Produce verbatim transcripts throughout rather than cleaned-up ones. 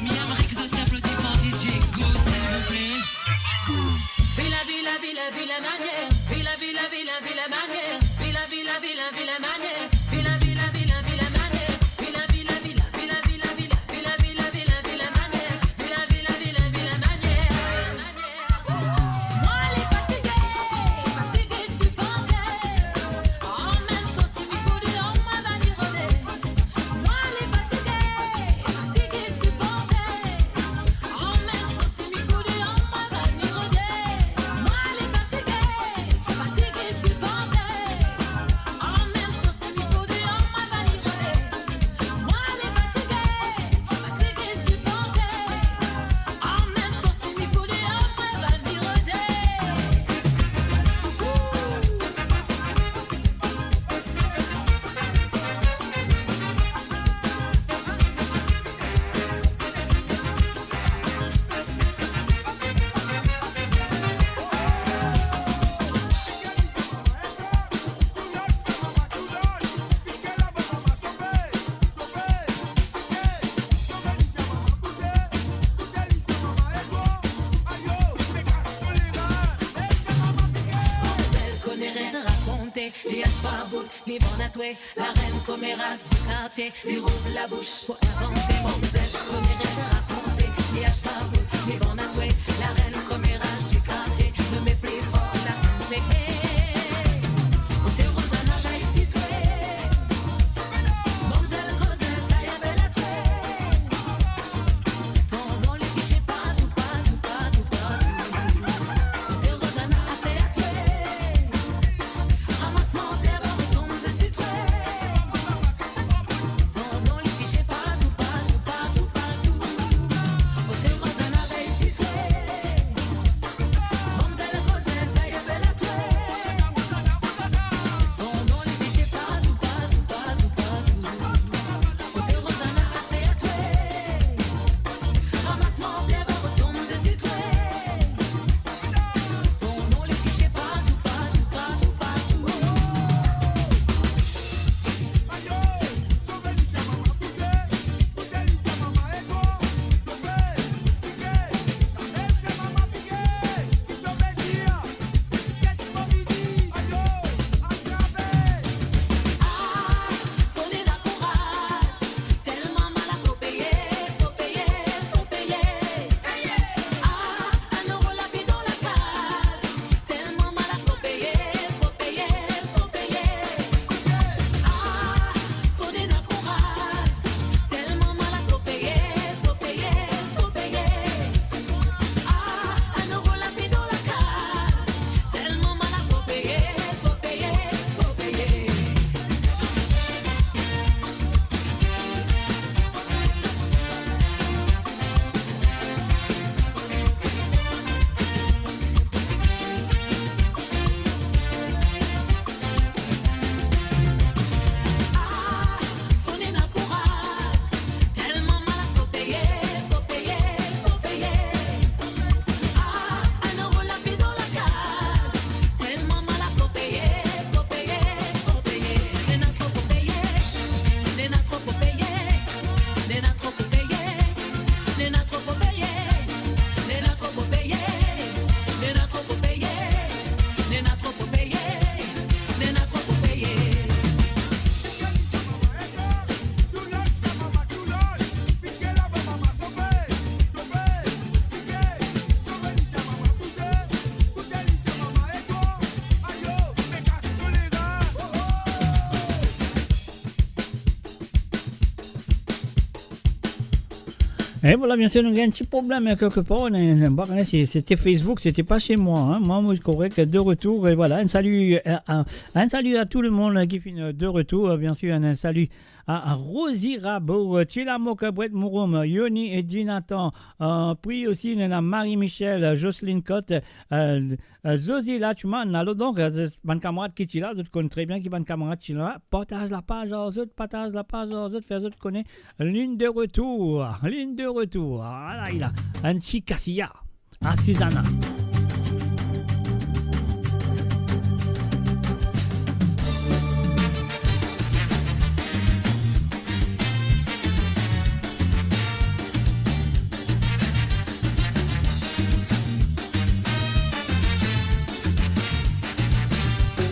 Miam, nek zot ti aplodi for D J Go, silvouple. Vila, vila, vila, vila manier. Vila, vila, vila, vila manier. Vila, vila, vila, vila manier. Vila, vila, vila, vila manier. Vila, vila, vila, vila, vila, vila, vila, vila, vila manier. Vila, vila, vila, vila manier. Mwa le fatige, fatige siporte. Anmemtan si mi fou deor, mwa vinn rode. Mwa le fatige, fatige siporte. Anmemtan si mi fou deor, mwa vinn rode. Mwa le fatige, fatige siporte. Anmemtan si mi fou deor, mwa vinn rode. Mwa le fatige, fatige siporte. Anmemtan si mi fou deor, mwa vinn rode. Manmzel kone rer rakonte, li ash pa bout, li vann a twe. Larenn komeraz di kartie, li rouv labous pou invante. Manmzel kone rer rakonte, li ash pa bout, li vann a twe. Larenn komeraz di kartie, nome pli for la kante. Hey, kote Rozana, bay sitwe. Manmzel Kozet, taye bel a twe. Ton non li fixe partou, partou, partou, partou. Kote Rozana, ase a twe. Ramas manter, va retonn de sitwe. Ton non li fixe partou, partou, partou, partou. Kote Rozana, bay sitwe. Manmzel Kozet, taye bel a twe. Ton non li fixe partou, partou, partou, partou. Kote Rozana, ase a twe. Ramas manter, va retonn de sitwe. Ton non li fixe partou, partou, partou, partou. E vwala, biensir, nou gagn enn ti problem, hein, kelkepar, hein, hein, bon, hein, se, se ti Facebook, se ti pa se mwa, hein. Mwa, mo korek, de retour, e vwala, enn sali, euh, euh, enn sali a tou lemonn, euh, ki finn, euh, de retour, euh, biensir, enn, enn sali a, a Rosie Rabo, euh, Tila Mokabwet Mouroum, Yoni e Jonathan, euh, pri osi, nou ena Marie Michel, euh, Jocelyne Cotte, euh, euh, Zozi Lachman. Alor donk, euh, bann kamarad ki ti la, zot konn tre bien ki bann kamarad ti la. Partaz lapaz ar zot, partaz lapaz ar zot, fer zot kone Linn de retour, Linn de retour. Ala li la, enn ti Cassiya. Asizana.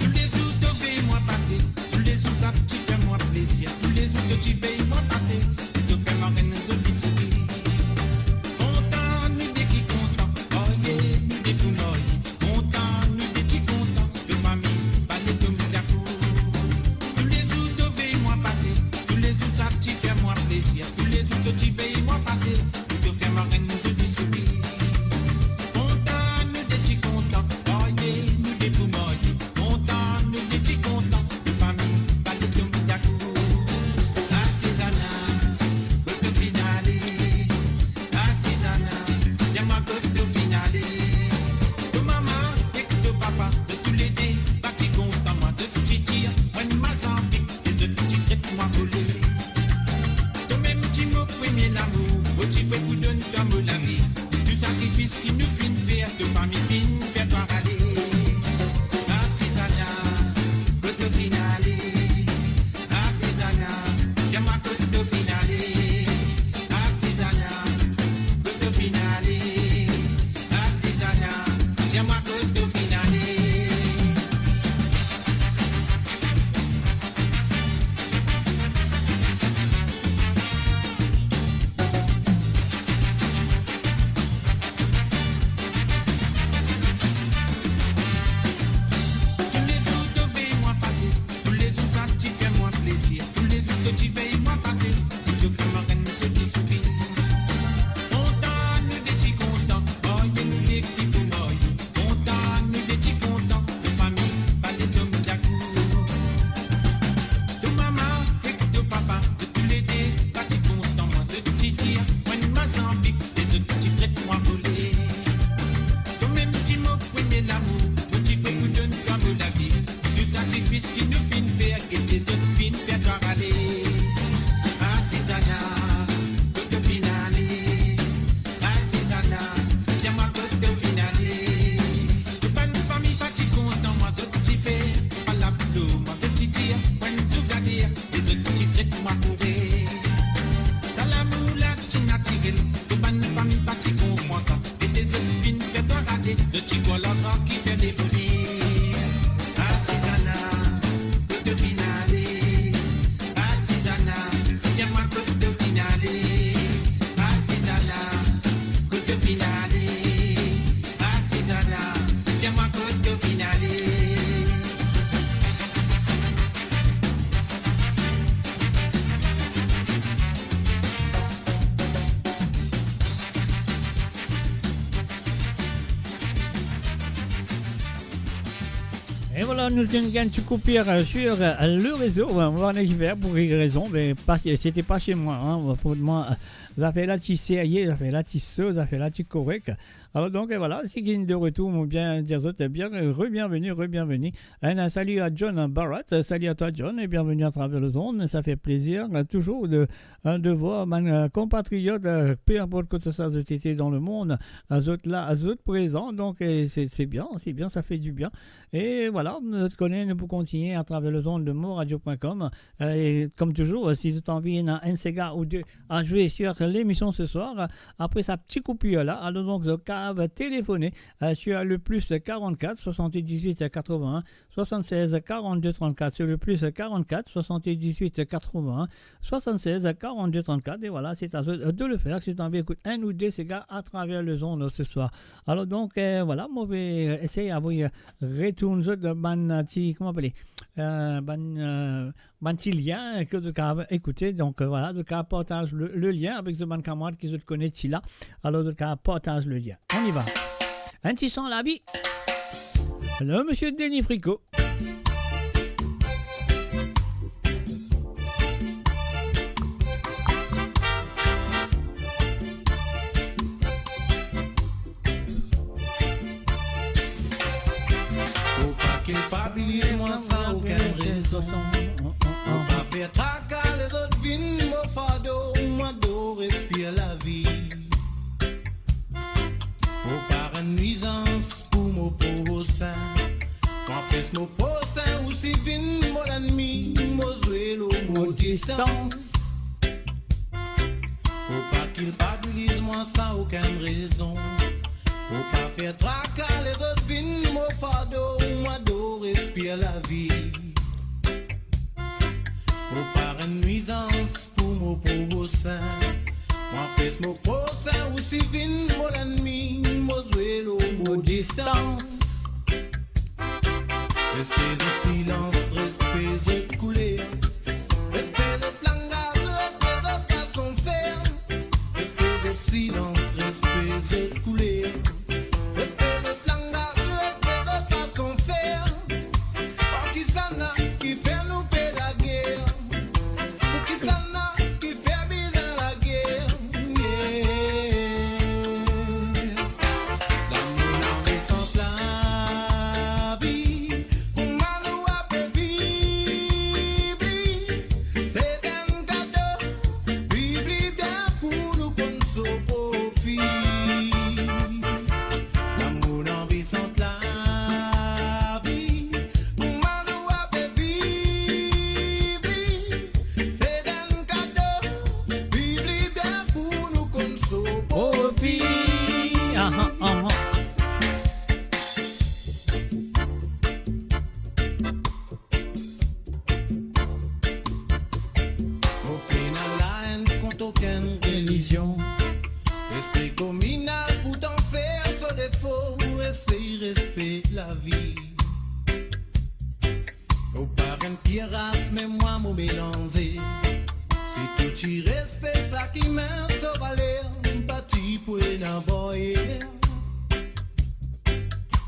Toulezour to vey mwa pase, toulezour sa ti fer mwa plezir, toulezour to ti vey mwa pase, to fer mwa enn zoli sourir. Kontan, nou de ki kontan, oh yeah, nou de pou mor. Kontan, nou de ti kontan, to fami, pa letan nou dakour. Toulezour to vey mwa pase, toulezour sa ti fer mwa plezir, toulezour to ti vey mwa pase, to fer mwa enn zoli sourir. Kontan, nou de ti kontan, oh yeah, nou de pou mor. Kontan, nou de ti kontan, nou fami, pa letan nou dakour. Asizana, kot to finn ale? Asizana, dir mwa kot to finn ale? To mama ek to papa, zot toulede pa ti kontan mwa, zot ti dir mwa enn mazanbik, e zot ti tret mwa vole. To mem ti mo premie lamour, mo ti pre pou donn twa mo lavi. Tou sakrifis ki nou finn fer, to fami finn fer twa ale. Asizana, kot to finn ale? Asizana, dir mwa kot to finn ale? Asizana, kot to finn ale? Asizana, dir mwa kot to finn ale? Toulezour to vey mwa pase, toulezour sa ti fer mwa plezir, toulezour to ti vey mwa pase, to fer mwa enn zoli sourir. Kontan, nou de ti kontan, oh yeah, nou de ki pou mor. Kontan, nou de ti kontan, to fami, pa letan nou dakour. To mama ek to papa, zot toulede pa ti kontan mwa, zot ti dir mwa enn mazanbik, e zot ti tret mwa vole. To mem ti mo premie lamour, mo ti pre pou donn twa mo lavi. Tou sakrifis ki nou finn fer, e lezot finn fer twa ale. Asizana, kot to finn ale? Asizana, dir mwa kot to finn ale? To bann fami pa ti kontan mwa, zot ti fer palablo mwa, zot ti dir mwa enn zougade, e zot ti tret mwa koure. Sa lamour la ti natirel, to bann fami pa ti konpran sa, e lezot finn fer twa rate, zot ti krwar larzan ki fer leboni. Asizana, kot to finn ale? Asizana, dir mwa kot to finn ale? Asizana, kot to finn ale? Asizana, dir mwa kot to finn ale? E vwala, nou ti gagn ti koupir, euh, sur, euh, le rezo. Euh, nou pa kone kifer, pou ki rezon, me pa, se ti pa se mwa, hein. Pou mwa, euh, zafer la ti serye, zafer la ti so, zafer la ti korek. Alor donk, euh, vwala, si ki de retour, mo bien dir zot, euh, bien, euh, re-bienveni, re-bienveni. Un, un salut à John Barat, euh, salut à toi John, et bienvenue à travers le zone, ça fait plaisir, euh, toujours de, euh, de voir bann, euh, konpatriot, euh, peu importe kote sa zot ete dan lemond, euh, zot la, zot prezan, donk, euh, se, se bien, se bien, sa fer dibien. E vwala, zot kone, nou pou kontigne atraver lezond de moradio point com. Euh, e kom touzour, euh, si zot anvi, ena enn sega ou de a zwe sur lemision se swar, euh, apre sa ti koupir la, alor donk, zot kapav telefone, euh, sur le plus quarante-quatre soixante-dix-huit quatre-vingts soixante-seize quarante-deux trente-quatre, sur le plus quarante-quatre soixante-dix-huit quatre-vingts soixante-seize quarante-deux trente-quatre. E vwala, se a zot de le fer si zot anvi ekout enn ou de sega atraver lezond se swar. Alor donk, euh, vwala, mo pe esey avoy, euh, retourn zot bann, euh, ti, kouma apele, euh, bann, euh, bann ti lien ki zot kapav ekoute. Donk, euh, vwala, zot kapav partaz le, le lien avek zot bann kamarad ki zot kone ti la. Alor, zot kapav partaz le lien. On y va. Enn ti son lavi. Le misie Denis Fricot. Mo pa fer traka, lezot vinn mo fardo, mwa dor respir lavi. Mo pa rann nwizans pou mo prosin, mo anpes mo prosin osi vinn mo lennmi, mo zwe lor mo distans. Mo pa kilpabiliz mwa san okenn rezon. Mo pa fer traka, lezot vinn mo fardo, mwa dor respir lavi. Mo pa rann nwizans pou mo prosin, mo anpes mo prosin osi vinn mo lennmi, mo zwe lor mo distans. Respe zot silans, respe zot kouler, respe zot langaz, respe zot fason fer. Respe zot silans, respe zot kouler, respe zot langaz, respe zot fason fer. Par kisannla ki fer nou pe lager? Pou kisannla ki fer bizin lager? Yeah. Lamour, lamour san lavi, kouma nou ape viv li? Se enn kado, viv li bien pou nou konn so profi. Lamour, lamour san lavi, kouma nou ape viv li? Se enn kado, viv li bien pou nou konn so profi. Aha, aha. Mo pena laenn kont okenn relizion. Respe kominal, pourtan fer so defo, esey respe lavi. Mo pa enn pie ras, me mwa mo melanze. Si tou ti respe sa ki mem so valer, pa ti pou ena baryer.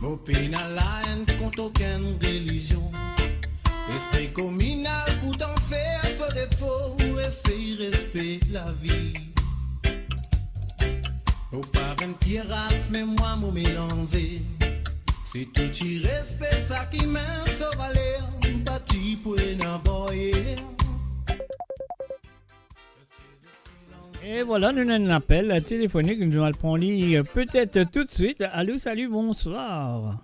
Mo pena laenn kont okenn relizion. Respe kominal, pourtan fer so defo, esey respe lavi. Mo pa enn pie ras, me mwa mo melanze. Si tou ti respe sa ki mem so valer, pa ti pou ena baryer. E vwala, nou ena enn apel telefonik, nou al pran li, euh, petet toutswit. Alo, salut, bonsoir.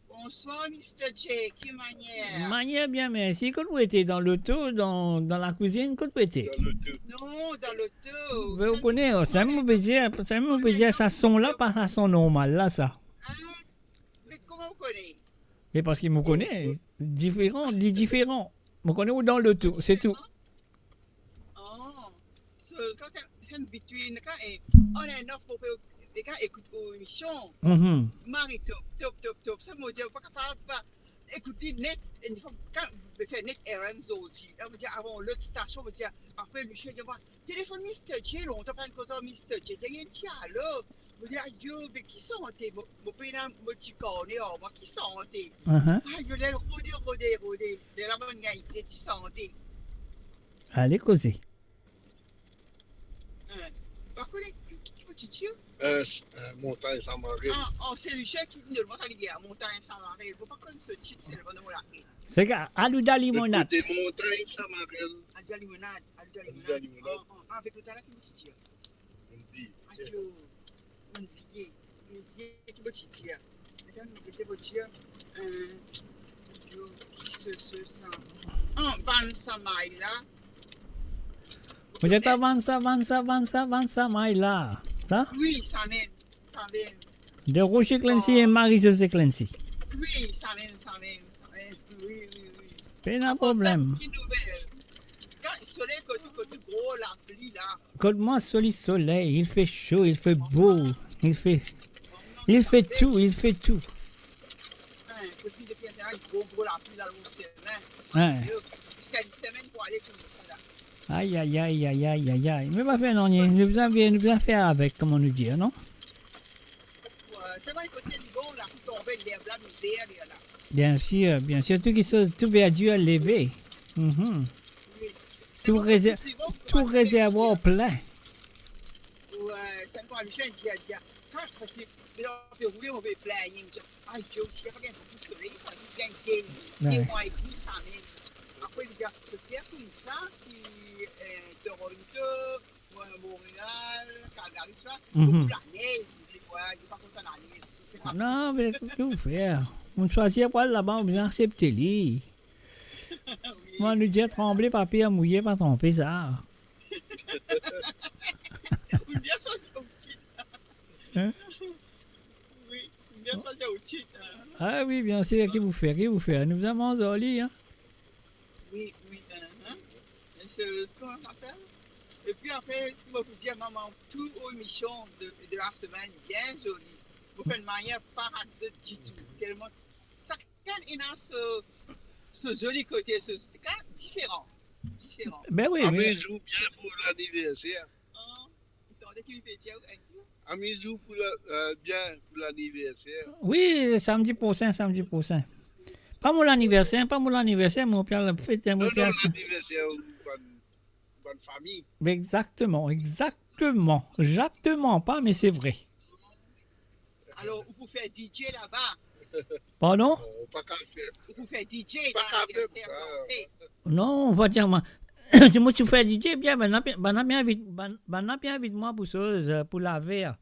Bonsoir, Mister J, ki manier? Manier bien, mersi. Kot ou ete, dan loto, dan, dan lakwizinn, kot ou ete? Dan loto. Non, dan loto. Be, ou kone, sa mo pe dir, sa mo pe dir, sa son la, pa sa son normal la, sa. Ah, me kouma ou kone? Me parski mo kone, diferan, li diferan. Mo kone ou dan loto, se tou. Oh. So, kan sa, sa between, kan, eh, on and off, mo pe, eh, kan ekout ou emision. Mhm. Mari top, top, top, top. Sa, mo dir, pa kapav pa ekout li net, e kan mo fer net errand zordi. La, mo dir, avan lot stasion, mo dir, apre, misie dir mwa, "Telefonn Mister J, lontan pa kontan Mister J." Dir, "Enn ti alo." Mo dir, "Ayo, be ki sante?" Mo, mo pena mo ti karne ar mwa, "Ki sante?" Mhm. Ayo, le rode, rode, rode. Lerla mo gagn de ti sante. Ale koze. Hein. Pa kone ki, ki, ki mo ti dir? Euh, s-, euh, Montagn Samarel. Ah, oh, se li ki, non, mo pa kone, Montagn Samarel. Mo pa konn so tit, se le mo latet. Se ka, Alouda Limonad. Kote Montagn Samarel. Alouda Limonad, Alouda Limonad. Alouda Limonad. Ah, ah, avek lotla ki mo ti dir? Mo bliye. Ayo, mo bliye. Mo bliye ki mo ti dir. Atann, mo gete mo dir. Euh, ayo, ki se, se, sa. Ah, Vanessa Maila. Mo dir ta Vanessa, Vanessa, Vanessa, Vanessa Maila. Sa? Wi, samem, samem. De Roger Clancy e Marie-Josée Clancy. Wi, samem, samem, samem. Wi, wi, wi. Pena problem. Apar sa, ki nouvel? Kan soley kot ou, kot ou, gro lapli la. Kot mwa, soli soley, il fait chaud, il fait beau, il fait, il fait tout, il fait tout. Hein, kot li depi enn gro, gro lapli la, lor semin. Hein. Ziska enn semenn pou ale koumsa la. Ay, ay, ay. Me pa fer nanye, nou bizin, nou bizin fer avek, kouma nou dir, non? Selman kot li bon, lapli tonbe, lerb la vinn ver lerla. Bien sir, bien sir. Tou ki, tou verdir leve. Mhm. Wi. Tou rezer-, tou rezervwar plin. Wi, sa enn pwa, Michel dir, dir, ah, parski, me la pe roule, mo pe plin, dir, ayo, si pa gagn boukou soley, pa gagn de, de mwa edmi, samem. Pou li dir, se bien koumsa ki, eh, Toronto, Mo-, Montréal, Calgary, tousa, Mhm. Bokou lanez, li dir, wi, li pa kontan lanez. Non, me ki ou fer? Ou swazir pou al laba, ou bizin aksepte li. Wi. Mwa, nou dir, tranble, pa per, mouye, pa tranpe sa. Ou bien swazir osi. Hein? Wi, bien swazir osi, hein. Ah wi, bien sir, ki ou fer, ki ou fer? Nou bizin manz ar li, hein. Wi, wi, hein, hein. E se, kouma sa apel? Epi apre, seki mo pou dir, mama, tou ou emision de, de la semenn, bien zoli. Mo fer enn manier pa rat zot ditou. Telman, sakenn ena so, so zoli kote, so, diferan. Diferan. Ben wi, me Amiz ou bien pou laniverser. An, tande ki li pe dir, ou, Andrew? Amiz ou pou la, eh, bien pou laniverser. Wi, samdi prosin, samdi prosin. Pa mo laniverser, pa mo laniverser, mo pe al fet, mo Non, pe non, al sa. Laniverser ou bann, bann fami. Exakteman, exakteman. Exakteman pa, me se vre. Alor, ou pou fer D J laba. Pardon? Non, ou pa kav fer sa. Ou pou fer D J dan laniverser, ah. Non, ou pa dir mwa. Si mo ti fer D J, bien, bann la pe, bann la pe invit, bann, bann la pe invit mwa pou soz, eh, pou laver.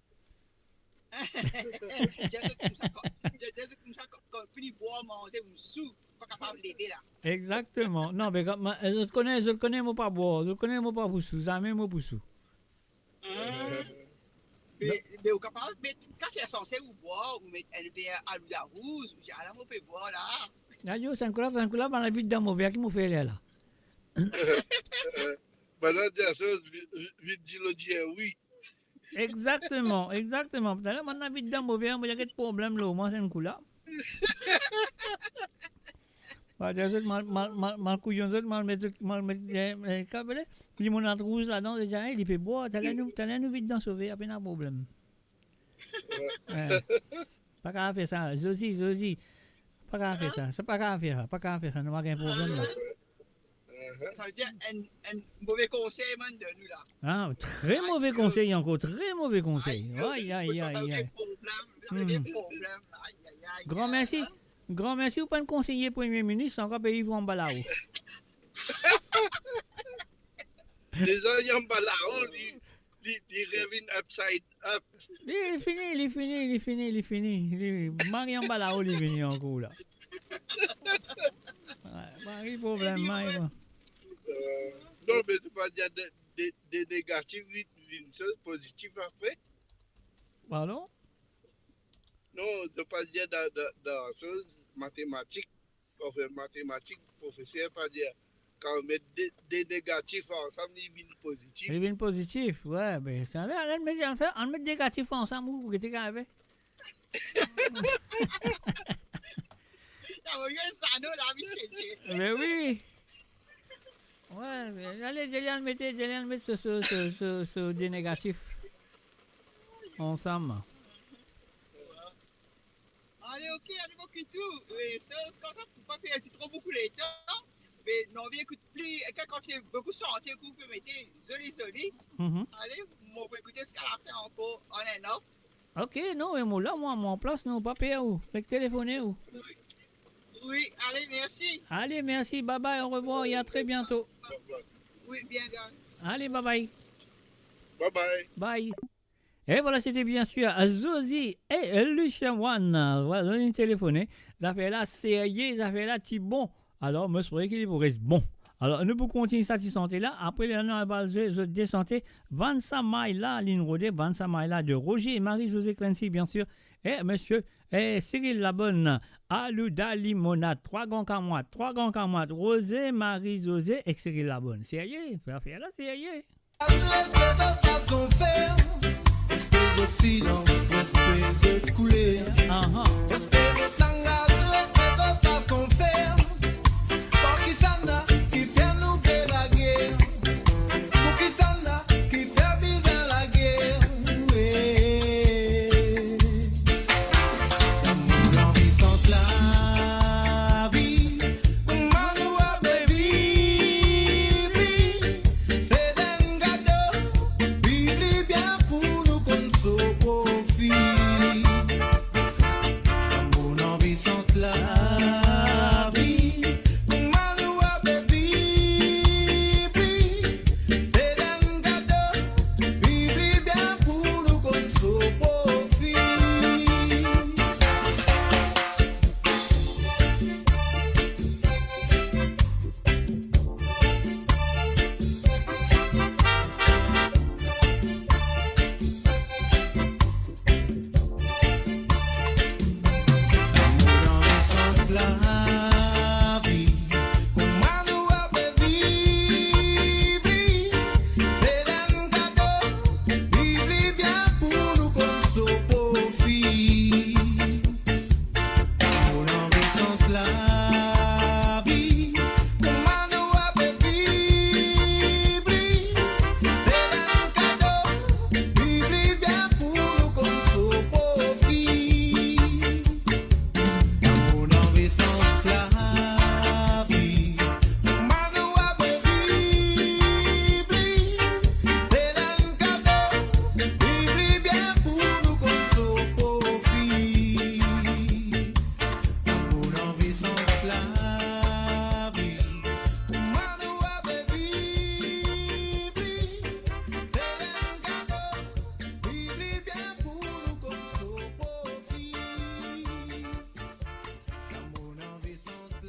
Dir zot koumsa, kan, dir, dir zot koumsa, kan, kan fini bwar, manze, ou sou, pa kapav leve la. Exakteman. Non, me kan, ma, zot kone, zot kone mo pa bwar, zot kone mo pa pou sou, zame mo pou sou. Ah. Me, me ou kapav met, kan fer sanse ou bwar, ou met enn ver alouda rouz, ou dir, "Ala, mo pe bwar la." Ayo, sa enn kou la, sa enn kou la, bann la vid dan mo ver, ki mo fer lerla? Bann la dir sa, vi-, vi-, vinn dilo dir wi. Exakteman, exakteman. Taler, bann la vid dan mo ver, mo dir, get problem lor mwa, sa enn kou la. Mo dir zot, mal, mal, mal, mal kouyon zot, mal met zot, mal met, eh, eh, ki apele, limonad rouz ladan, zot dir, "Eh, li pe bwar, taler nou, taler nou vid dan so ver, pena problem." Wi. Eh. Pa kav fer sa, Zozi, Zozi. Pa kav fer sa, sa pa kav fer sa, pa kav fer sa, nou pa gagn problem la. Sa ve dir enn, enn move konsey mo'nn donn ou la. Ah, tre move konsey ankor, tre move konsey. Ay, ay, ay, ay. Problem, sa ve dir problem. Ay, ay, ay. Gran mersi. Gran mersi, ou pa'nn konseye Premie Minis, ankor peye pou anba lao. Deza li anba lao, li, li, li revinn upside up. Li, li fini, li fini, li fini, li fini. Li mari anba lao, li vini ankor la. Wi, mari problem, mari problem. Eh, non, me to pa dir de, de, de negatif, li vinn soz pozitif apre. Pardon? Non, to pa dir dan, dan, dan soz matematik, prof matematik, profeser pa dir, kan met de, de negatif ansam, li vinn pozitif. Li vinn pozitif, wi, me sa, ale, ale, met, al fer, al met negatif ansam, ou gete ki arive. Sa va bien, sa, non, la, misie, ti. Me wi. Wi, me ale, ale, al met, ale, al met so, so, so, so, so de negatif ansam. Ale, ok, ale, mo kit ou. E, se, se koumsa, pou pa perdi tro boukou letan. Me, non, anvi ekout pli, kan, kan se boukou sante ki ou pe mete, zoli, zoli. Mhm. Ale, mo pou ekoute ziska lafin ankor, on and off. Ok, non, me mo la, mwa, mo an plas, non, pa per ou. Fek telefone ou. Wi, ale, mersi. Ale, mersi, bye bye, au revoir, et à très bientôt. Wi, bien, bien. Ale, bye bye. Bye bye. Bye. E vwala, sete bien sir Zozi e Lucien One. Vwala, zot inn telefone. Zafer la serye, zafer la ti bon. Alor, mo espere ki li pou res bon. Alor, nou pou kontign sa ti sante la. Apre, lerla nou al zwe zot de sante. Vanessa Maila, linn rode, Vanessa Maila de Roger e Marie-Josée Clancy, bien sir. E misie, e Cyril Labonne, Alouda Limonad, Trwa Gran Kamwat, Trwa Gran Kamwat, Roger, Marie-Josée ek Cyril Labonne. Serye, zafer la serye. Respek zot fason fer, respek zot silans, respek zot kouler. Aha. Respek zot langaz, respek zot fason fer. Pou kisannla ki fer nou pe lager? Pou kisannla ki fer bizin lager? Wi. Lamour, lanvi, sant lavi. Kouma nou ape viv li, se enn gado, viv li bien pou nou konn so profi.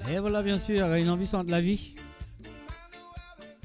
E vwala, bien sir, inn anvi sant lavi.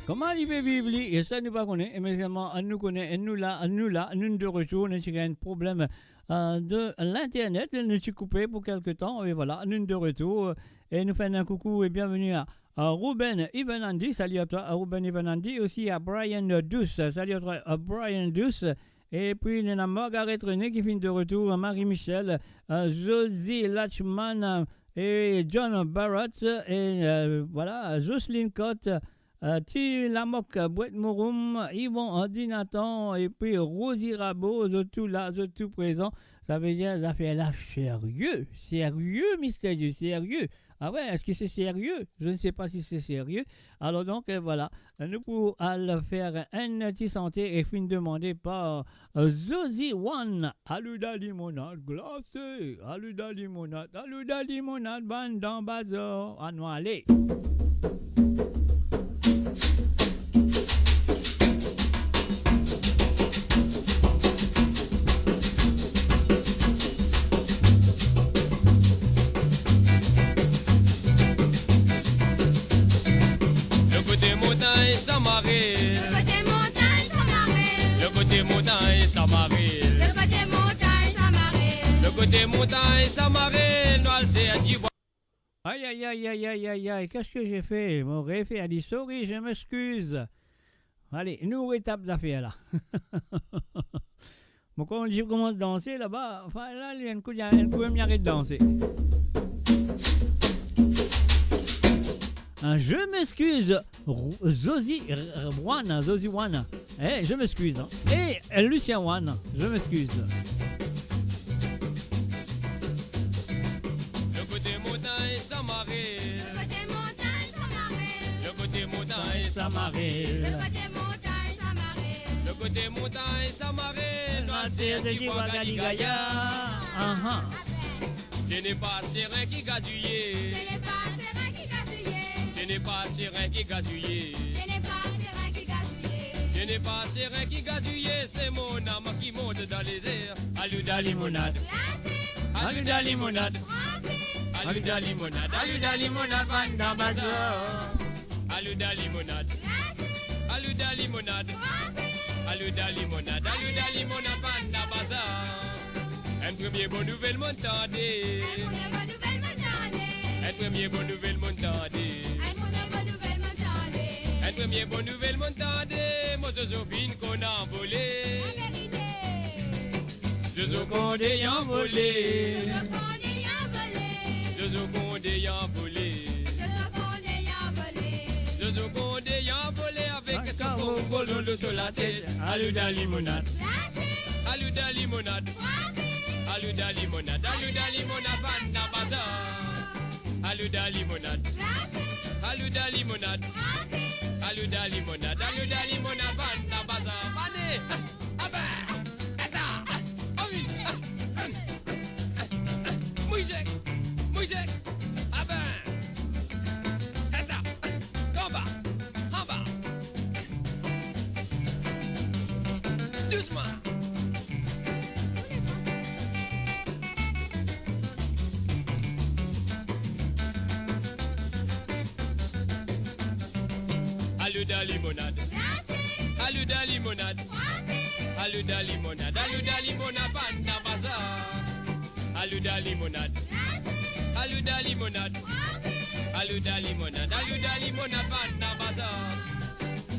Kouma li pe viv li, e sa nou pa kone, e me selman nou kone, e nou la, nou la, nou de retour, nou ti gagn problem, euh, de l'internet, nou ti koupe pou kelke tan, e vwala, nou de retour, e nou fer enn koukou e bienveni a, a Ruben Ivanandi, salut à toi, a Ruben Ivanandi, osi a Brian Douce, salut à toi, a Brian Douce, epi nou ena Margaret René ki finn de retour, Marie Michel, euh, Josie Lachman, euh, e John Barrett, e, euh, vwala, Jocelyne Cotte, euh, Ti Lamok, Bwet Mouroum, Yvon Dinatan, epi Rosie Rabo, zot tou la, zot tou prezan. Savedir zafer la serye, serye, Mister J, serye. Ah ouais, est-ce que c'est sérieux? Je ne sais pas si c'est sérieux. Alors donc, euh, voilà, nou pou al fer enn ti sante e finn demande par, euh, Zozi One. Alouda limonad glase, alouda limonad, alouda limonad, bann dan bazar. Anou ale. Lo kote montagn Samaril. Lo kote montagn Samaril. Lo kote montagn Samaril. Lo kote montagn Samaril. Lo kote montagn Samaril, nou al ser dibwa. Aïe, aïe, aïe, aïe, aïe, aïe, aïe, qu'est-ce que j'ai fait? Mo refer li, sorry, je m'excuse. Ale, nou retap zafer la. Mo koumans, koumans danse laba, anfin la, li enn kou, enn kou mem li aret danse. Hein, je m'excuse, Ro-, Zozi, R-, R-, One, hein, Zozi One. Eh, je m'excuse, hein. Et Lucien One, je m'excuse. Lo kote montagn Samaril. Lo kote montagn Samaril. Lo kote montagn Samaril. Lo kote montagn Samaril. Lo kote montagn Samaril. Nou al ser dibwa Gadigaya. Ahan. Ce n'est pas serin ki gazouye. Ce n'est pas serin ki gazouye. Ce n'est pas serin ki gazouye. Ce n'est pas serin ki gazouye. Ce n'est pas serin ki gazouye, c'est mon âme qui monte dans les airs. Alouda limonad. Alouda limonad. Alouda limonad. Alouda limonad, bann dan bazar. Alouda limonad. Alouda limonad. Alouda limonad. Alouda limonad, bann dan bazar. Enn premie bon nouvel monn tande. Enn premie bon nouvel monn tande. Enn premie bon nouvel monn tande. Mo zozo finn konn anvole. Zozo konn anvole. Zozo konn anvole. Zozo konn anvole. Zozo konn anvole avek so bonbon lolo so latet. Alouda limonad. Alouda limonad. Alouda limonad. Alouda limonad, bann dan bazar. Alouda limonad. Alouda limonad. Alouda limonad. Alouda limonad, bann dan bazar. Ale. Aba. Eta. Awi. Mouzik. Mouzik. Aba. Eta. Anba. Anba. Dousman. Alouda limonad. Alouda limonad. Alouda limonad. Alouda limonad, bann dan bazar. Alouda limonad. Alouda limonad. Alouda limonad. Alouda limonad, bann dan bazar.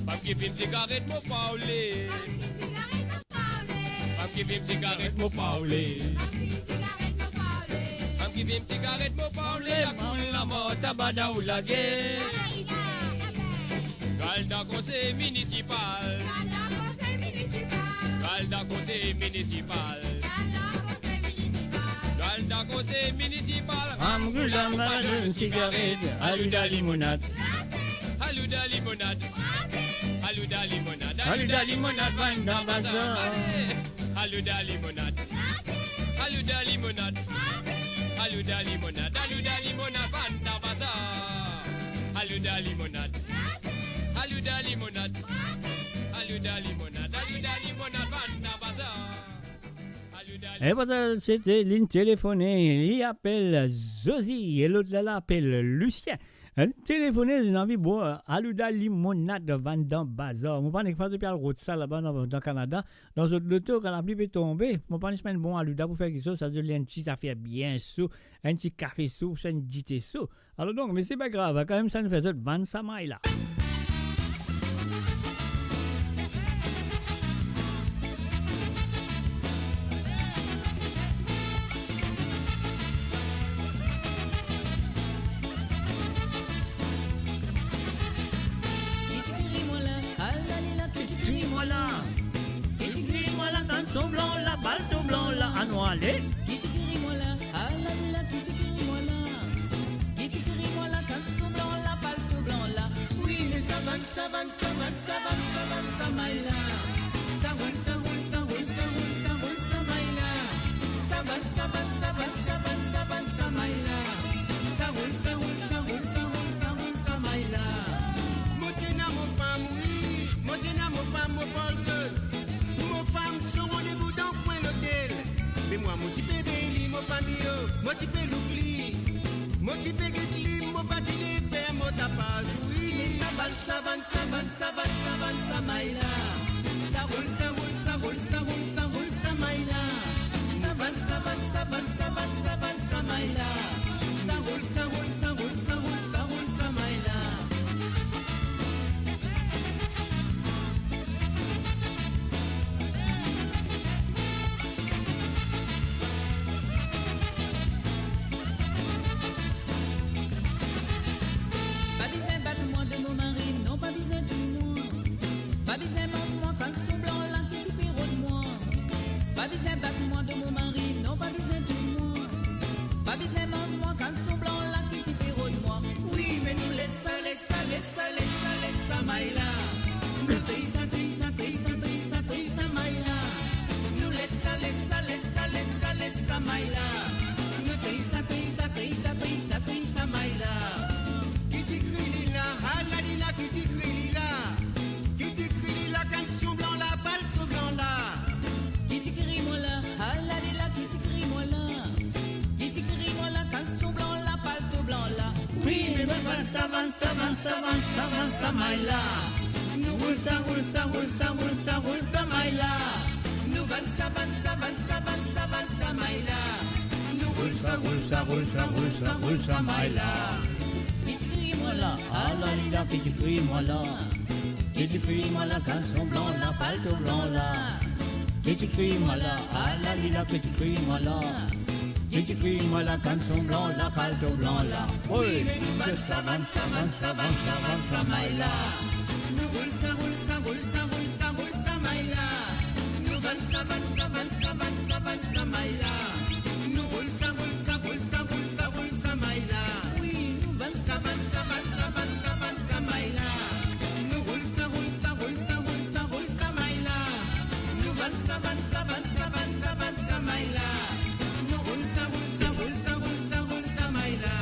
Fam ki fim sigaret, mo pa oule. Fam ki fim sigaret, mo pa oule. Fam ki fim sigaret, mo pa oule. Lakoul lamor, tabada ou lage. Nou al dan konsey minisipal. Nou al dan konsey minisipal. Nou al dan konsey minisipal. Ram goulam, pa donn sigaret. Alouda limonad. Alouda limonad. Alouda limonad. Alouda limonad, bann dan bazar. Alouda limonad. Alouda limonad. Alouda limonad. Alouda limonad, bann dan bazar. Alouda limonad. Alouda limonad. Alouda limonad. Alouda limonad, bann dan bazar. E pa sa, sete linn telefone, li apel Zozi, e lot la, la apel Lucien. Hein, telefone, li anvi bwar alouda limonad vann dan bazar. Mo pa nek fas depi al rod sa laba dan, dan Kanada, dan zot loto, kan lapli pe tonbe, mo pa nek enn bon alouda pou fer kiksoz, sa dir li enn ti zafer bien so, enn ti kafe so, ouswa enn dite so. Alor donk, me se pa grav, kanmem sa nou fer zot vann sa may la. Ki ti kriy mwa la, alalila, ki ti kriy mwa la. Ki ti kriy mwa la, kanson blan la, palto blan la, anou ale. Ki ti kriy mwa la, alalila, ki ti kriy mwa la. Ki ti kriy mwa la, kanson blan la, palto blan la. Wi, me sa vann, sa vann, sa vann, sa vann, sa vann, sa may la. Sa roul, sa roul, sa roul, sa roul, sa roul, sa may la. Sa vann, sa vann, sa vann, sa vann, sa vann, sa may la. Sa roul, sa roul, sa roul, sa roul, sa roul, sa may la. Mo ti ena mo fam, wi. Mo ti ena mo fam, mo port zot. Mo fam, so randevou dan kwin lotel. Me mwa, mo ti pe vey li, mo fami, oh. Mo ti pe louk li. Mo ti pe get li, mo pa ti le fer mo tapaz, wi. Sa vann, sa vann, sa vann, sa vann, sa vann, sa may la. Sa roul, sa roul, sa roul, sa roul, sa roul, sa may la. Sa vann, sa vann, sa vann, sa vann, sa vann, sa may la. Sa roul, sa roul, sa roul, sa roul, sa roul, sa may la. Pa bizin bat mwa de mo mari, non, pa bizin touy mwa. Pa bizin manz mwa, kanson blan la ki ti pe rod mwa. Pa bizin bat mwa de mo mari, non, pa bizin touy mwa. Pa bizin manz mwa, kanson blan la ki ti pe rod mwa. Wi, me nou les sa, les sa, les sa, les sa, les sa may la. Nou touy sa, touy sa, touy sa, touy sa, touy sa may la. Nou les sa, les sa, les sa, les sa, les sa may la. Nou touy sa, touy sa, touy sa, touy sa, touy sa may la. Ki ti kriy li la, alalila, ki ti kriy li la. Ki ti kriy li la, kanson blan la, palto blan la. Ki ti kriy mwa la, alalila, ki ti kriy mwa la. Ki ti kriy mwa la, kanson blan la, palto blan la. Wi, me nou vann sa, vann sa, vann sa, vann sa, vann sa may la. Nou roul sa, roul sa, roul sa, roul sa, roul sa may la. Nou vann sa, vann sa, vann sa, vann sa, vann sa may la. Nou roul sa, roul sa, roul sa, roul sa, roul sa may la. Ki ti kriy mwa la, alalila, ki ti kriy mwa la. Ki ti kriy mwa la, kanson blan la, palto blan la. Ki ti kriy mwa la, alalila, ki ti kriy mwa la. Ki ti kriy mwa la, kanson blan la, palto blan la. Wi, me nou vann sa, vann sa, vann sa, vann sa, vann sa may la. Nou roul sa, roul sa, roul sa, roul sa, roul sa may la. Nou vann sa, vann sa, vann sa, vann sa, vann sa may la. Nou roul sa, roul sa, roul sa, roul sa, roul sa may la. Wi, nou vann sa, vann sa, vann sa, vann sa, vann sa may la. Nou roul sa, roul sa, roul sa, roul sa, roul sa may la. Nou vann sa, vann sa, vann sa, vann sa, vann sa may la. Nou roul sa, roul sa, roul sa, roul sa, roul sa may la.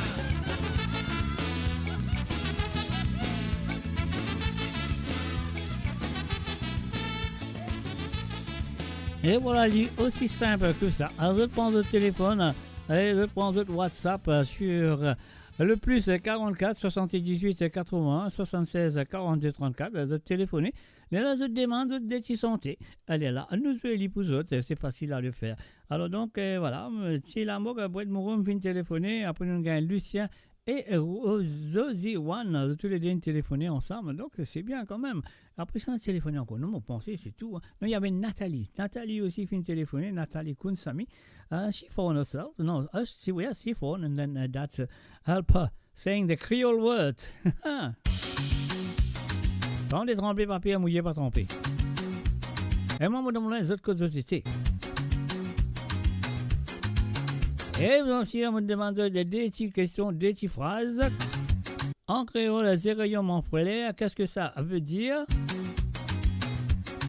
E vwala, li osi sinp ke sa. Alor, zot pran zot telefonn, e zot pran zot WhatsApp, euh, sur, euh, le plus quarante-quatre soixante-dix-huit quatre-vingts soixante-seize quarante-deux trente-quatre, zot telefone. Lerla zot demann zot de ti sante. Alerla, nou zwe li pou zot, c'est facile à le faire. Alor donk, euh, vwala, euh, ti lamok, euh, bwet mo rom finn telefone, apre nou gagn Lucien e, euh, Zozi One, zot toulede inn telefone ansam, donk se bien kanmem. Apre sa, nou telefone ankor. Non, mo panse se tou, hein. Non, il y avait Nathalie. Nathalie osi finn telefone, Nathalie Kounsami. Uh, she phoned herself. No, uh, she, yeah, she phoned, and then, uh, that's, uh, help her saying the Creole word. Tande tranble, pa per, mouye pa tranpe. E mwa, mo demann zot kot zot ete. E bien sir, mo demann zot de, de ti kestion, de ti fraz. En créole, zeryon mon frère, qu'est-ce que ça veut dire?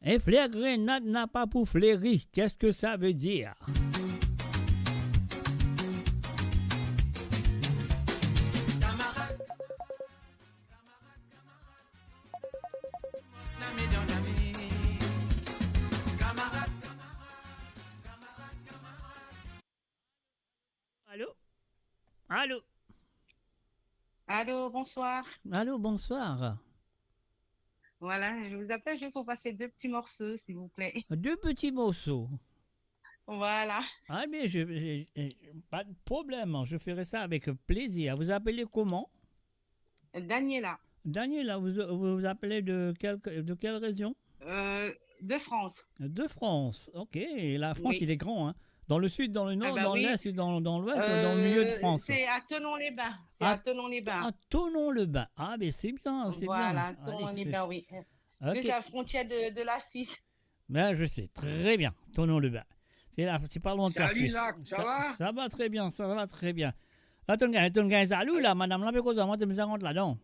Enn fler grenad napa pou fleri, qu'est-ce que ça veut dire? Allô ? Allô, bonsoir. Allô, bonsoir. Voilà, je vous appelle juste pour passer deux petits morceaux, s'il vous plaît. Deux petits morceaux. Voilà. Ah bien, je, je, je, pas de problème, je ferai ça avec plaisir. Vous appelez comment ? Daniela. Daniela, vous, vous vous appelez de quelle, de quelle région ? Euh, de France. De France, ok. Et la France, oui, il est grand, hein. Dans le sud, dans le nord, ah bah dans oui, l'est, dans, dans l'ouest, dans le milieu de, euh, France. C'est à Thonon-les-Bains. C'est à, à Thonon-les-Bains. À Thonon-les-Bains. Ah, mais c'est bien, c'est bien. Voilà, allez, Thonon-les-Bains, c'est, oui. Ok. C'est la frontière de, de la Suisse. Ben, je sais, très bien. Thonon-les-Bains. C'est là, c'est pas loin de la Suisse. Salut, Jacques, ça va ? Ça va très bien, ça va très bien. La, tonn gagn, tonn gagn zalou la, madam la pe koz ar mwa, to bizin rant ladan.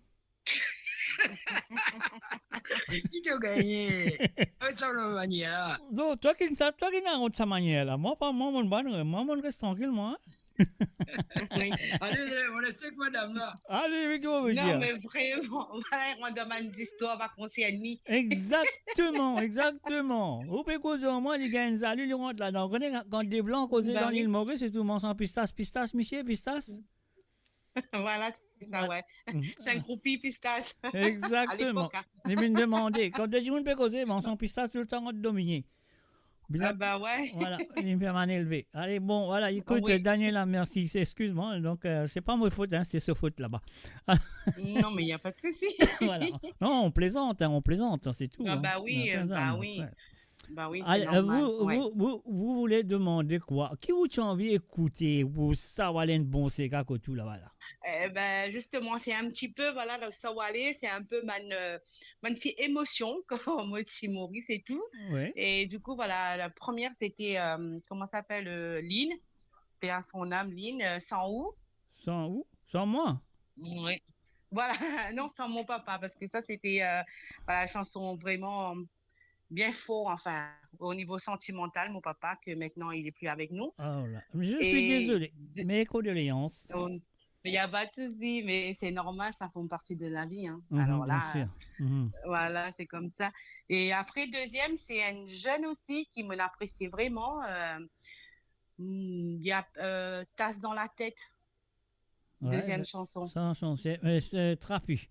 Ki to gagne ? Rant sa manier la. Non, twa ki, sa, twa ki ena rant sa manier la. Mwa pa, mwa, mo bann, mwa, mo res trankil, mwa. Oui. Allez, on laisse avec madame là. Allez, mais comment vous dire ? Non, mais vraiment, voilà, on demande d'histoire, va concerner. Exactement, exactement. Ou pe koz ar mwa, li gagn zalou, li rant ladan. Ou kone kan, kan de blan koze dan lil Moris, se tou manz pistas, pistas, misie, pistas. Voilà, c'est ça, ouais. C'est un groupe pistas. Exactement. À l'époque, hein. Li vinn demande, kan de dimoun pe koze, manz pistas toultan rant domine. Ah bah ouais. Voilà, li fer bann elve. Allez, bon, voilà, écoute, oui. Daniela, merci. C'est, excuse-moi, hein, donc, euh, c'est pas ma faute, hein, c'est sa faute là-bas. Non, mais il y a pas de souci. Voilà. Non, on plaisante, hein, on plaisante, hein, c'est tout, hein. Ah bah oui, euh, bah oui. Bah oui, c'est normal, vous, ouais. Vous, vous, vous voulez demander quoi ? Ki ou ti anvi ekoute pou sawale enn bon seka kot ou laba la ? Eh ben, justement, c'est un petit peu, voilà, le sawale, c'est un peu mon, euh, mon petite émotion, comme on dit, Moris et tout. Ouais. Et du coup, voilà, la première, c'était, euh, comment ça s'appelle, euh, Lynn, paix à son âme, Lynn, euh, Sans ou. Sans ou ? Sans moi ? Oui. Voilà, non, Sans mon papa, parce que ça, c'était, euh, voilà, la chanson vraiment bien fort, enfin, au niveau sentimental, mon papa, que maintenant, il est plus avec nous. Oh là, je suis désolé, mes condoléances. Et de-, donc, mais il y a pas de souci, mais c'est normal, ça fait partie de la vie, hein. Mhm, alors là, bien sûr. Mhm. Voilà, c'est comme ça. Et après, deuxième, c'est une jeune aussi qui me l'apprécie vraiment, euh, hmm, il y a, euh, Tasse dans la tête. Ouais, deuxième chanson. Sa, chanson, c'est, euh, c'est Trapu.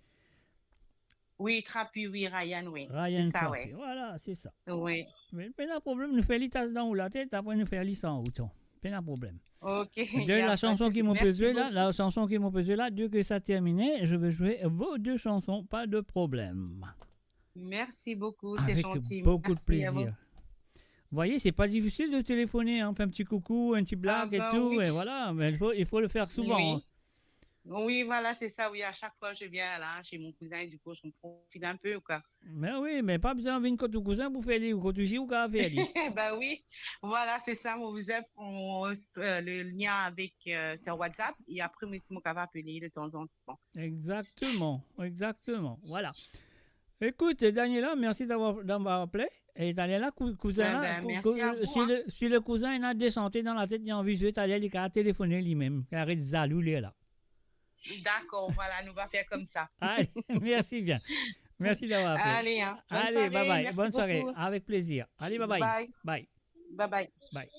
Oui, Trapu, oui, Ryan, oui. Ryan Trapu, ouais. Voilà, c'est ça. Oui. Mais, pena problem, nou fer li Tas dan ou latet, apre nou fer li San ou, tonton. Pena problem. Ok, y a pas de souci. Merci beaucoup. De la chanson ki mo pe zwe la, la chanson ki mo pe zwe la, dès que ça termine, je vais jouer vos deux chansons, pas de problème. Merci beaucoup, c'est gentil. Avec beaucoup de plaisir. Merci à vous. Vous voyez, c'est pas difficile de téléphoner, hein, on fait un petit coucou, un petit blague et tout, et voilà, mais il faut, il faut le faire souvent, hein. Ah bah oui. Oui, voilà, c'est ça, oui, à chaque fois je viens là, chez mon cousin, et du coup, j'en profite un peu, quoi. Mais oui, mais pa bizin vinn kot ou kouzin pou fer li, kot ou isi ou kapav fer li. Bah oui, voilà, c'est ça, mon cousin, pour, euh, le lien avec, euh, sur WhatsApp, et après, moi, si mo kapav apel li de temps en temps. Exactement, exactement. Voilà. Écoute, Daniela, merci d'avoir, d'avoir appelé. E taler la, kou-, kouzin la, eh ben, kou-, merci à vous, hein. Si le, si le kouzin ena de sante dan latet, li anvi zwe, taler li kapav telefone limem. Li aret zalou, lerla. D'accord, voilà, nou va fer koumsa. Allez, merci bien. Merci d'avoir appelé. Allez, hein, bonne soirée, merci beaucoup. Allez, bye bye, bonne soirée, avec plaisir. Allez, bye bye. Bye. Bye. Bye bye. Bye.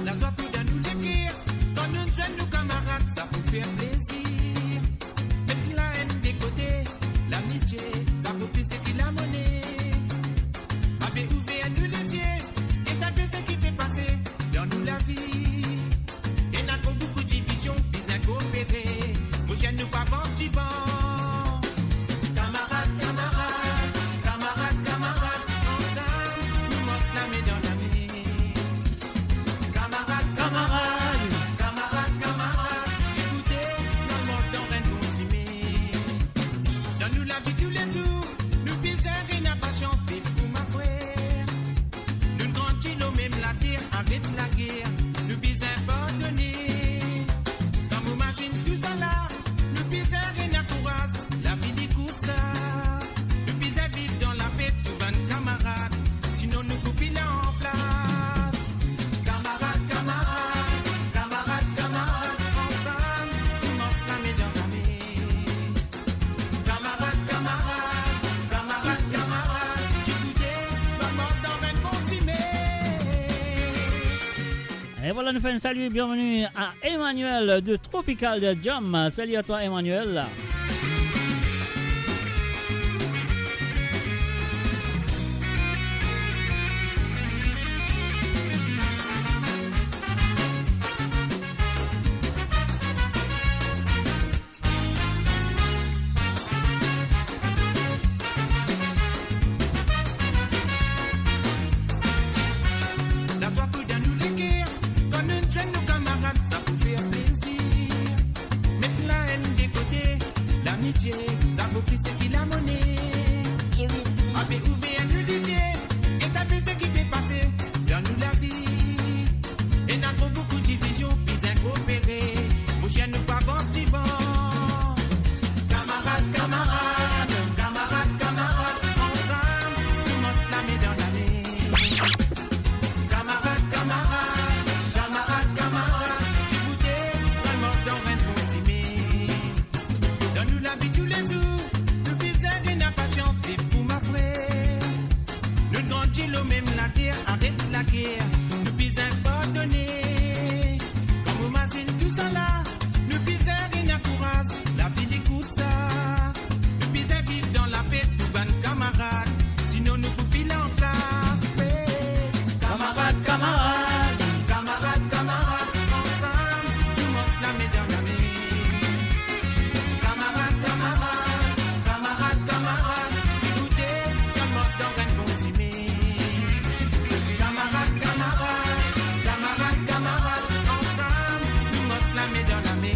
Lazwa pou dan nou leker, kan nou zwenn nou kamarad, sa pou fer plezir. Met laenn de kote, lamitie, sa pou plis ki lamone. Abe ouver nou lizie, get inpe seki pe pase dan nou lavi. Ena tro boukou divizion, bizin koopere. Mo zer nou pa vann divan. Kamarad, kamarad, kamarad, kamarad, ansam, nou mars lame dan lame. Kamarad, kamarad, kamarad, kamarad, ti koute, nou mars dan enn bon sime. Dan nou lavi toulezour, nou bizin gagn pasians, viv kouma frer. Nou grandi lor mem later, aret lager, nou bizin pardone. Kan mo mazinn tousala, nou bizin gagn kouraz, lavi li kourtsa. Nou bizin viv dan lape, tou bann kamarad, sinon nou pou pli la anplas. Kamarad, kamarad, Et voilà, nous faisons un salut et bienvenue à Emmanuel de Tropical Jam. Salut à toi, Emmanuel. Lazwa pou dan nou leker, kan nou zwenn nou kamarad, sa pou fer plezir. Met laenn de kote, lamitie, sa vo plis ki lamone. Ape ouver nou lizie, get enn pe seki pe pase dan nou lavi. Ena tro boukou divizion, bizin koopere, pou sien nou pa vant divan. Kamarad, kamarad, kamarad, kamarad, ansam, nou mars lame dan lame. Kamarad, kamarad, kamarad, kamarad, ti boute, kan mars dan enn bon sime. Dan nou lavi toulezour, nou bizin gagn pasians, viv kouma fre. Nou grandi lor mem later, aret lager, nou bizin pardone. Kan mo mazinn tousala, nou bizin gagn kouraz, lavi li kout sa. Nou bizin viv dan lape, tou bann kamarad, sinon nou pou pil anplas. Kamarad, kamarad, kamarad, kamarad, ansam, nou mars lame dan lame. Kamarad, kamarad, kamarad, kamarad, ti boute, kan mars dan enn bon sime. Kamarad, kamarad, kamarad, kamarad, ansam, nou mars lame dan lame.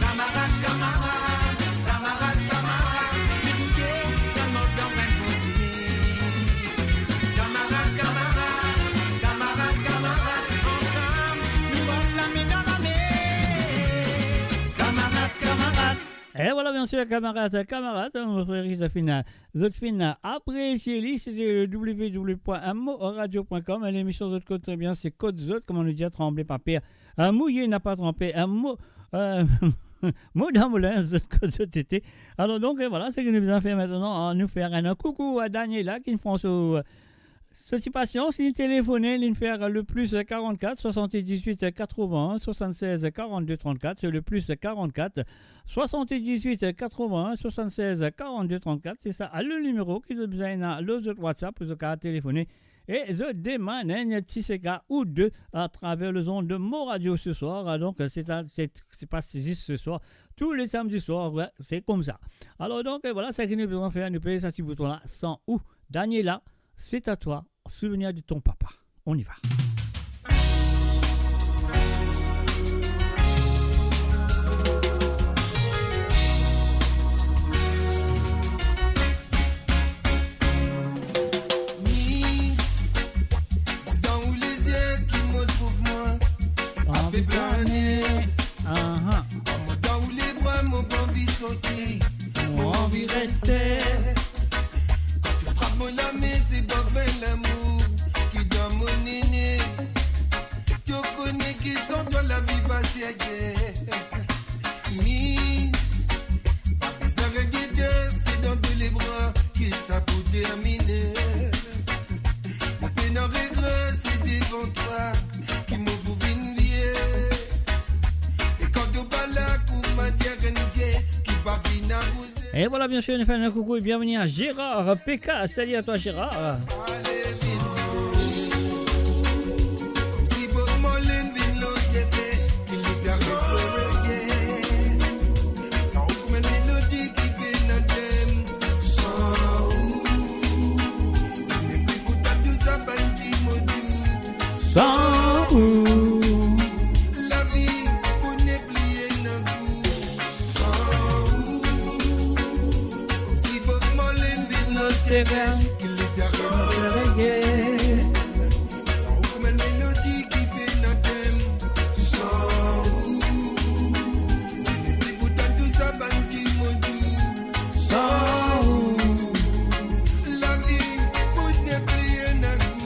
Kamarad, kamarad, kamarad, kamarad, ti boute, kan mars dan enn bon sime. Kamarad, kamarad, kamarad, kamarad, ansam, nou mars lame dan lame. Kamarad, kamarad. Et voilà, bien sûr, kamarad, kamarad, mo frer, zot finn, zot finn apresie li, se le w w w point m o radio point com, lemision zot konn tre bien, se Kot Zot, kouma nou dir, tranble pa per, mouye napa tranpe, mo, euh, mo dan mo linz, zot kot zot ete. Alor donk, euh, voilà, seki nou bizin fer aster, nou fer enn koukou a Daniela, ki finn fer so, so ti pasians, li telefone, li fer le plus quarante-quatre soixante-dix-huit quatre-vingts soixante-seize quarante-deux trente-quatre, se le plus quarante-quatre soixante-dix-huit quatre-vingts soixante-seize quarante-deux trente-quatre, se sa le nimero ki zot bizin ena lor zot WhatsApp pou zot kapav telefone e zot demann enn ti sega ou de atraver lezond de Mo Radio ce soir. Donk, se, se, se pa zis ce soir, tou le samdi soir, ouais, se koumsa. Alor donk, voilà, seki nou bizin fer, nou pez sa ti bouton la, Sans ou, Daniela, c'est à toi, souvenir de ton papa. On y va. Miss, se dan ou lizie ki mo trouv mwa ape plane. Aha. Mo dan ou lebra, mo pa anvi soti, mo anvi reste. Kan to trap mo lame, se pa vremem lamour ki dan mo nene. To kone ki san twa lavi pa serye. Miss, pa bizin regete, se dan to lebra ki sa pou termine. Mo pena regre, se devan twa ki mo pou vinn vie. E kan to pa la, kouma dir enn pie ki pa finn arouze. Et voilà, bien sûr, nous faisons un coucou et bienvenue à Gérard P K. Salut à toi, Gérard. San ou, lavi pou nepli ena gou. San ou, koumsi Bob Marley vinn lor tere, ki li pe aranz reggae. San ou, kouma enn melodi ki pena tem. San ou, nepli pou tann tou sa bann ki mo dou. San ou, lavi pou nepli ena gou.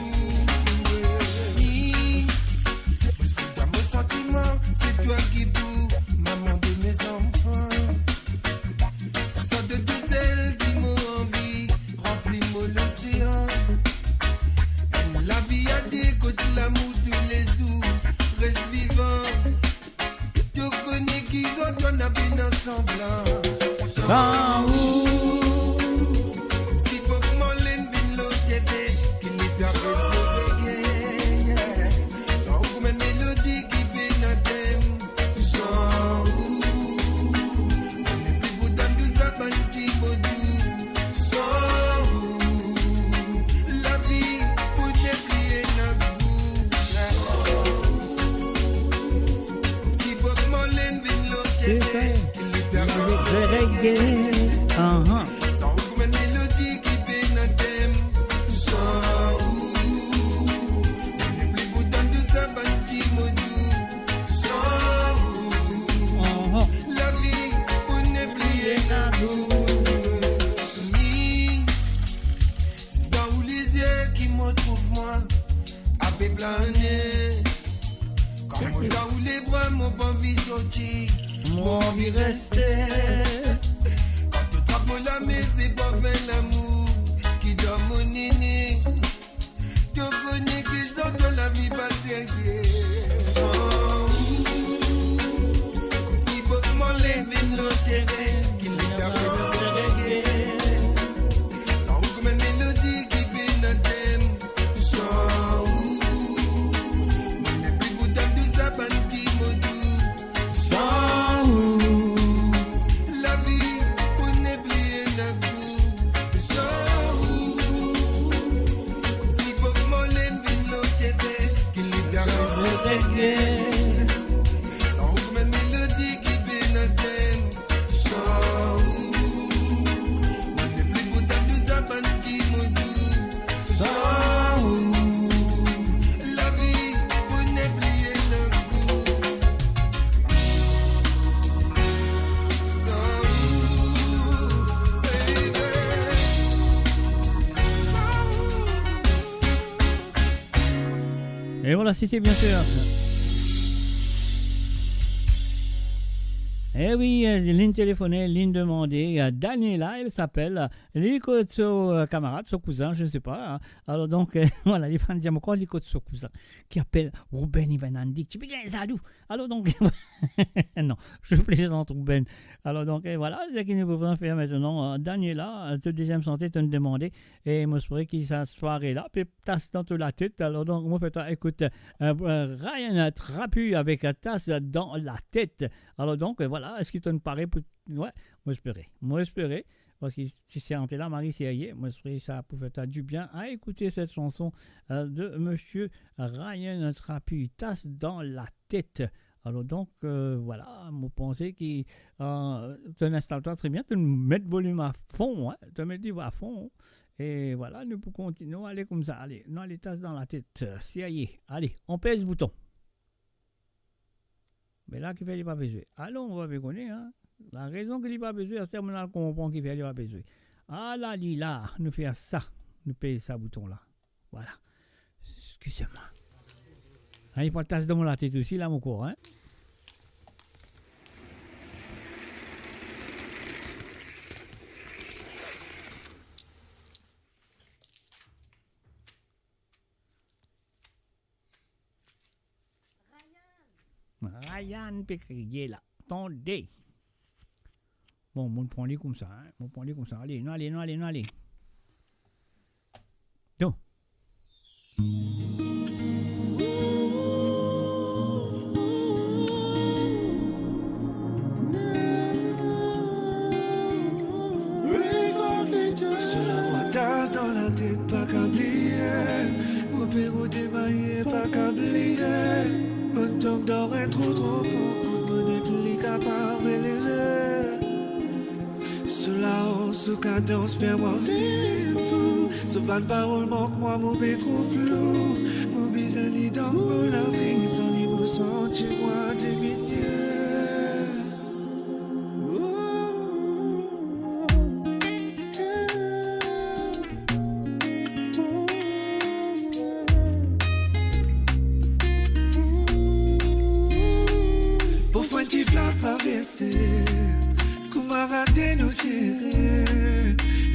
Miss, mo espri dan mo santiman, se twa ki pou maman de mes enfants. Sa de dizel ki mo anvi, ranpli mo losean. Enn lavi a de kot lamour tou le San ou. Koumsi Bob Marley vinn lor T V, ki li pe apel so reggae, yeah. San ou kouma enn melodi ki pena tem. San ou, mo nepli pou tann tou sa bann ti mo dou. San ou, lavi pou nepli ena gou. Koumsi Bob Marley vinn lor T V, ki li pe apel so reggae. Ahan. San ou kouma enn melodi ki pena tem. San ou, mo nepli pou tann tou sa bann ti mo dou. San ou, ahan, lavi pou nepli ena gou. Miss, si dan ou lizie ki mo trouv mwa, ape plane. Kan mo dan ou lebra, mo pa anvi sorti, mo anvi reste. Kan to trap mo lame, se parfin lamour ki dan mo nini. To kone ki sa to lavi pa serye. San ou, koumsi Bob Marley vinn lor T V, ki li pe apel so reggae. San ou kouma enn melodi ki pena tem. San ou, mo nepli pou tann tou sa bann ti mo dou. San ou, lavi pou nepli ena gou. San ou, koumsi Bob Marley vinn lor T V, ki li pe apel so reggae. San ou kouma enn melodi ki pena tem. San ou, mo nepli pou tann tou sa bann ti mo dou. San ou, lavi pou nepli ena gou. San ou, baby. San ou. Et voilà, c'était bien sûr. Eh oui, euh, ligne téléphonée, ligne demandée. Euh, Daniela, elle s'appelle. Li kot so, euh, kamarad, so kouzin, je ne sais pas, hein. Alors donc, euh, voilà, li finn dir mwa li kot so kouzin, ki apel Ruben Ivan Andy, ti pe gagn zalou. Alors donc, non, je plaisante, Ruben. Alors donc, euh, voilà, c'est qui nous pouvons faire maintenant, euh, Daniela, euh, to dezyem sante, to demande, e mo espere ki sa sware la pe tas dan to latet. Alors donc, mo fer twa ekout, euh, euh, Ryan Trapu avek Tas dan latet. Alors donc, euh, voilà, eski to pare pou, ouais, mo espere, mo espere, parski ti sante la, Marie Serrier, mo espere sa pou fer twa dibien a ekoute set sanson, euh, de Monsieur Ryan Trapu, Tas dan latet. Alors donc, euh, voilà, mo panse ki, euh, to instal twa tre bien, to met volim a fon, hein, to met li a fon, e voilà, nou pou kontinie, nou ale koumsa, ale, nou ale Tas dan latet, euh, Serrier, ale, on pez bouton. Me la, kifer li pa pe zwe? Alon, mo pa pe kone, hein. Larezon ki li pa pe zwe, aster mo al konpran kifer li pa pe zwe. Ala li la, nou fer sa, nou pez sa bouton la. Voilà. Eskiz mwa. Ah, li pran Tas dan mo latet osi la, mo krwar, hein. Ryan pe kriye la. Tande. Bon, mo pran li koumsa, hein. Mo pran li koumsa. Ale, nou ale, nou ale, nou ale. Don. So lavwa Tas dan latet, pa kapav bliye. Mo pe roule maye, pa kapav bliye. Mo tonbe dan enn trou profon, kot mo nepli kapav releve. So laor, so kadans fer mwa vinn fou. So bann parol mank mwa, mo pe trouv flou. Mo bizin li dan mo lavi, san li mo santi mwa diminie. Parfwa enn ti flas traverse, kouma rate nou tire,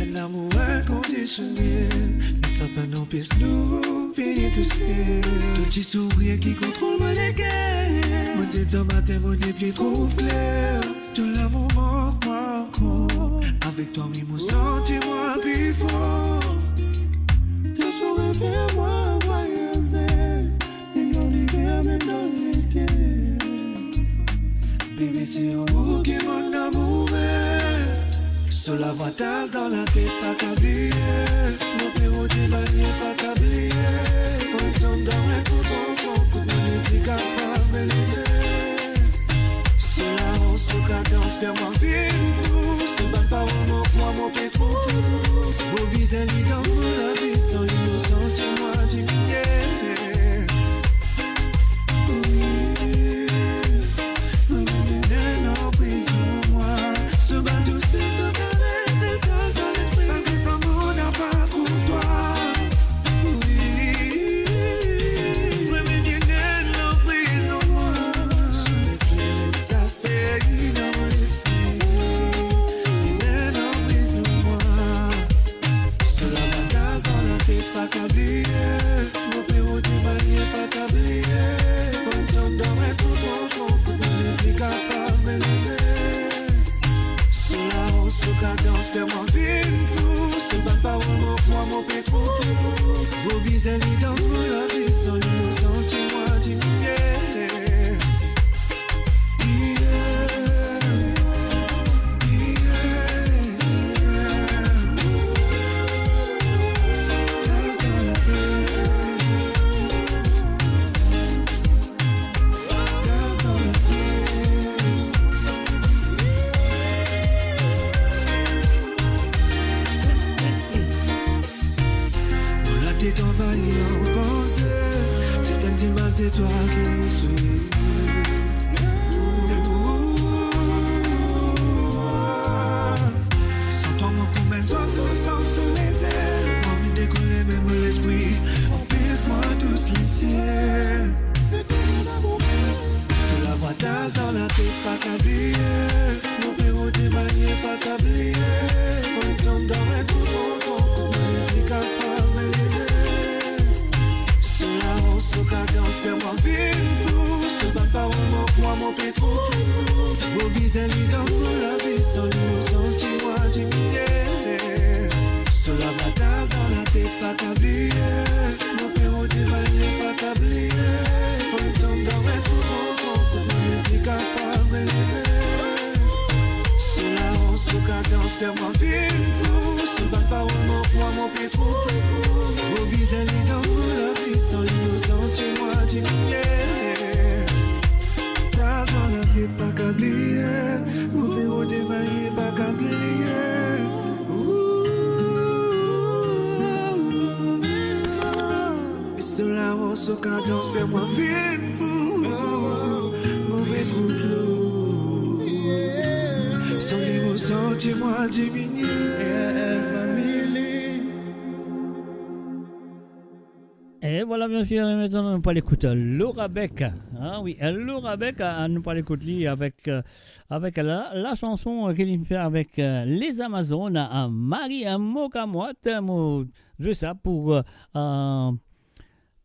enn lamour inkondisionel, me sa pa anpes nou vini tousel. To ti sourir ki kontrol mo leker. Mo ti dan matin, mo nepli trouv kler. To lamour mank mwa ankor. Avek twa, wi, mo santi mwa pli for. To sourir fer mwa vwayaze, mem dan liver, mem dan lete. Bebe, se ou ki mo amour. So lavwa taz dan latet, pa kav bliye. Mo pe rod bann, pa kav bliye. Mo tann dan enn kou tro for, kot mo nepli kapav releve. So laor, so kadans, fer mwa vinn fou. So bann parol mank mwa, mo pe tro flou. Mo bizin li dan mo lavi, san li mo santi mwa diminie. Wi, mo bizin enn anpriz dan mwa. So bann dous, so kares, so taz dan lespri. Malgre sa, mo napa trouv twa. Wi, vremem, ena lanpriz lor mwa. So lefler reste ase dan mo lespri. Ena lanpriz lor mwa. So lavwa taz dan latet, pa kav bliye. Mo pe rod bann, pa kav bliye. Mo tann dan enn kou tro for, kot mo nepli kapav releve. So laor, so kadans, fer mwa vinn fou. So bann parol mank mwa, mo pe tro flou. Mo bizin li dan mo lavi, san li mo santi mwa diminie. Yeah, yeah, yeah. Taz dan latet. Taz dan latet. Mo latet anvayi ar panse, se enn imaz de twa ki reste. San twa, mo kouma enn zwazo san so lezel. Mo anvi dekole, me mo lespri anpes mwa tous lesiel. So lavwa taz dan latet, pa kav bliye. Mo pe rod bann, pa kav bliye. Mo tann dan enn kou tro for, kot mo nepli kapav releve. So laor, so kadans, fer mwa vinn fou. So bann parol mank mwa, mo pe tro flou. Mo bizin li dan mo lavi, san li mo santi mwa diminie. So lavwa taz dan latet, pa kav bliye. Mo pe rod bann, pa kav bliye. Mo tann dan enn kou tro for, kot mo nepli kapav releve. So laor, so kadans, fer mwa vinn fou. So bann parol mank mwa, mo pe tro flou. Mo bizin li dan mo lavi, san li mo santi mwa diminie. Taz dan latet, pa kav bliye. Mo pe rod bann, pa kav bliye. Ooh. So laor, so kadans, fer mwa vinn fou. Mo pe tro flou. San li mo santi mwa diminie. E vwala, bien sir, e aster nou pou al ekout Laura Beck. Ah wi, Laura Beck, ah, nou pou al ekout li avek, euh, avek la, la sanson, euh, ki li fer avek, euh, Les Amazones, ah, Marie, ah, Mokamwat, ah, mo zwe sa pou, euh, euh,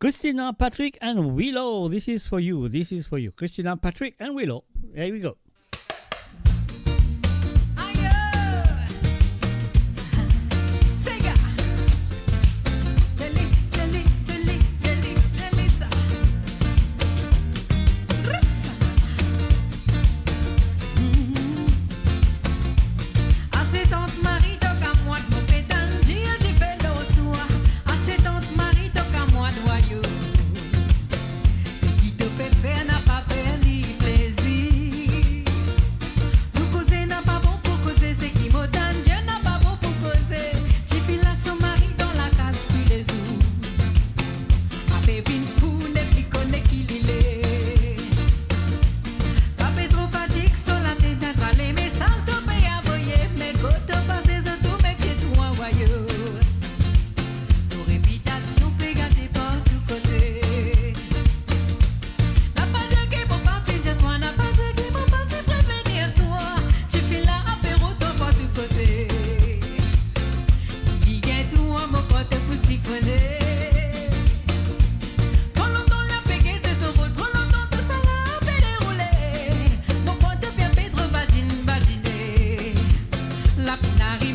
Christina, Patrick and Willow. This is for you, this is for you. Christina, Patrick and Willow. Here we go. Ayo! Sega! Joli, joli, joli, joli, joli sa. Roots! Mm. Ase tant Marie, to kamwad, mo pe tann dir dife lor twa. Ase tant Marie, to kamwad, wayo. Seki to pe fer napa fer li plezir. Nou koze napa bon pou koze, seki mo tann dir napa bon pou koze. Tifi la so mari dan lakaz toulezour. Ape vinn fou, nepli kone ki li le. Pa pe tro fatig so latet, enn tra lemesaz to pe avoye, me kot to pase zot tou mefie twa, wayo. To repitasion pe gate partou kote. Napa dir ki mo pa finn dir twa, napa dir ki mo pa ti prevenir twa. Tifi la ape rod twa partou kote. Si li gagn twa, mo porte pou sifone. Tro lontan la pe gete to rol, tro lontan tousala pe deroule. Mo porte bien pe tro badinn, badine. La finn arive.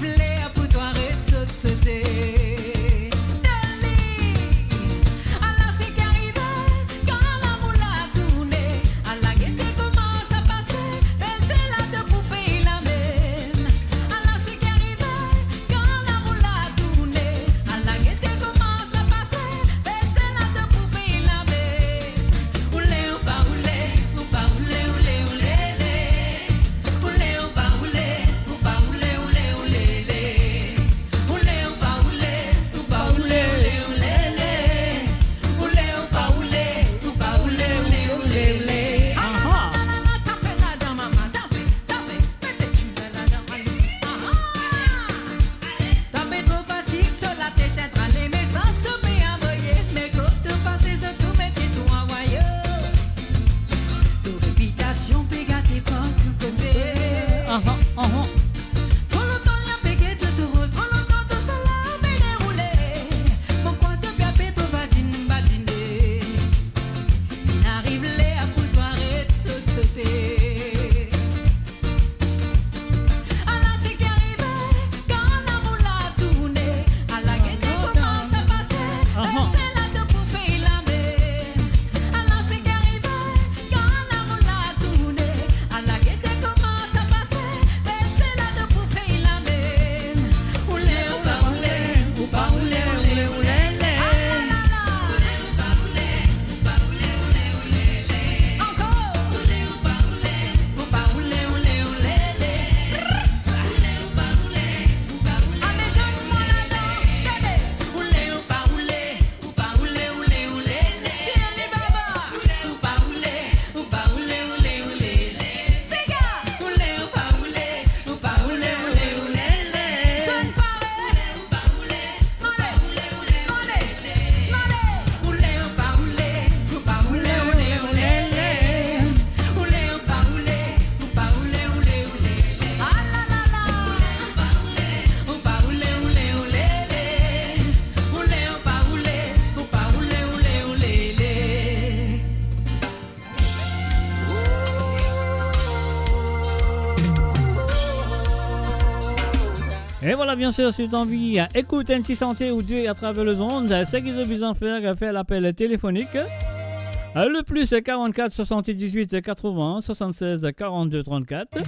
E vwala, bien sir, si zot anvi, euh, ekout enn ti sante ou de atraver lezond, euh, seki zot bizin fer, euh, fer lapel telefonik, euh, le plus quarante-quatre soixante-dix-huit quatre-vingts soixante-seize quarante-deux trente-quatre.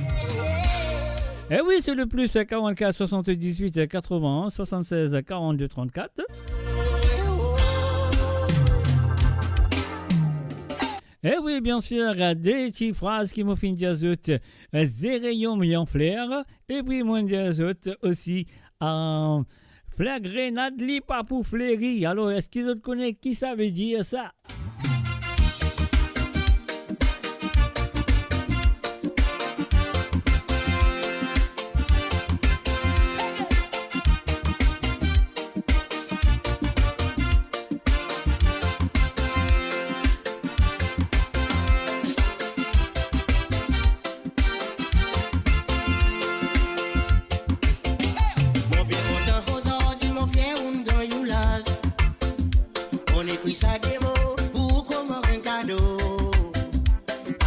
E wi, se le plus quarante-quatre soixante-dix-huit quatre-vingts soixante-seize quarante-deux trente-quatre. E wi, bien sir, de ti fraz ki mo finn dir zot, euh, zere yon mil fler, epi mo dir zot osi, euh, fler grenad li pa pou fleri. Alor, eski zot kone ki sa ve dir sa? Mo bien kontan ozordi, mo fler ou'nn ganny ou las. Mo'nn ekrir sa de mo pou ou kouma enn kado.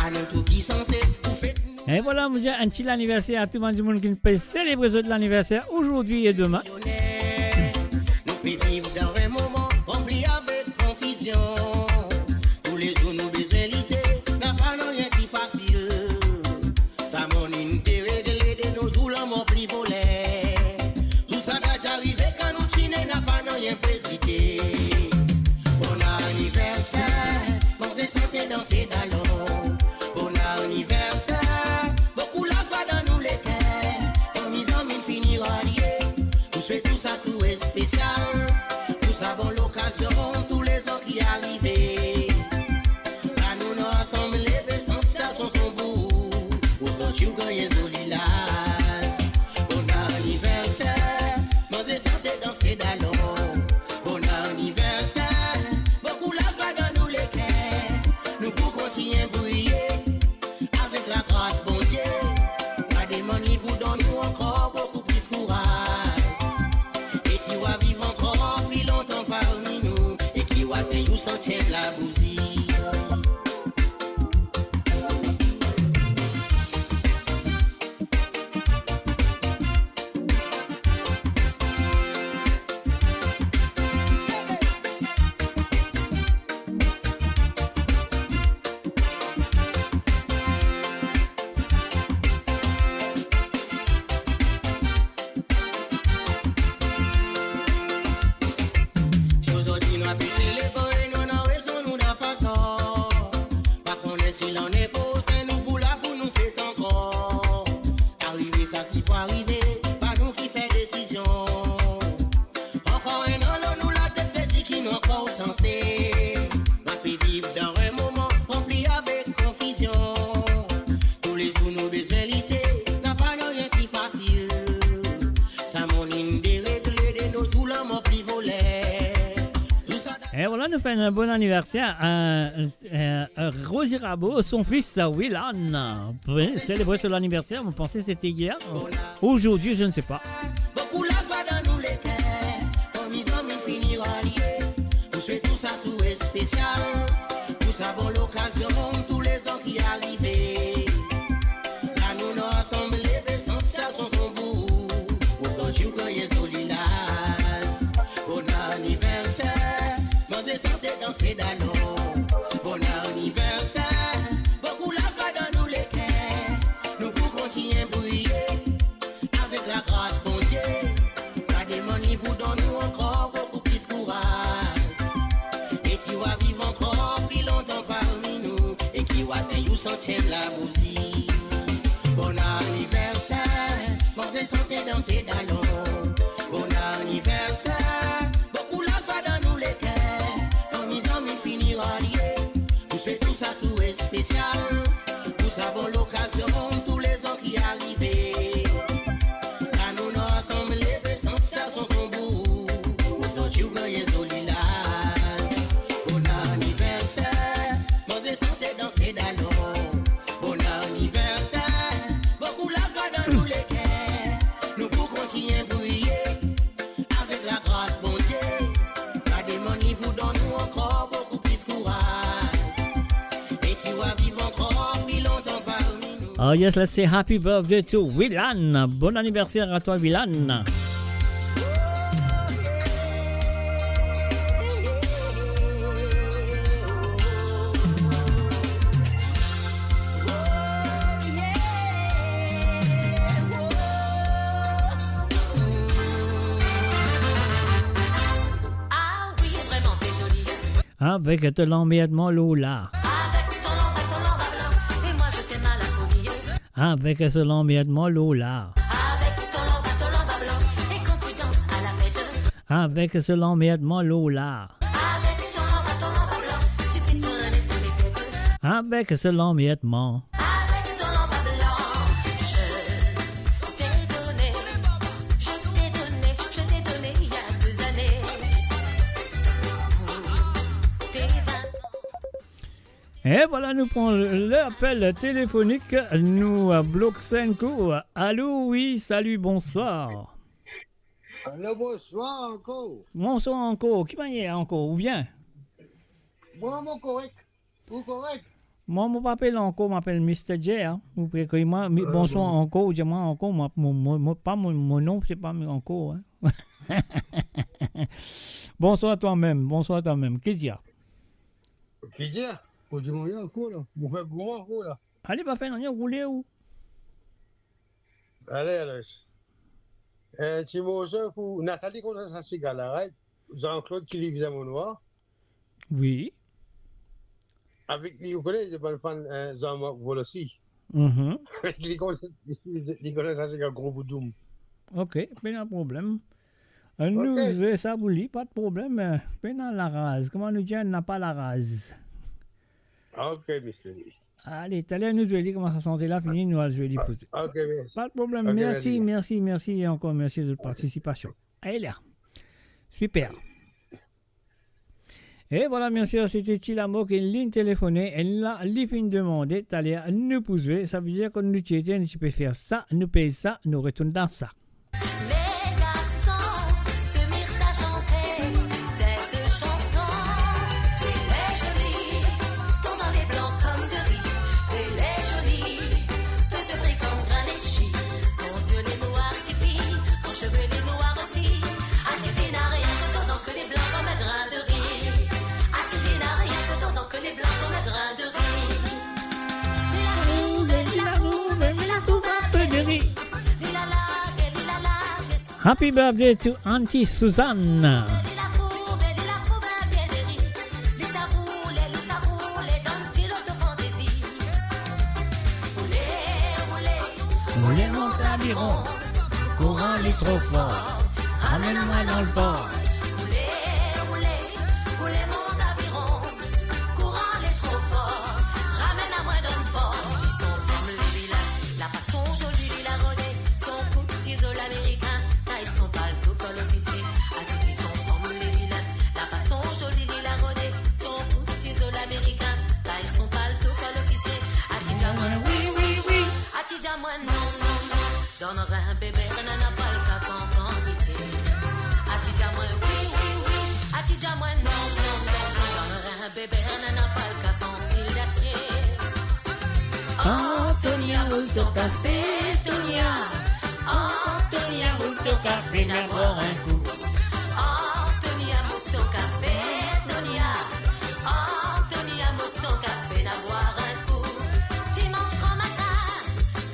Anou tou ki sanse pou fet nou. E vwala, mo dir enn ti laniverser a tou bann dimoun ki pe selebre zot laniverser ozordi e demin. Nou pe viv dan enn moman ranpli avek konfizion. Toulezour nou bizin lite, napa nanye ki fasil. Sa monn inn deregle, de nozour lanmor pli voler. Tousala ti arive kan nou ti ne, napa nanye pou ezite. Bon aniverser, manze, sante, danse, dalon. Bon aniverser, boukou lazwa dan nou leker. Fanmi, zanmi fini ralie. Nou swet ou sa sour espesial pou sa bon lokazion, tou lezan ki arive. La nou ansanm leve, sant sa son son bou. Ozordi ou gagn zoli las. Bon aniverser, manze, sante, danse, dalon. Bon aniverser, boukou lazwa dan nou leker. Nou pou kontign briye avek lagras Bondie. Pa demann li pou donn nou ankor boukou plis kouraz, e ki ou a viv ankor pli lontan parmi nou, e ki ou a tegn ou santiem labouzi. Si ozordi nou ape selebre, nou ena rezon, nou napa tor. Pa kone si lane prosin nou pou la pou nou fet ankor. Arive sa ki pou arive, pa nou ki fer desizion. Ankor enn an lor nou latet, pe dir ki nou ankor sanse. Nou pe viv dan enn moman ranpli avek konfizion. Toulezour nou bizin lite, napa nanye ki fasil. Sa monn inn deregle, de nozour lanmor pli voler. Tousala... E vwala, nou fer enn bon aniverser a, euh, euh, Rosie Rabo, son fis, euh, Willan. Wi, selebre so laniverser, mo panse sete yer. Ozordi, je ne sais pas. Boukou lazwa dan nou leker, fanmi, zanmi fini ralie. Nou swet ou sa sour espesial pou sa bon lokazion, tou lezan ki arive. La nou ansanm leve, sant sa son son bou. Ozordi ou gagn zoli las. Bon aniverser, manze, sante, danse, dalon. Bon aniverser, boukou lazwa dan nou leker. Nou pou kontign briye avek lagras Bondie. Pa demann li pou donn nou ankor boukou plis kouraz, e ki ou a viv ankor pli lontan parmi nou, e ki ou a tegn ou santiem labouzi. Bon aniverser, manze, sante, danse, dalon. Bon aniverser, boukou lazwa dan nou leker. Fanmi, zanmi fini ralie. Nou swet ou sa sour espesial pou sa bon lokazion, tou lezan ki arive. La nou ansanm leve, sant sa son son bou. Ozordi ou gagn zoli las. Bon aniverser, manze, sante, danse, dalon. Bon Oh yes, let's say happy birthday to Wilan. Bon anniversaire à toi, Wilan. Ah oui, vraiment, t'es jolie. Avek to lanmerdman Lola. Avek to lanba, to lanba blan, e mwa je t'aime à la folie. Avek to lanmerdman Lola. Avek to lanba, to lanba blan, e kan ti dans à la fête. Avek to lanmerdman Lola. Avek to lanba, to lanba blan, tu fais tourner tous les têtes. Avek to lanmerdman. Avek to lanba blan, je t'ai donné, je t'ai donné, je t'ai donné il y a deux années. Pour tes vingt ans. E vwala, nou pran lapel telefonik, nou, euh, blok sa enn kou. Alo, wi, salut, bonsoir. Alo, bonswar ankor. Bonswar ankor. Ki manier ankor, ou bien? Mwa, mo korek. Ou korek? Mwa, mo pa apel ankor, mo apel Mister J, hein. Ou pe kriy mwa, mi-, euh, bonswar ankor, ou dir mwa ankor, mwa, mo, mo, mo, pa mo, mo nom, se pa mi ankor, hein. Bonswar twa mem, bonswar twa mem. Ki dir? Ki dir? Pou dimoun ankor la. Mo fer gro ankor la. Ale, pa fer nanye, roule ou. Ale, Aloyz. Eh, ti morso pou Nathalie kontan sa siga la, right? Jean-Claude ki li bizin mo nwa. Wi. Avek li, ou kone, li bann fan, eh, Jean-Marc Volosi. Mhm. Li kontan, li kontan sa siga gro boudoum. Ok, pena problem. Eh, nou, ok, zwe sa pou li, pa de problem. Eh, pena laraz. Kouma nou dir, napa laraz. Ok, Mister Lee. Ale, taler nou zwe li, kouma sa sante la fini, nou al zwe li pou... Ok, mersi. Pa de problem. Ok, mersi, mersi, mersi, e ankor mersi de zot partisipasion. Ale la. Siper. E vwala, mersi, sete Ti Lamo ki linn telefone, e la, li finn demande, taler nou pou zwe, savedir kan nou ti ete, nou ti pe fer sa, nou pez sa, nou retourn dan sa. Les garçons se mirent à chanter cette chanson. T'es jolie, ton dent est blanc comme de riz. T'es jolie, tes yeux brillent comme grain de chi. Ton yeux les noirs ti fille, ton cheveu les noirs aussi. Ah, ti fille n'a rien que ton dent que les blancs comme un grain de riz. Ah, ti fille n'a rien que ton dent que les blancs comme un grain de riz. Li la trouve, li la trouve, li la trouve un peu de riz. Happy birthday to Auntie Suzanne. Roule mon zaviron, kouran li tro for, ramenn mwa dan lepor. Roule, roule, roule mon zaviron, kouran li tro for, ramenn mwa dan lepor. Ti finn son fanm, li, li la, la pa son zoli, li la rode, son kout sizo lamerikin, sa e son palto kol ofisie. Ah, ti finn son fanm, li, li la, la pa son zoli, li la rode, son kout sizo lamerikin, sa e son palto kol ofisie. Ah, ti dir mwa wi, wi, wi. Ah, ti dir mwa non, non, non. Donn enn beber, nana pa le kafan kantite. Ah, ti dir mwa wi, wi, wi. Ah, ti dir mwa non, non, non, non. Donn enn beber, nana pa le kafan fil dasie. Antonia, roul ton kafe, Tonia. Antonia, roul ton kafe, na bwar enn kou. Antonia, mont ton kafe, Tonia. Antonia, mont ton kafe, na bwar enn kou. Dimanz granmatin,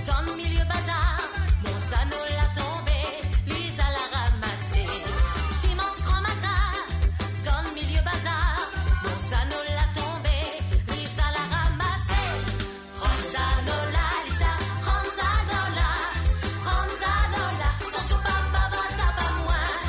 dan milie bazar, mon sano la tonbe, li sa la ramase. Dimanz granmatin, dan milie bazar, mon sano la tonbe, li sa la ramase. Rann sano la, li sa, rann sano la, rann sano la, tansion papa va tap amwin.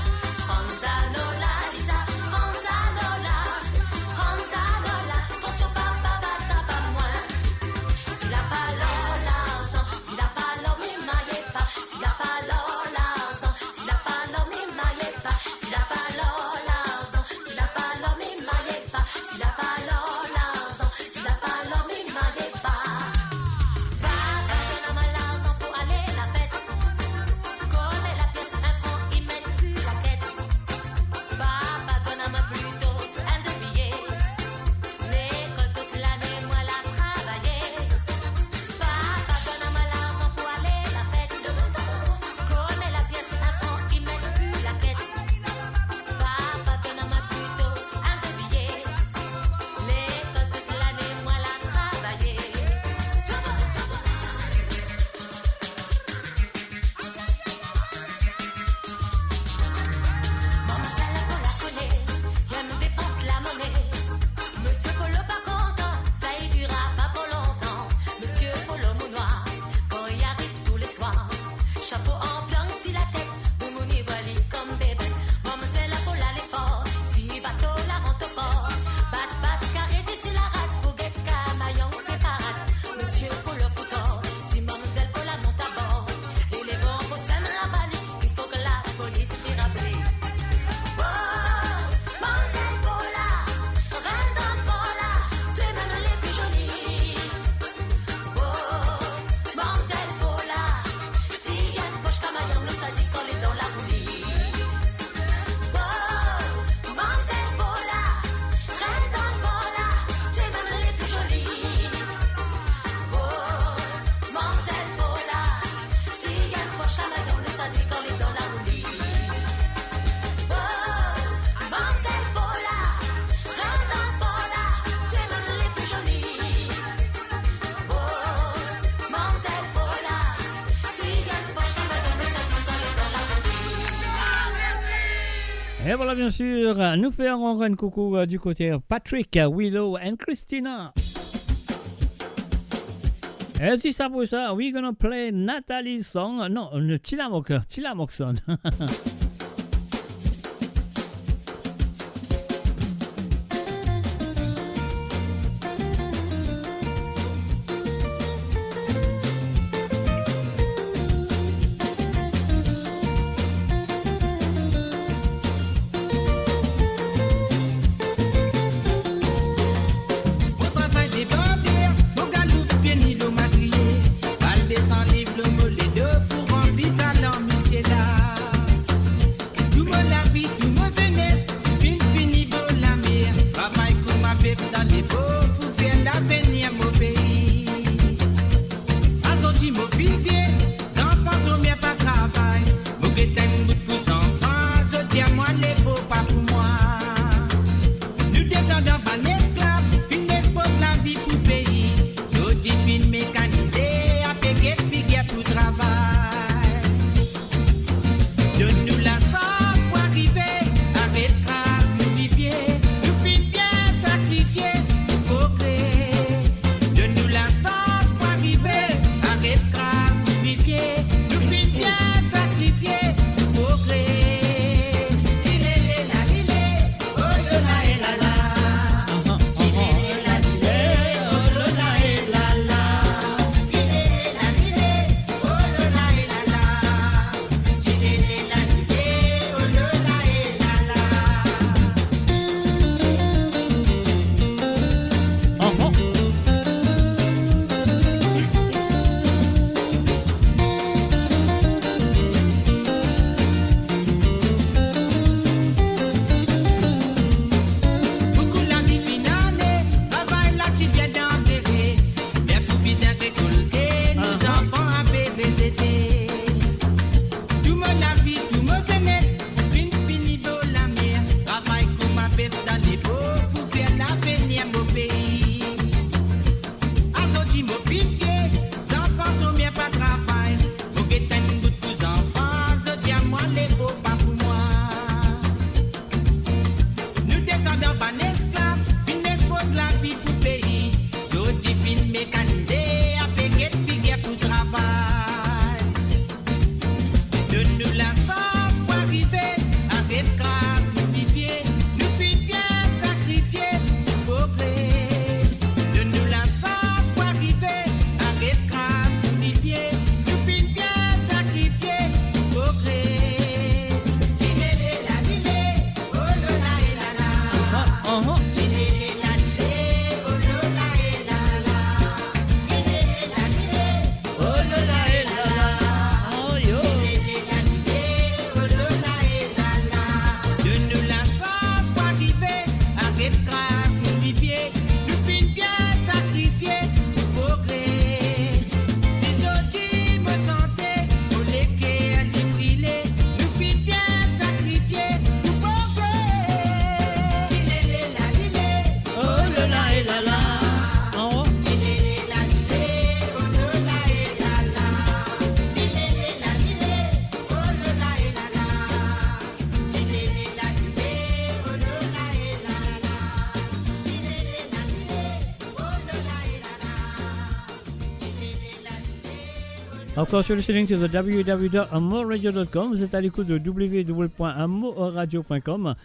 Et voilà, bien sûr, nous faisons encore un coucou, euh, du côté Patrick, Willow and Christina. Et juste après ça, we're gonna play Nathalie's song. Non, euh, Tilamok, Tilamok song. Mo travay de barber, mo galoup pie ni lor madriye, bal desann liv lor mo ledo pou ranpli sa larmi sela. Tou mo lavi, tou mo zenes, finn fini bor lamer, travay kouma bef dan lebo pou fer lavenir mo pei. Azordi mo finn vie, zanfan zome pa travay, mo get enn bout pou zanfan, zot dir mwa lebo pa pou mwa. Nou desandan bann esklav, finn exploz lavi pou pei, zot difinn mekanize, ape get figir pou travay. Donn nou lasans pou arive, aret kraz nou lipie, nou finn bien sakrifie pou progre. Donn nou lasans pou arive, aret kraz nou lipie, nou finn bien sakrifie pou progre. Ti lele la lele, oh lo la e la la. Ti lele la lele, oh lo la e la la. Ti lele la lele, oh lo la e la la. Boukou lavi finn ale, travay la ti bien danzere. Ler pou bizin rekolte, nou zanfan ape rezete. Tou mo lavi, tou mo zenes, finn fini bor lamer, travay kouma bef dan lebo pou fer lavenir mo pei. Azordi mo finn vie, zanfan zome pa travay, mo get enn bout pou zanfan, zot dir mwa lebo pa pou mwa. Nou desandan bann esklav, finn exploz lavi pou pei, zot difinn mekanize, ape get figir pou travay. Donn nou lasans pou arive, aret kraz nou lipie, nou finn bien sakrifie pou progre. Donn nou lasans pou arive, aret kraz nou lipie, nou finn bien sakrifie pou progre. Ti lele la lele, oh lo la e la la. Ti lele la lele, oh lo la e la la. Ti lele la lele, oh lo la e la la. Oh yo. Ti lele la lele, oh lo la e la la. Donn nou lasans pou arive, aret kraz nou lipie, nou finn bien sakrifie pou progre. Si zot dir mo sante, mo leker li brile, nou finn bien sakrifie pou progre. Ti lele la lele, oh lo la e la la. Oh. Ti lele la lele, oh lo la e la la. Ti lele la lele, oh lo la e la la. Ti lele la lele, oh lo la e la la. Ti lele la lele, oh lo la e la la. Of course, you're listening to the w w w dot amor radio dot com. Vous êtes à l'écoute de w w w point amor radio point com.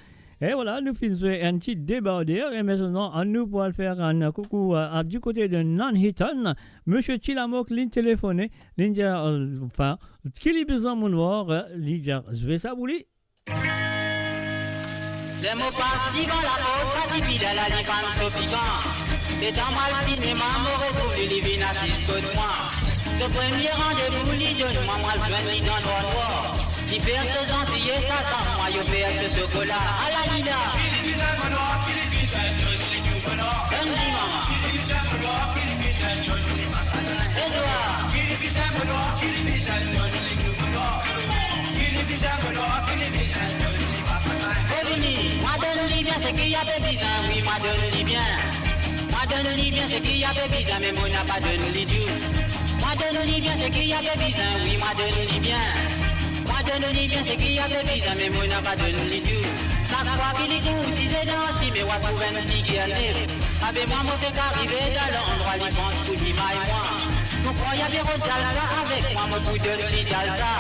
E vwala, nou finn zwe enn ti Debarder. E aster, nou pou al fer enn koukou, euh, du côté de Nuneaton. Misie Tilamok, li telefone, li dir, euh, anfin, ki li bizin monn war, euh, li dir, zwe sa pou li. Ler mo pas devan laport, sa difi la, li pann so pikan. Letan mo al sinema, mo retrouv li, li vinn asiz kot mwa. So premie randevou li donn mwa, mo al zwenn li dan nwar nwar. Li fer so zantiye, sa sanm mwa, li ofer so sokola. Ala li la. Donn li, mama. Edward. Revini, mwa donn li bien seki li pe bizin, wi, mwa donn li bien. Mwa donn li bien seki li pe bizin, me mo napa donn li tou. Mwa donn li bien seki li pe bizin, wi, mwa donn li bien. Mwa donn li bien seki li pe bizin, me mo napa donn li tou. Sak fwa ki li kour ti dedan, si me wa trouv enn figir nef. Abe mwa, mo fek arive dan landrwa li pans pou limay mwa. Mo krwar li pe rod salsa avek mwa, mo pou donn li salsa.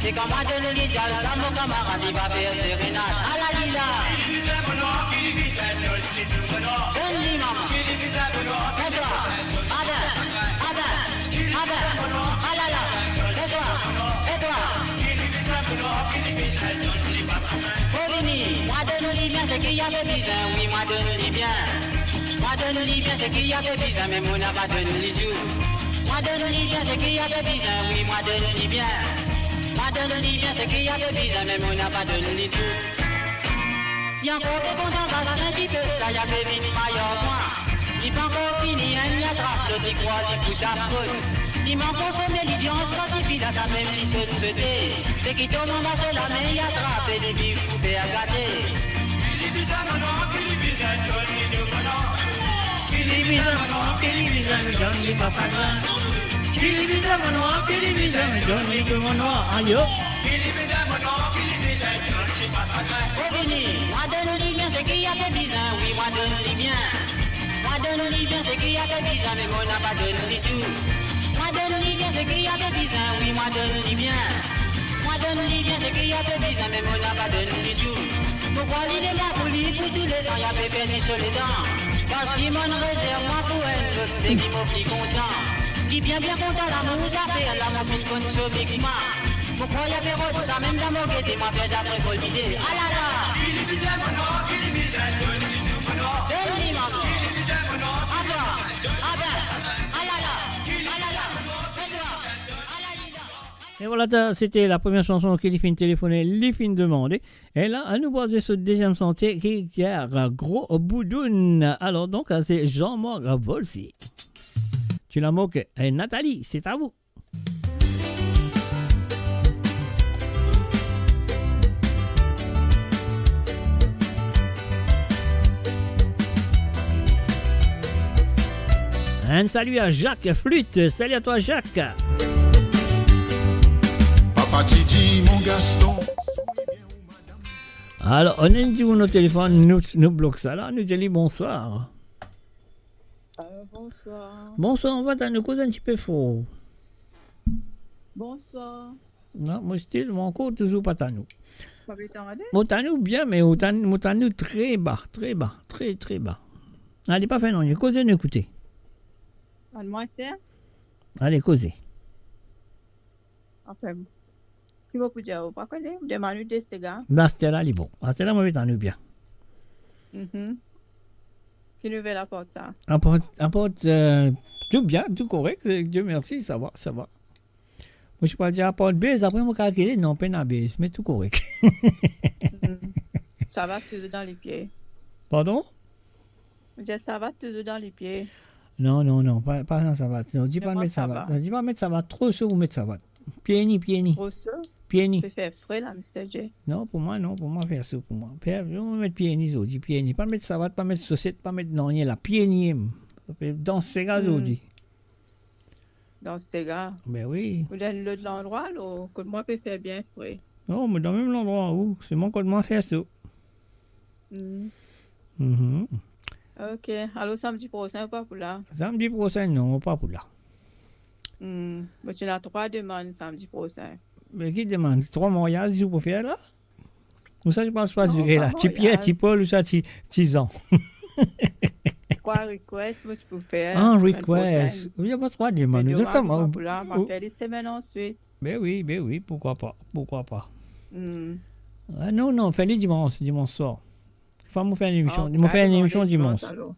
E kan mwa donn li salsa, mo kamarad li va fer serenad. Ala li la. Donn li, mama. E twa? Abe, abe, abe. Alala. E twa? E twa? Mo vini, mwa donn li bien seki li pe bizin, wi, mwa donn li bien. Mwa donn li bien seki li pe bizin, me mo napa donn li tou. Mwa donn li bien seki li pe bizin, wi, mwa donn li bien. Mwa donn li bien seki li pe bizin, me mo napa donn li tou. Li ankor pe kontan bas sien dipes la, li pe vinn mayor mwa. Li pankor fini, enn li atrap lot, li krwar li pou tap kot. Li mank konsome, li dir, sa sifi la, samem li sot sote. Seki tom anba so lame, li atrape, li vinn pou fer gate. Ki li bizin mo nwa, ki li bizin donn li tou mo nwa. Ki li bizin mo nwa, ki li bizin donn li pa sagrin. Ki li bizin mo nwa, ki li bizin donn li tou mo nwa. Ayo. Ki li bizin mo nwa, ki li bizin donn li pa sagrin. Mo vini, mwa donn li bien seki li pe bizin, wi, mwa donn li bien. Mwa donn li bien seki li pe bizin, me mo napa donn li tou. Mwa donn li bien seki li pe bizin, wi, mwa donn li bien. Mwa donn li bien seki li pe bizin, me mo napa donn li tou. Mo krwar li dedan pou li pou touletan, li pe perdi so letan. Parski monn rezerv mwa pou enn lot, seki mo pli kontan. Li bien, bien kontan lamour zafer la, mo finn konn so big mwa. Mo krwar li pe rod sa, mem dan mo gete, mwa fer dapre mo lide. Alala! Donn li, mama. Atwa! Abe! Alala! Alala! Atwa! Alala! E vwala, ta, sete la premie sanson ki li finn telefone, li finn demande. E la, anou pral zwe so deziem sanson ki, ki Gro Boudoun. Alor donk, se Jean-Marc Volcy. Tu la moque, eh, Nathalie, c'est à vous. Un salut à Jacques Flûte. Salut à toi, Jacques. Papa ti di, mon Gaston. Alors, on a une au téléphone, nous, nous bloque ça là, nous dit bonsoir. Euh, bonsoir. Bonswar, mo pa tann ou, koz enn tipe for. Bonswar. Non, mo stil, mo ankor touzour pa tann ou. Mo pe tann ou. Mo tann ou bien, me mo tann, mo tann ou tre ba, tre ba, tre, tre ba. Ale, pa fer nanye, koze, nou ekoute. Tann mwa, ser. Ale, koze. Anfin, ki mo pou dir ou, pa kone, demann ou de sega. Aster la, li bon. Aster la, mo pe tann ou bien. Mhm. Ki nouvel apart sa? Apart, apart, euh, tou bien, tou korek, euh, Dieu merci, ça va, ça va. Mo ti pou dir apart bez, apre mo kalkile, non, pena bez, me tou korek. Mhm. Savat touzour dan lipie. Pardon? Mo dir savat touzour dan lipie. Non, non, non, pa, pa dan savat. Non, di pa met savat. Non, di pa met savat. Tro so pou met savat. Pie ni, pie ni. Tro so? Pie ni. Pe fer fre la, Mister J. Non, pou mwa, non, pou mwa fer so, pou mwa. Fer, nou met pie ni zordi, pie ni. Pa met savat, pa met soset, pa met nanye la. Pie ni, em. Dans sega zordi. Dans sega. Ben wi. Ou dan lot landrwa, lo, kot mwa pe fer bien fre. Non, mo dan mem landrwa ou, selman kot mwa fer so. Hmm. Mhm. Ok, alor samdi prosin, ou pa pou la? Samdi prosin, non, mo pa pou la. Hmm. Mo ti ena trwa demann samdi prosin. Me ki demann? Trwa maryaz ou pou fer la? Ou sa, ti pa swazir la. Non, pa maryaz. Ti Pier, ti Pol, ou sa, ti, ti Zan. Trwa request, mo ti pou fer. Ah, request. Wi, ena trwa demann. Ou sa, ou pa pou la, mo fer li semenn answit. Ben wi, ben wi, pourquoi pas, pourquoi pas. Hmm. Ah, non, non, fer li dimans, dimans swar. Fwa mo fer enn emision, mo fer enn emision dimans. Alor.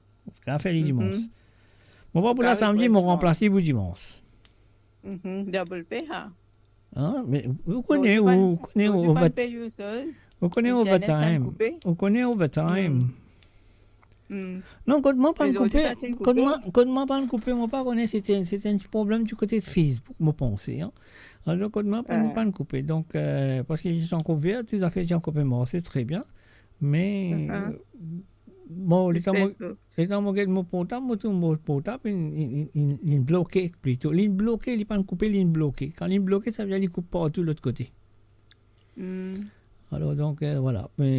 Kan fer li dimans. Mhm. Mo pa pou la samdi, mo ranplas li pou dimans. Mhm, double pay, ha? Hein? Me ou kone, ou kone overtime. Ou kone overtime. Ou kone overtime. Hmm. Non, kot mwa pa'nn koupe, kot mwa, kot mwa pa'nn koupe, mo pa kone, se ti, se ti enn ti problem di kote Facebook, mo panse, hein. Alor, kot mwa pa'nn, pa'nn koupe. Donk, euh, parski li ti ankor ver, tou zafer ti ankor pe marse tre bien. Me, euh, bon, letan mo, letan mo get mo portab, mo trouv mo portab, li, li, li, li bloke plito. Li bloke, li pa'nn koupe, li bloke. Kan li bloke, savedir li koup partou lot kote. Hmm. Alor, donk, euh, vwala. Me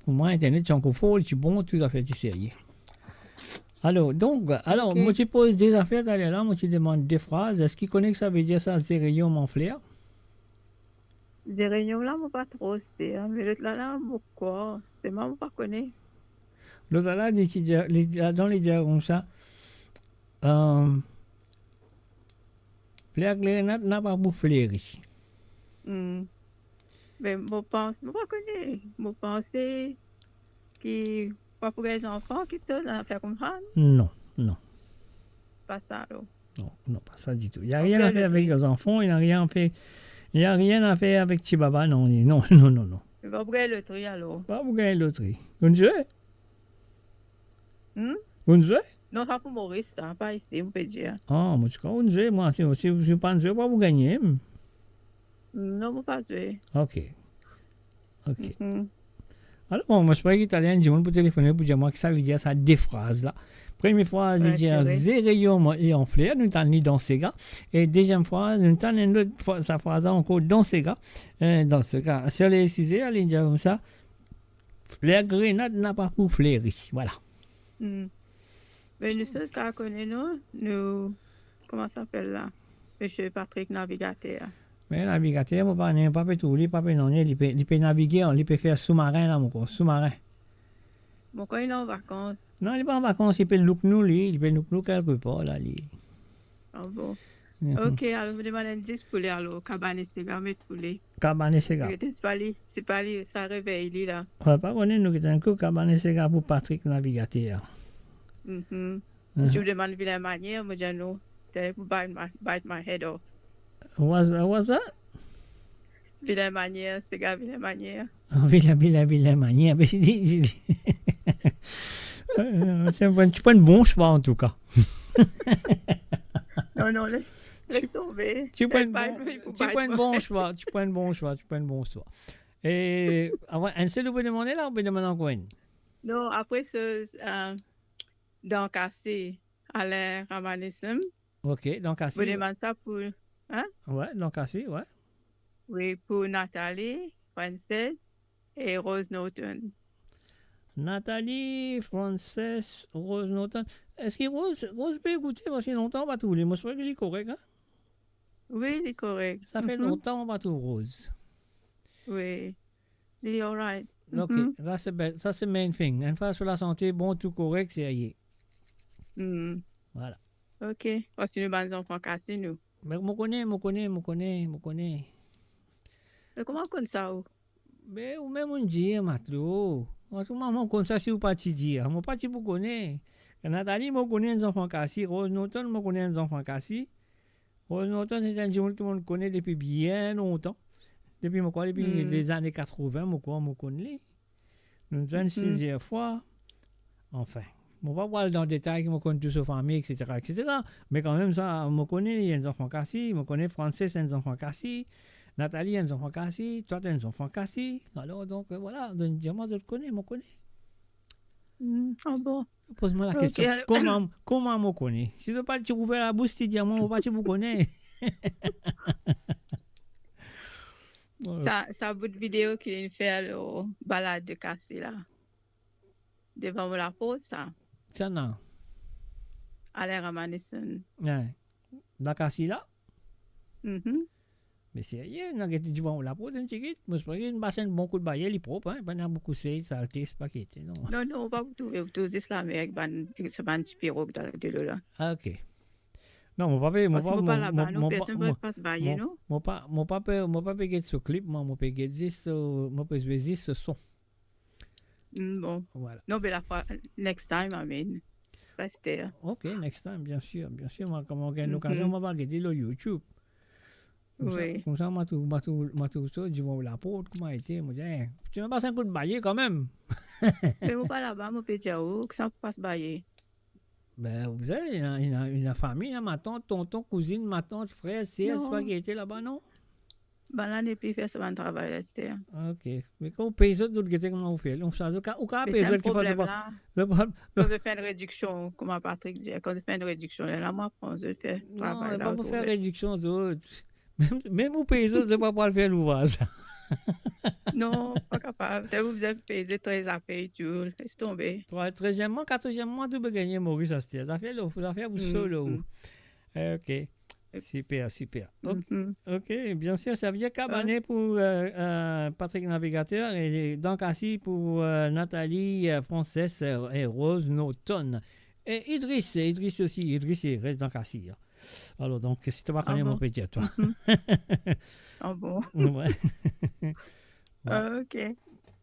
Pou mwa, internet ti ankor for, ti bon, tou zafer ti serye. Alor, donk, alor, Ok. mo ti poz de zafer taler la, mo ti demann de fraz. Eski kone ki savedir sa, zerenyom an fler? Zerenyom la, mo pa tro sir, me lot la la, mo krwar, selman mo pa kone. Lot la la, li ti dir, li, ladan li dir koumsa, euh, fler grenad napa pou fleri. Hmm. Me mo panse, mo pa kone, mo panse ki pa pou gagn zanfan, kiksoz, enn zafer koumsa, non? Non, non. Pa sa, non. Non, non, pa sa ditou. Il y a rien à faire avec les enfants, il y a rien à faire, il y a rien à faire avec ti baba, non, non, non, non, non. Pa pou gagn lotri, alor. Pa pou gagn lotri. Ou zwe? Hmm? Ou zwe? Non, sa pou Moris, sa, pa isi, mo pe dir. Ah, mo ti krwar ou zwe, mwa, si, si, si pa zwe, pa pou gagne, hmm. Non, mo pa zwe. Ok. Ok. Mhm. Alor, bon, mo espere ki talor enn dimoun pou telefone pou dir mwa ki savedir sa de fraz la. Premie fraz, li dir, zerenyom e an fler, nou tann li dan sega. E deziem fraz, nou tann enn lot fraz, sa fraz la ankor dan sega. Eh, dan sega, si le size, li dir koumsa, fler grenad napa pou fleri. Vwala. Hmm. Me nou tou ka kone, non, nou, kouma sa apel la? Misie Patrick Navigater. Me Navigater, mo pa, mo pa pe trouv li, pa pe nanye, li pe, li pe navige, li pe fer soumarin la, mo krwar, soumarin. Mo krwar li an vakans. Non, li pa an vakans, li pe look nou, li, li pe look nou kelke par la, li. Ah bon? Mhm. Ok, alor, mo demann enn indis pou li, alor, Kabane Sega, met pou li. Kabane Sega. Gete, se pa li, se pa li, sa revey li la. Wi, pa kone, nou gete enn kou, Kabane Sega pou Patrick Navigater. Mhm. Mhm. Ti pe demann vilin manier, mo dir non. Tele pou bite my, bite my head off. What's, what's that? Vilin manier, sega vilin manier. Vilin, vilin, vilin manier. Be, ti, ti, ti. Euh, ti pran, ti pran bon swa, an tou ka. Non, non, les, les tombe. Ti pran bon, ti pran bon swa, ti pran bon swa, ti pran bon swa. E, avan, enn sel ou pe demande la, ou pe demann ankor enn? Non, apre se, euh, Dan Kase, Alain Ramanism. Ok, Dan Kase. Mo demann sa pou, hein? Wi, Dan Kase, wi. Wi, pou Nathalie, Frances e Rose Norton. Nathalie, Frances, Rose Norton. Eski Rose, Rose pe ekoute? Parski lontan pa trouv li. Mo swete li korek, hein? Wi, li korek. Sa fer lontan pa trouv Rose. Wi. Li alright. Ok, sa se be-, sa se main thing. Enn fwa sou lasante, bon, tou korek, serye. Hmm. Vwala. Ok. Parski nou bann zanfan kase, nou. Me mo kone, mo kone, mo kone, mo kone. Me kouma ou konn sa, ou? Be, ou mem ou dir, Matlo. Mo, kouma mo konn sa si ou pa ti dir? Mo pa ti pou kone. Nathalie, mo kone enn zanfan kase. Rose Norton, mo kone enn zanfan kase. Rose Norton, se enn dimoun ki mo kone depi bien lontan. Depi, mo krwar, depi lezane katrovin, mo krwar, mo konn li. Nou zwenn plizier fwa. Anfin, mo pa pou al dan detay ki mo konn tou so fami, et cetera, et cetera. Me kanmem sa, mo kone li enn zanfan kase, mo kone Frances enn zanfan kase, Nathalie enn zanfan kase, twa to enn zanfan kase. Alor, donk, euh, vwala, donk, dir mwa zot kone, mo kone. Hmm, ah bon. Poz mwa lakestion, ok, alor, kouma, kouma mo kone? Si to pa ti ouver labous, ti dir mwa, mo pa ti pou kone. Sa, sa bout video ki li fer lor balad de kase la. Devan mo laport, sa. Sa la? Alain Ramanism. Wi. Dan kase la? Mhm. Me serye, ena gete divan laport, enn tigit. Mo espere li pa ti enn bon kout baye, li prop, hein, pa ena boukou sey, salte, se pa ki ete, non. Non, non, ou pa pou trouve, ou trouv zis lame ek bann, sa bann ti pirog dan delo la. Ah, ok. Non, mo pa pe, mo pa, mo pa laba, non, mo pa, personn pa pas baye, non? Mo pa, mo pa pe, mo pa pe get so clip, mwa, mo pe get zis so, mo pe zwe zis so son. Hmm, bon. Vwala. Non, be lafwa, next time, I mean. Pa aster. Ok, next time, bien sûr, bien sûr. Mwa, kan mo gagn lokazion, mo va gete lor YouTube. Koumsa, wi, koumsa, mo trouv, mo trouv, mo trouv sa divan laport, kouma ete, mo dir, eh, ti ena pas enn kout baye kanmem. Me mo pa laba, mo pe dir ou, ki sa pou pas baye. Be, ou bizin, ena, ena, ena fami, ena matant, tonton, kouzinn, matant, frer, ser, non, se pa ki ete laba, non? Bann la nepi fer sa bann travay la, aster. Ok. Me kan ou pey zot, zot gete kouma ou fer. Donk sa, zot ka, ou ka pey zot ki fer zot pa, zot pa, kan zot fer enn rediksion, kouma Patrick dir, kan zot fer enn rediksion, la, mwa pran zot fer travay la, pa pou fer rediksion, zot. Mem, mem ou pey zot, zot pa pou al fer louvraz. Non, pa kapav. Sa ou bizin peze trez zafer tou. Les tonbe. Trwa, treziem mwa, katorz mwa, tou pe gagne Moris aster. Zafer lo, zafer pou solo. Mm, mm. Eh, ok. Super, super. Ok, mhm. Ok, bien sûr, ça veut dire Cabanet, hein, pour, euh, euh, Patrick Navigateur et Dankasi pour, euh, Nathalie, euh, Frances, euh, et Rose Norton. Et Idriss, Idriss aussi, Idriss, il reste Dankasi, hein. Alors, donc, si tu vas connaître, ah bon, mon petit, toi. Mhm. Ah bon. Ouais. Ouais. Ah, ok.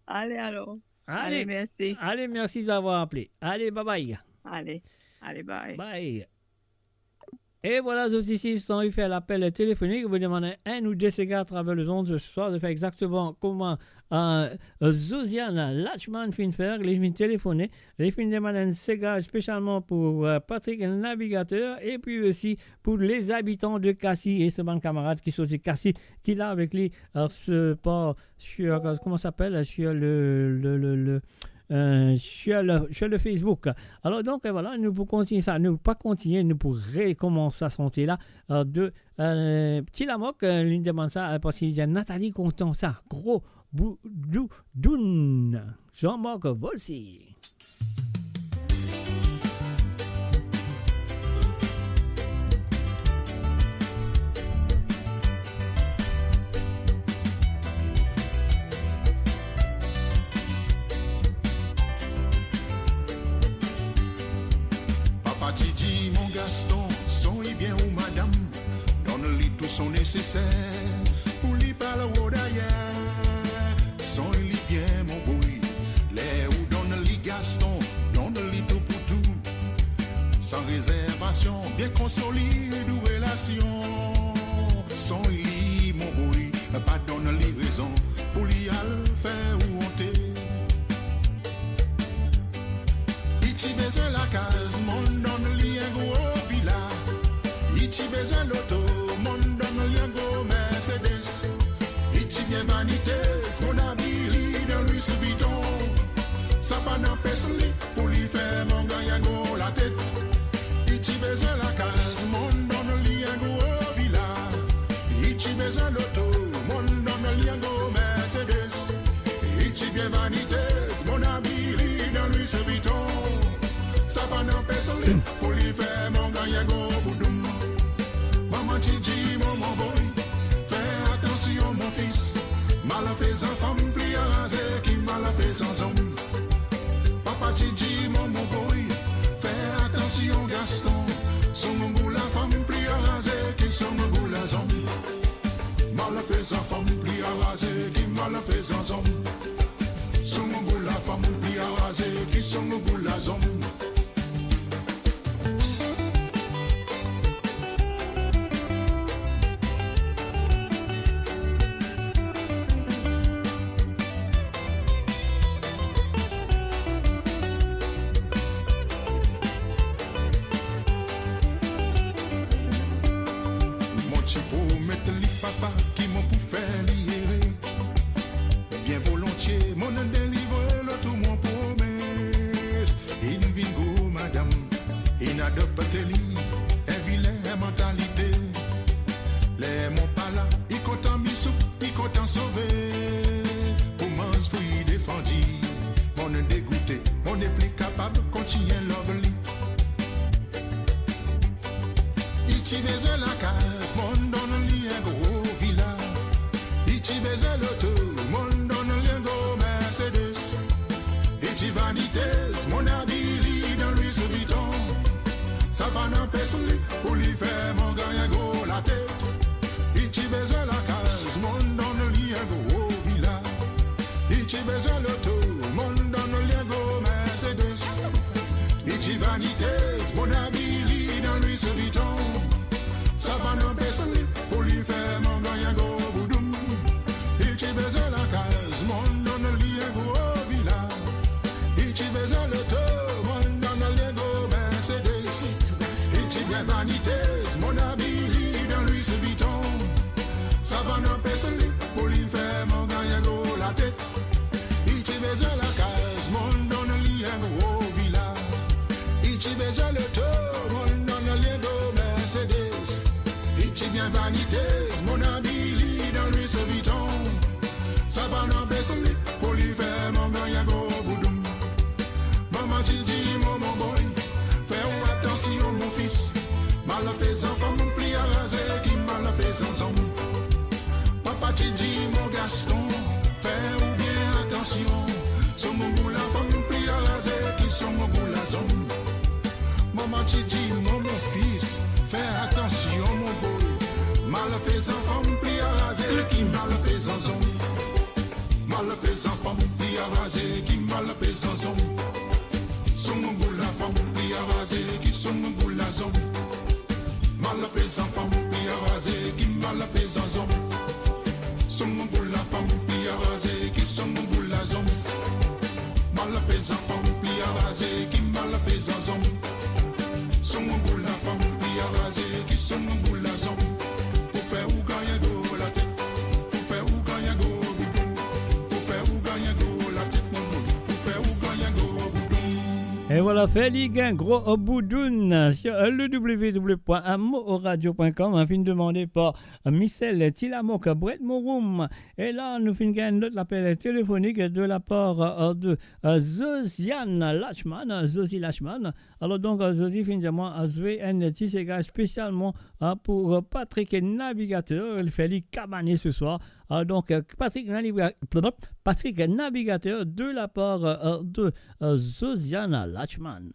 Allez, alors. Allez, allez, merci. Allez, merci d'avoir appelé. Allez, bye bye. Allez, allez, bye. Bye. E vwala, zot isi, zot anvi fer lapel telefonik, ou demann enn ou de sega atraver lezond se swar, zot fer exakteman kouma, euh, Josiane Lachman finn fer, li finn telefone, li finn demann enn sega spesialman pou, euh, Patrick Navigateur, epi osi pou lezabitan de Kasi e so bann kamarad ki sorti Kasi, ki la avek li, euh, se par, sur, euh, comment ça s'appelle, sur le, le, le, le, euh, sur le, sur le Facebook. Alors donc, euh, voilà, nou pou kontigne sa, nou pa kontigne, nou pou rekomans sa sante la, euh, de, euh, Ti Lamok, euh, li demann sa, euh, parski li dir Nathalie kontan sa, gro boudoun. Jean-Marc Volcy. Papa ti dir, mon Gaston, sogn bien ou madam, donn li tou son neseser pou li pa al rod ayer. Sogn li bien, mon boy, ler ou donn li Gaston, donn li tou pou tou. San rezervasion, bien konsolid ou relasion. Sogn li, mon boy, pa donn li rezon pou li al fer ou onte. Li ti bezwin lakaz, monn donn li enn gro vila. Li ti bezwin loto, monn donn li enn gro Mercedes. Li ti bien vanitez, monn abiy li dan Louis Vuitton. Sa pa'nn anpes li pou li fer mangan, gagn gro latet. Li ti bezwin lakaz, monn donn li enn gro vila. Li ti bezwin loto, monn donn li enn gro Mercedes. Li ti bien vanitez, monn abiy li dan Louis Vuitton. Sa pa'nn anpes li pou li fer mangan, gagn gro boudoun. Mama ti dir, mon, mon boy, fer atansion, mon fis. Malfezan fanm pli anraze ki malfezan zom. Papa ti dir, mon, mon boy, fer atansion, Gaston. Sogn pou lafanm pli anraze ki sogn pou lazom. Malfezan fanm pli anraze ki malfezan zom. Sogn pou lafanm pli anraze ki sogn pou lazom. Mo ti promet li papa ki mo pou fer li ere. Bien volontie, monn delivre lot ou mo promes. Inn vinn gro madam, inn adopte li, enn vilin mantalite. Ler mo pa la, li kontan misou, li kontan sove. Pou manz fri defandi, monn degoute, monn nepli kapab kontign love li. Li ti bezwin lakaz, monn donn li enn gro vila. Li ti bezwin loto, monn donn li enn gro Mercedes. Li ti vanitez, monn abiy li dan Louis Vuitton. Sa pa'nn anpes li pou li fer mangan, gagn gro latet. Li ti bezwin lakaz, monn donn li enn gro vila. Li ti bezwin loto, monn donn li enn gro Mercedes. Li ti vanitez, monn abiy li dan Louis Vuitton. Sa pa'nn anpes li pou li fer mangan, gagn gro boudoun. Li ti bezwin lakaz, monn donn li enn gro vila. Li ti bezwin loto, monn donn li enn gro Mercedes. Li ti bien vanitez, monn abiy li dan Louis Ti dir mwa, mo boy, fer ou atansion, mo fis. Malfezan fanm pli araze ki malfezan zom. Papa ti dir mwa, Gaston, fer ou bien atansion. Son boula fanm pli araze ki son boula zom. Mama ti dir mwa, mo fis, fer atansion, mo boy. Malfezan fanm pli araze ki malfezan zom. Malfezan fanm pli araze ki malfezan zom. Son boula fanm pli araze ki son boula zom. Malfezan fanm pli araze ki malfezan zom. Son boula fanm pli araze ki son boula zom. Malfezan fanm pli araze ki malfezan zom. Son boula fanm pli araze ki son boula zom. Pou fer ou gagn gro latet, pou fer ou gagn gro boudoun, pou fer ou gagn gro latet, mo boy, pou fer ou gagn gro boudoun. E vwala, fer li gagn gro boudoun sur le w w w point mo o radio point com, finn demande par Michel Tilamok, Bred Mouroum. E la, nou finn gagn lot lapel telefonik de lapar, euh, de, euh, Josiane Lachman, Josie Lachman. Alor donk, euh, Josie finn dir mwa, euh, zwe enn ti sega spesialman, euh, pou, euh, Patrick Navigateur, li fer li kabane se swar. Alor donk, euh, Patrick Naviga-, Patrick Navigateur de lapar, euh, de, euh, Josiane Lachman.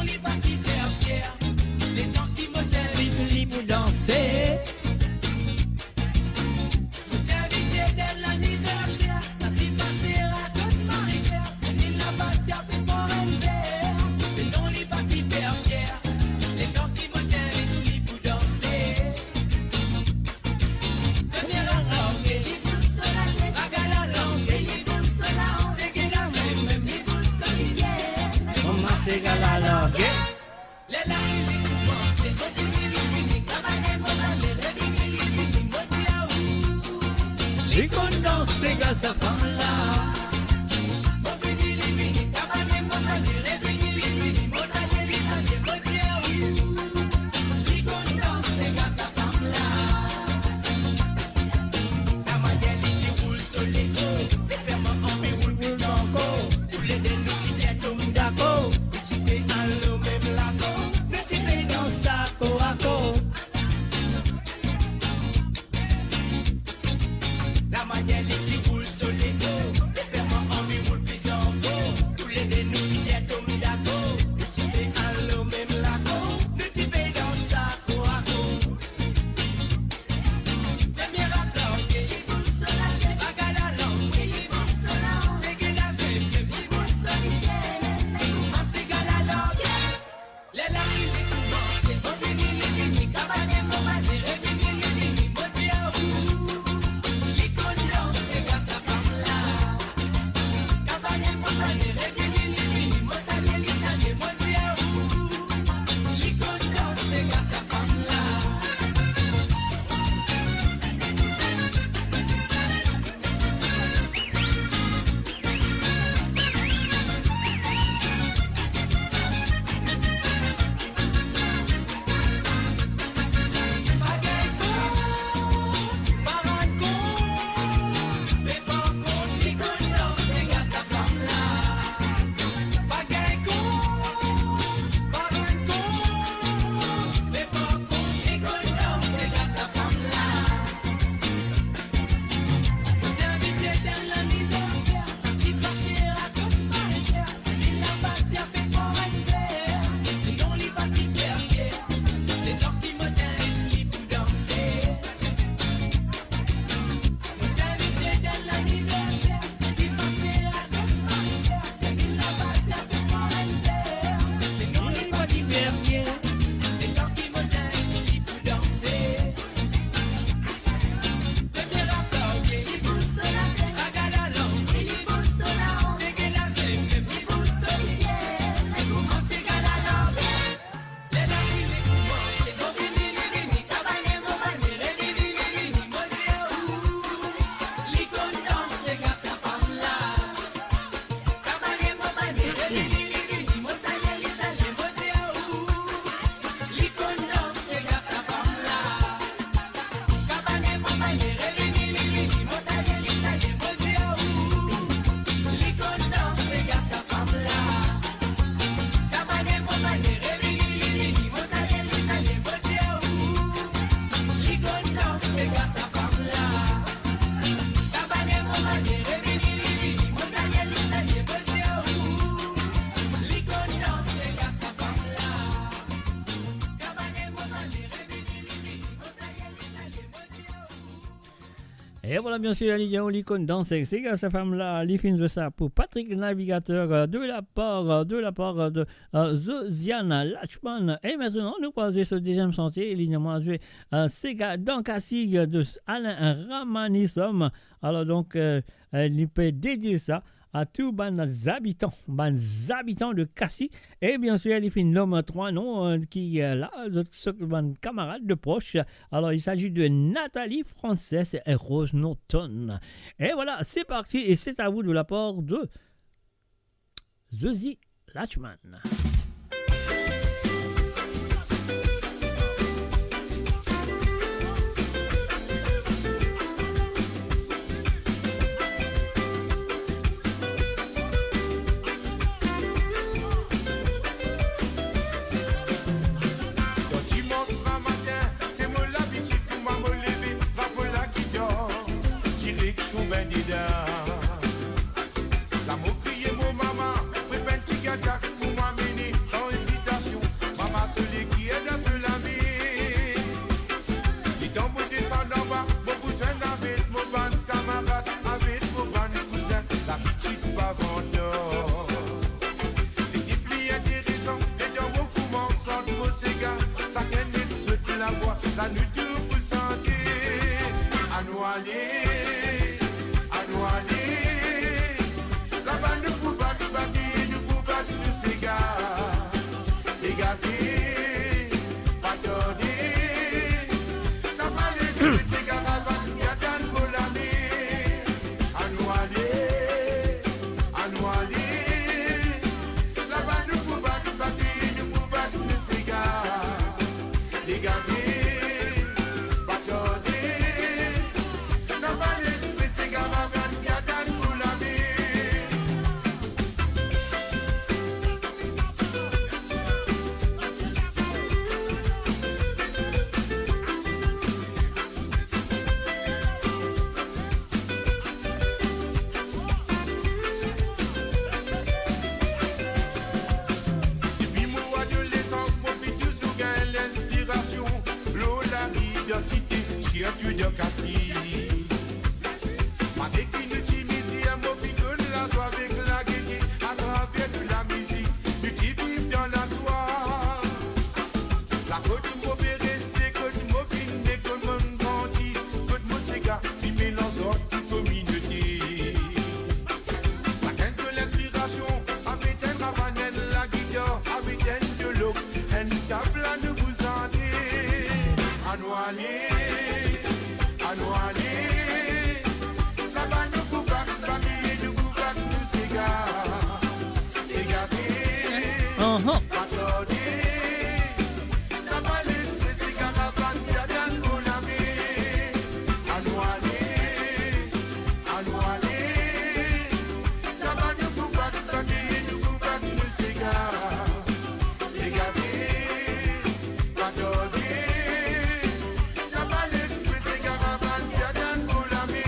Li pa ti fer Pier, li pou danse. Mo ti invite dan laniverser, sa ti pase rakont Marie-Claire, li la pa ti ape pou enn ver. Letan li pa ti fer Pier, letan ki mo ti invit li pou danse. Premie raga oke, li bous so latet, raga la lanse, li bous so laans, seke la mem, li bous so limier. Kouma sega la large. Ler lamizik koumanse, mo vini, li vini, kabane, mo bale, revini, li vini, mo dir aou. Li konn danse, gard sa fanm la. Mo vini, li vini, kabane, mo bale, revini, li vini, mo salye, li salye, mo dir aou. Li konn danse, gard sa fanm la. Lamanier li ti roul so lego, li fer mwa anvi roul plis ankor. Toulede nou ti bien tom dakor. Ti pe al lor mem lakor, nou ti pe dans akor akor. Lamanier li ti roul so E vwala, bien sir, li dir li konn danse. Sega sa fam la, li finn zwe sa pou Patrick Navigateur, euh, de la part, euh, de la part, euh, de, euh, Josiane Lachman. E aster nou pou al zwe so deziem santi, li dir mwa zwe, euh, Sega dan Kasi, euh, de Alain Ramanisom. Alor donk, euh, euh, li pe dedie sa a tou bann zabitan, bann zabitan de Kasi. E bien sir, li finn nom trwa nom, euh, ki, euh, la, zot, zot bann kamarad de pros. Alor, il s'agit de Nathalie, Frances e Rose Norton. Et voilà, c'est parti et c'est à vous de la part de Josie Lachman. Kan dimans lamatin, se mo labitid pou mwa mo leve, trap mo lagitar, direksion Bindeda. La mo kriye mo mama, prepar enn ti gagak pou mwa mene san ezitasion. Mama, sole ki ena so lame. Letan mo desann anba, mo pou zwenn avek mo bann kamarad, avek mo bann kouzin, labitid pa vantor. Seki pli interesan, letan mo koumans sant mo sega, sakenn met zot lavwa, la nou tou pou sante. Anou ale, anou ale, laba nou pou bat, bake, nou pou bat nou sega. Degaze, pa tarde, laba les sega, laba nou atann mo lame. Anou ale, anou ale, laba nou pou bat, bake, nou pou bat nou sega. Degaze, pa tarde, laba les sega, laba nou atann mo lame. Depi mo adolesans, mo finn touzour gagn linspirasion lor larivier Site, sirtou dan Kasi. Malgre ki nou ti mizer, mo finn donn lazwa avek lagete, atraver nou lamizik, nou ti viv dan lazwa. La kot mo pe reste, kot mo finn ne, kot mo grandi, kot mo sega, finn melanz ar tou kominote. Sakenn so linspirasion, avek enn ravann, enn lagitar, avek enn dolo, enn tabla nou pou sante. Anou ale, anou ale, laba nou pou bat, bake, nou pou bat nou sega. Degaze, Ahan. Pa tarde, laba les sega, laba nou atann mo lame. Anou ale, anou ale, laba nou pou bat, bake, nou pou bat nou sega. Degaze, pa tarde, laba les sega, laba nou atann mo lame.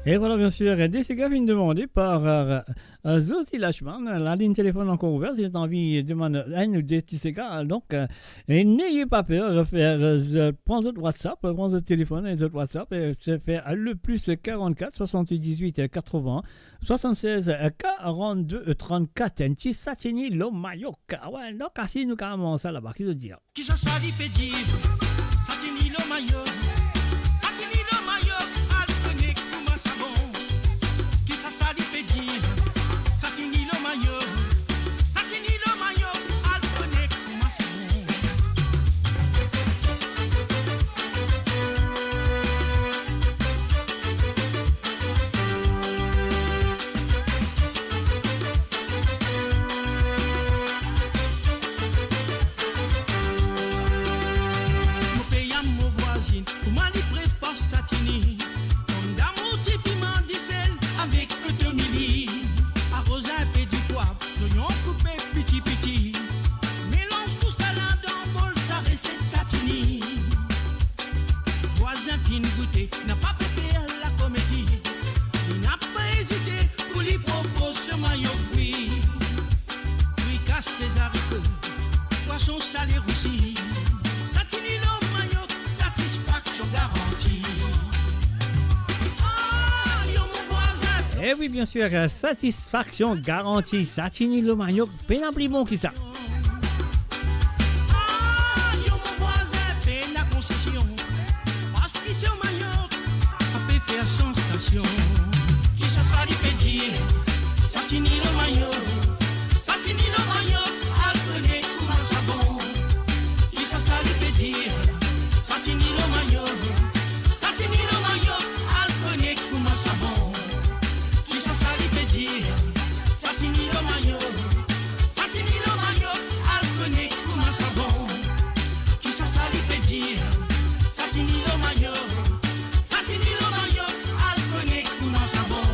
E vwala, bien sir, de sega finn demande par, euh, euh, Josie Lachman. Lalinn telefonn ankor ouver, si zot anvi demann enn ou de ti sega, donk, euh, e neye pa per, fer, euh, pran zot WhatsApp, pran zot telefonn e zot WhatsApp, e se fer le plus quarante-quatre soixante-dix-huit quatre-vingts soixante-seize quarante-deux trente-quatre, enn ti satini lor Mayok. Awe, donk, asi nou kapav manz sa laba, ki zot dir? Kisasa li pe dir? Satini lor Mayok, satini lor Mayok, al kone kouma sa bon. Kisasa li pe dir? Satini lor Mayok, satini lor Mayok, al kone kouma sa bon. Napa pe fer lakomedi, li napa ezite pou li propoz so manyo bwi. Frikas, zariko, pwason sale, rousi, satini lor manyo, satisfaksion garanti. Ah, yo mo vwazin. Eh oui, bien sûr, euh, satisfaction garantie. Satini lor manyo, pena pli bon ki sa. Ah, yo mo vwazin, pena konsesion, parski so manyo pe fer sansasion. Kisasa li pe dir, satini lor manyo, satini lor manyo, al kone kouma sa bon. Kisasa li pe dir, satini lor manyo, satini lor manyo, al kone kouma sa bon. Kisasa li pe dir, satini lor manyo, satini lor manyo, al kone kouma sa bon. Kisasa li pe dir, satini lor manyo, satini lor manyo, al kone kouma sa bon.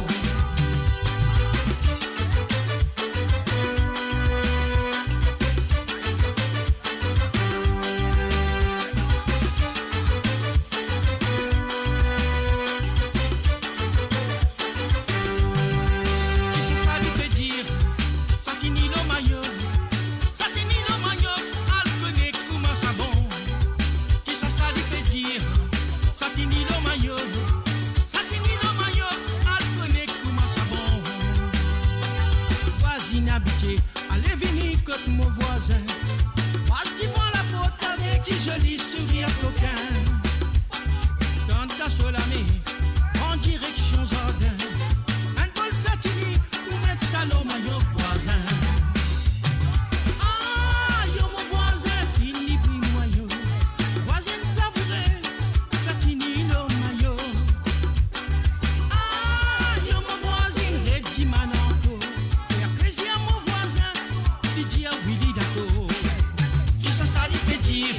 Kisasa li pe dir, satini lor manyo, satini lor manyo, al kone kouma sa bon. Kisasa li pe dir, satini lor manyo, satini lor manyo, al kone kouma sa bon. Vwazinn abitie, ale vini kot mo vwazin. Pas devan laport avek ti zoli sourir kokin. Tann so lame, pran direksion zardin. Enn bol satini pou met sa lor manyo vwazin. Ah, yo mo vwazin, fini bwi manyo. Vwazinn savoure, satini lor manyo. Ah, yo mo vwazin, ret dimann ankor. Fer plezir mo vwazin, li dir wi, li dakor. Kisasa li pe dir,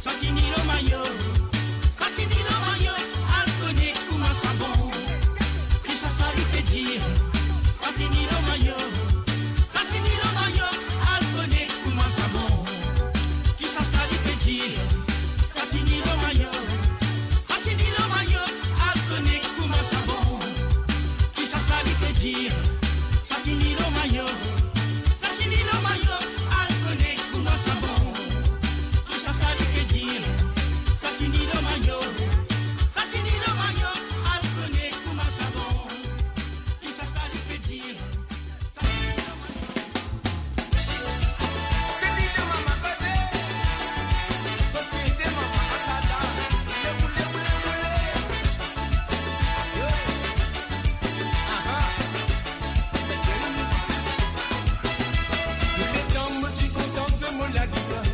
satini lor manyo, satini lor manyo, al kone kouma sa bon. Kisasa li pe dir, satini lor manyo, satini lor manyo, al kone kouma sa bon. Kisasa li pe dir, satini lor manyo, satini lor manyo, al kone kouma sa bon. Kisasa li pe dir, satini lor manyo, satini lor manyo, al kone kouma sa bon. Kisasa li pe dir, satini lor manyo, satini lor manyo, al kone kouma sa bon. Kisasa li pe dir, satini lor manyo. Se DJ Mama koze. Kot ete mama, atata. Boule, boule, boule, boule. Yo. Aha. Touletan mo ti kontan zwe mo lagitar,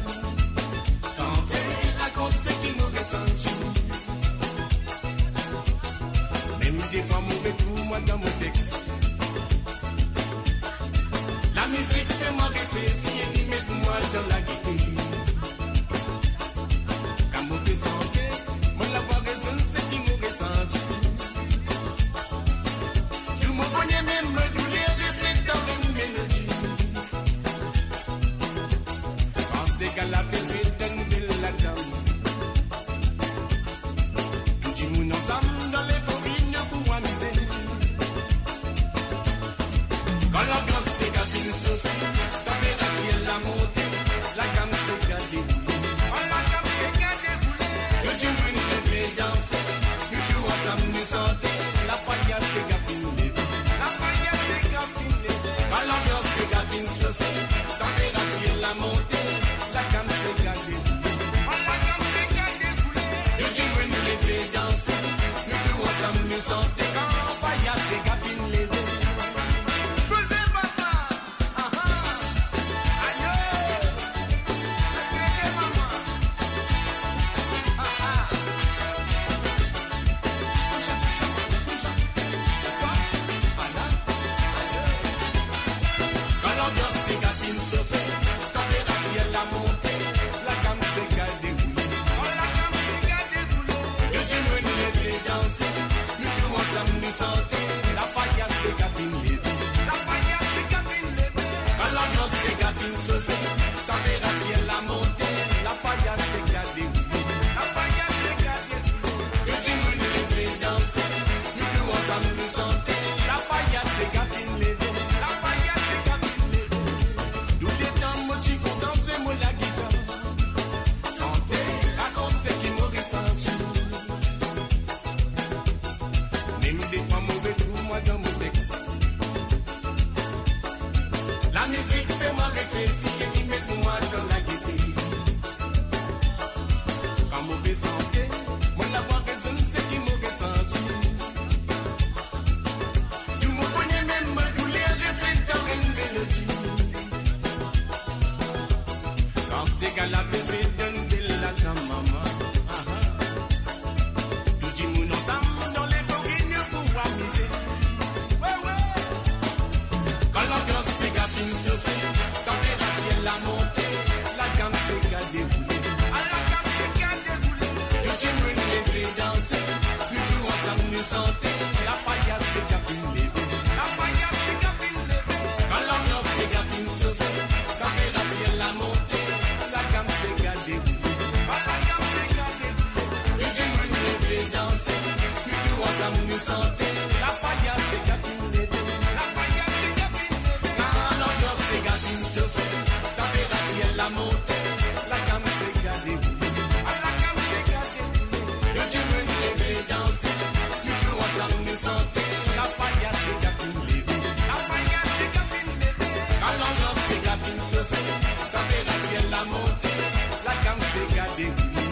sante, rakont seki mo resanti. Mem defwa mo retrouv mwa dan mo text. Lamizik fer mwa reflesi e li met mwa dan lagite. Kan mo pe sante, mo lavwa rezonn seki mo resanti. Tou mo boner, mem mo douler reflekte dan bann melodi. Parski la pe zwe dan bel ladam. Tou dimoun ansam dan lefori, nou pou amize. Kan lanbians sega finn sofe, tanperatir la monte, lagam sega deboule. Kan lagam sega deboule, tou dimoun leve danse, nou tou ansam nou sante, lafaya sega finn leve. Lafaya sega finn leve. Kan lanbians sega finn sofe, tanperatir la monte, lagam sega deboule. Kan lagam sega deboule, tou dimoun leve danse, nou tou ansam nou sante, kan lafaya sega finn leve. Koze papa. Aha. Ayo. Koze mama. Aha. Kan lanbians sega finn sofe, tanperatir la monte, lagam sega deboule. Kan lagam sega deboule, tou dimoun leve danse, nou tou ansam nou sante, lafaya sega finn leve. Lafaya sega finn leve. Kan lanbians sega finn sofe, tanperatir la monte, lafaya sega deboule. Lafaya sega deboule, tou dimoun leve Sante, lapayas sega finn leve, lapayas sega finn leve. Kan lanbians sega finn sofe, tanperatir la monte, lagam sega deroule, kan lagam sega deroule. Tou dimoun leve danse, nou tou ansam nou sante, lapayas sega finn leve, lapayas sega finn leve. Kan lanbians sega finn sofe, tanperatir la monte, lagam sega deroule, lagam sega deroule. Tou dimoun leve danse, nou tou ansam nou sante, lapayas sega finn leve, lapayas sega finn leve. Kan lanbians sega finn sofe, tanperatir la monte, lagam sega deroule,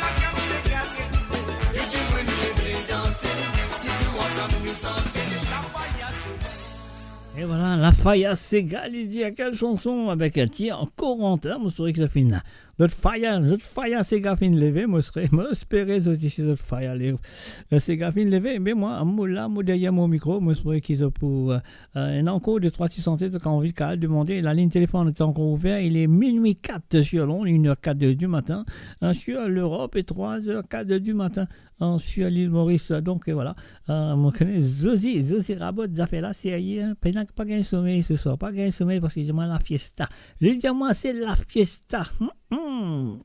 lagam sega deroule. Tou dimoun leve danse, nou tou ansam nou sante, lapayas sega. Et voilà, lapayas sega, li dir, quelle chanson avec Thierry Corentin, mo swete ki zot finn, zot faya, zot faya sega finn leve, mo swete, mo espere zot isi zot faya le-, sega finn leve, me mwa, mo la, mo deryer mo mikro, mo swete ki zot pou, euh, euh, ena ankor de trwa ti sante, zot anvi kapav demande, la ligne téléphone est encore ouverte, il est minuit quatre sur l'onde, une heure quatre du matin, hein, sur l'Europe et trois heures quatre du matin, hein, sur l'île Maurice. Donc, euh, voilà. Euh, mo kone Zozi, Zozi rabot zafer la, serye, hein. Pena pa gagn somey se swar, pa gagn somey parski demin la fiesta. Li dir mwa se la fiesta. Hmm, hmm.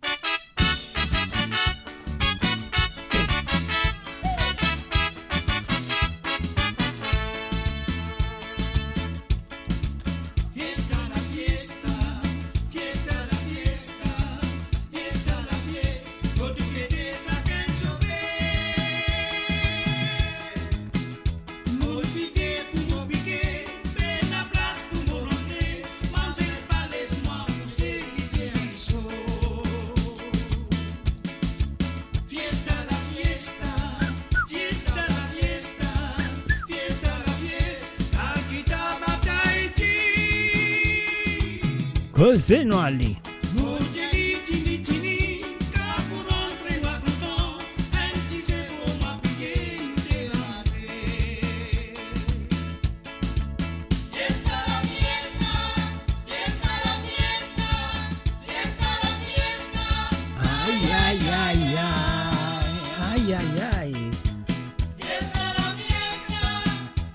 Fiesta, la fiesta, fiesta, la fiesta, fiesta, la fiesta, kot ou ki ete sakenn sobe. Mo fige pou mo pike, pena plas pou mo rantre, manze pa les mwa pou se li vien so. Fiesta, la fiesta, fiesta, la fiesta, fiesta, la fiesta, al kita batay ti. Koze nou ale. Mo die li tini, tini, kan pou rantre mwa kontan, enn ti zefor mwa priye, nou de rantre. Fiesta, la fiesta, fiesta, la fiesta, fiesta, la fiesta. Ay, ay, ay, ay. Ay, ay, ay. Fiesta, la fiesta,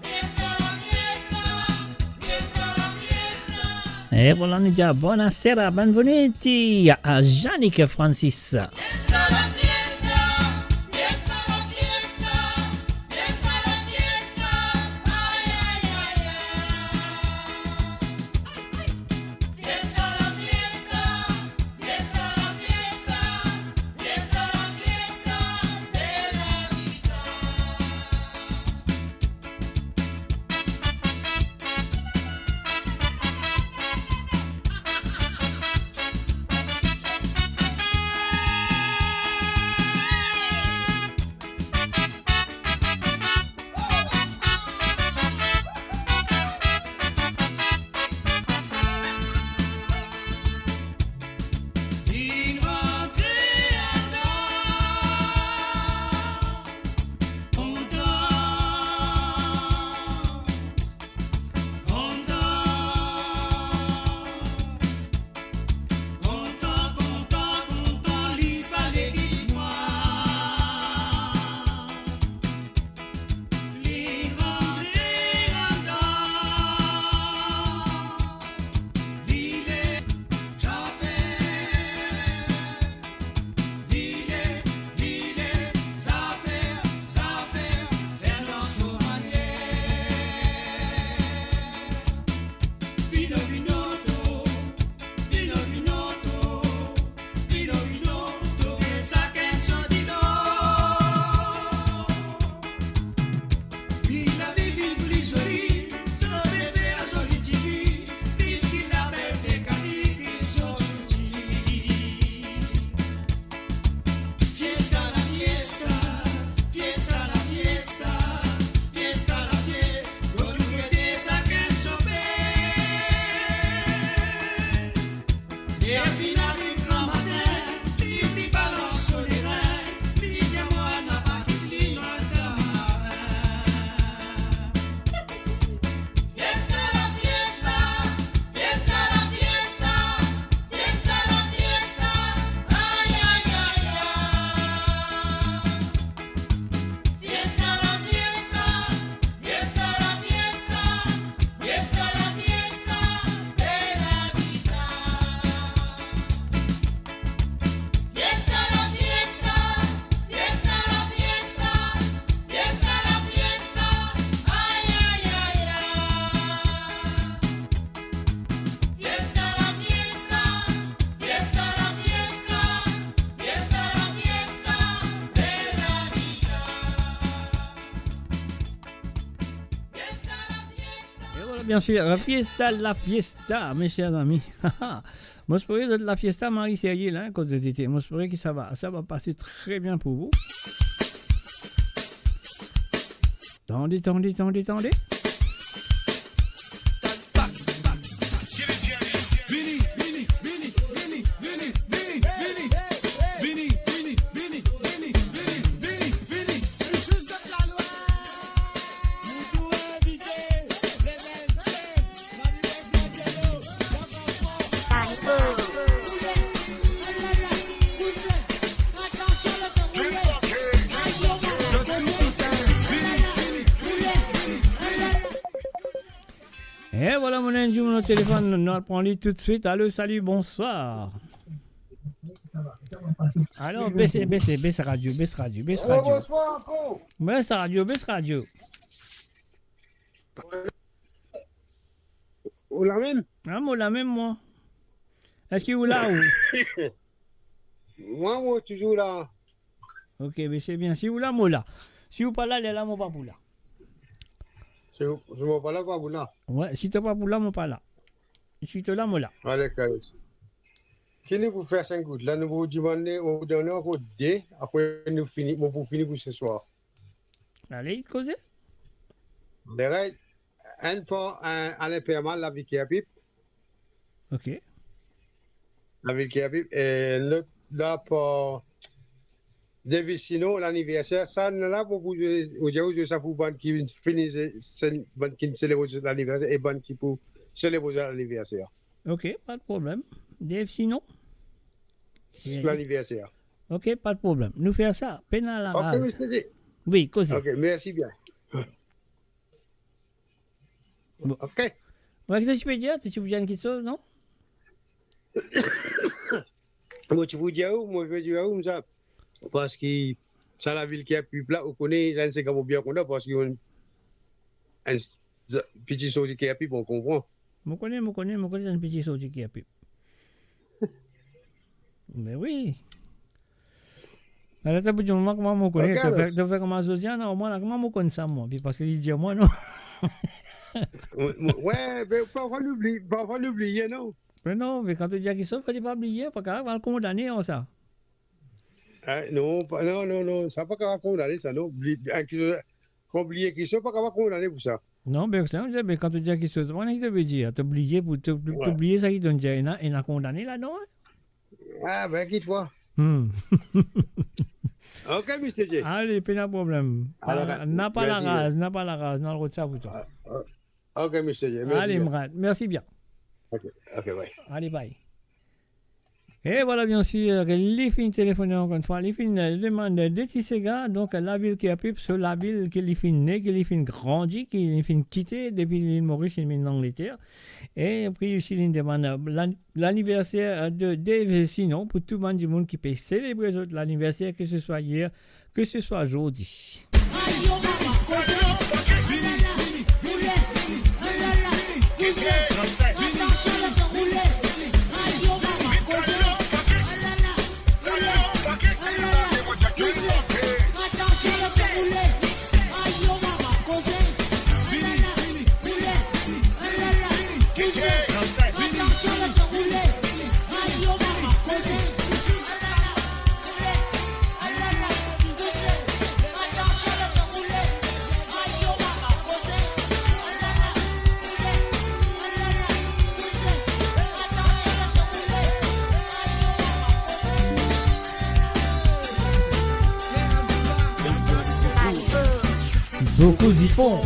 fiesta, la fiesta, fiesta, la fiesta. E voilà, nou dir bonasera, benvenuti a Janik Francis. Fiesta, la fiesta, fiesta, la fiesta, fiesta, la fiesta. Ay, ay, ay, ay. Fiesta, la fiesta, fiesta, la fiesta, fiesta, la fiesta de la vida. Bien sûr, la fiesta, la fiesta, mes chers amis. Mo espere zot la fiesta mari serye la, kot zot ete. Mo espere ki sa va, sa va pase tre bien pou ou. Tande, tande, tande, tande. E vwala, mo ena enn dimoun o telefonn, nou al pran li toutswit. Alo, salut, bonsoir. Alo, bes, bes, bes radio, bes radio, bes radio. Alo, bonsoir, Anko. Bes radio, bes radio. Ou la mem? Ah, mo la mem, mwa. Eski ou la, ou? Mwa, mo touzour la. Ok, be se bien. Si ou la, mo la. Si ou pa la, lerla mo pa pou la. Si, si mo pa la, pa pou la. Wi, si to pa pou la, mo pa la. Si to la, mo la. Ale, kares. Ki nou pou fer sink gout la, nou pou dimann, nou pou donn ankor de, apre nou fini, mo pou fini pou seswar. Ale, koze. Alright. Enn par, enn, Alain Permal, Lavil Kerpip. Ok. Lavil Kerpip, e lot la par David Sinon, laniverser. Sa, nou la pou, pou, ou dir, ou dir sa pou bann ki fini, se, se bann ki selebre laniverser e bann ki pou selebre laniverser. Ok, pa de problem. Dave Sinon? Se laniverser. Ok, pa de problem. Nou fer sa. Pena laraz. Ok, misie J. Wi, koze. Ok, mersi bien. Bon. Ok. Wi, ki to ti pe dir? To ti pou dir enn kiksoz, non? Mo ti pou dir ou, mo pe dir ou, sa. Parski sa Lavil Kerpip la, ou kone, sa enn sega mo bien kontan, parski enn, enn piti sorti Kerpip, ou konpran. Mo kone, mo kone, mo kone enn piti sorti Kerpip. Me wi. Ala, to pou dir mwa kouma mo kone, ok, to fer, to fer kouma Zozia, non, mwa la, kouma mo konn sa, mwa, pi parski li dir mwa, non. Wi, wi, wi, be, parfwa nou oubli, parfwa nou oublie, non? Me non, me kan to dir kiksoz, fode pa bliye, pa kapav al kondane ar sa. Ah, non, pa, non, non, non, sa pa kapav kondane sa, non. Bli-, enn kiksoz, kan bliye kiksoz, pa kapav kondane pou sa. Non, be sa, be kan to dir kiksoz, pa ena ki to pe dir, to bliye pou, to, to, wi, bliye sa ki to dir, ena, ena kondane ladan, in? Ah, be, kitfwa. Hmm. Ok, misie J. Ale, pena problem. Alor, pa, napa laraz, napa laraz, nou al rod sa pou twa. Ah, ah. Ok, misie J, mersi bien. Ale, mo rant. Mersi bien. Ok, ok, bye. Ale, bye. E vwala, biensir, li finn telefone ankor enn fwa, li finn, eh, demann de ti sega, donk, Lavil Kerpip, so lavil ki li finn ne, ki li finn grandi, ki li finn kite depi Lil Moris, li vinn Langleter. E ape osi, li demann, eh, la-, laniverser, eh, de Dave Sinon, pou tou bann dimoun ki pe selebre zot laniverser, ke se swa yer, ke se swa zordi. Boukou zipon.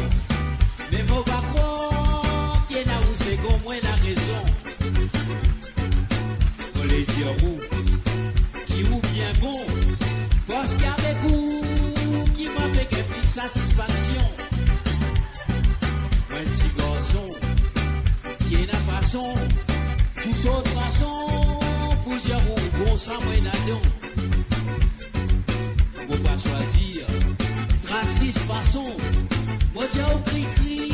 Me mo pa krwar ki ena ou segon, mo ena rezon. Mo le dir ou ki ou bien bon, parski avek ou ki mo pe gagn plis satisfaksion. Mo enn ti garson ki ena fason, tou sort fason pou dir ou bon, sa mo ena don. Mo pa swazir trannsis fason. Mo dir ou krikri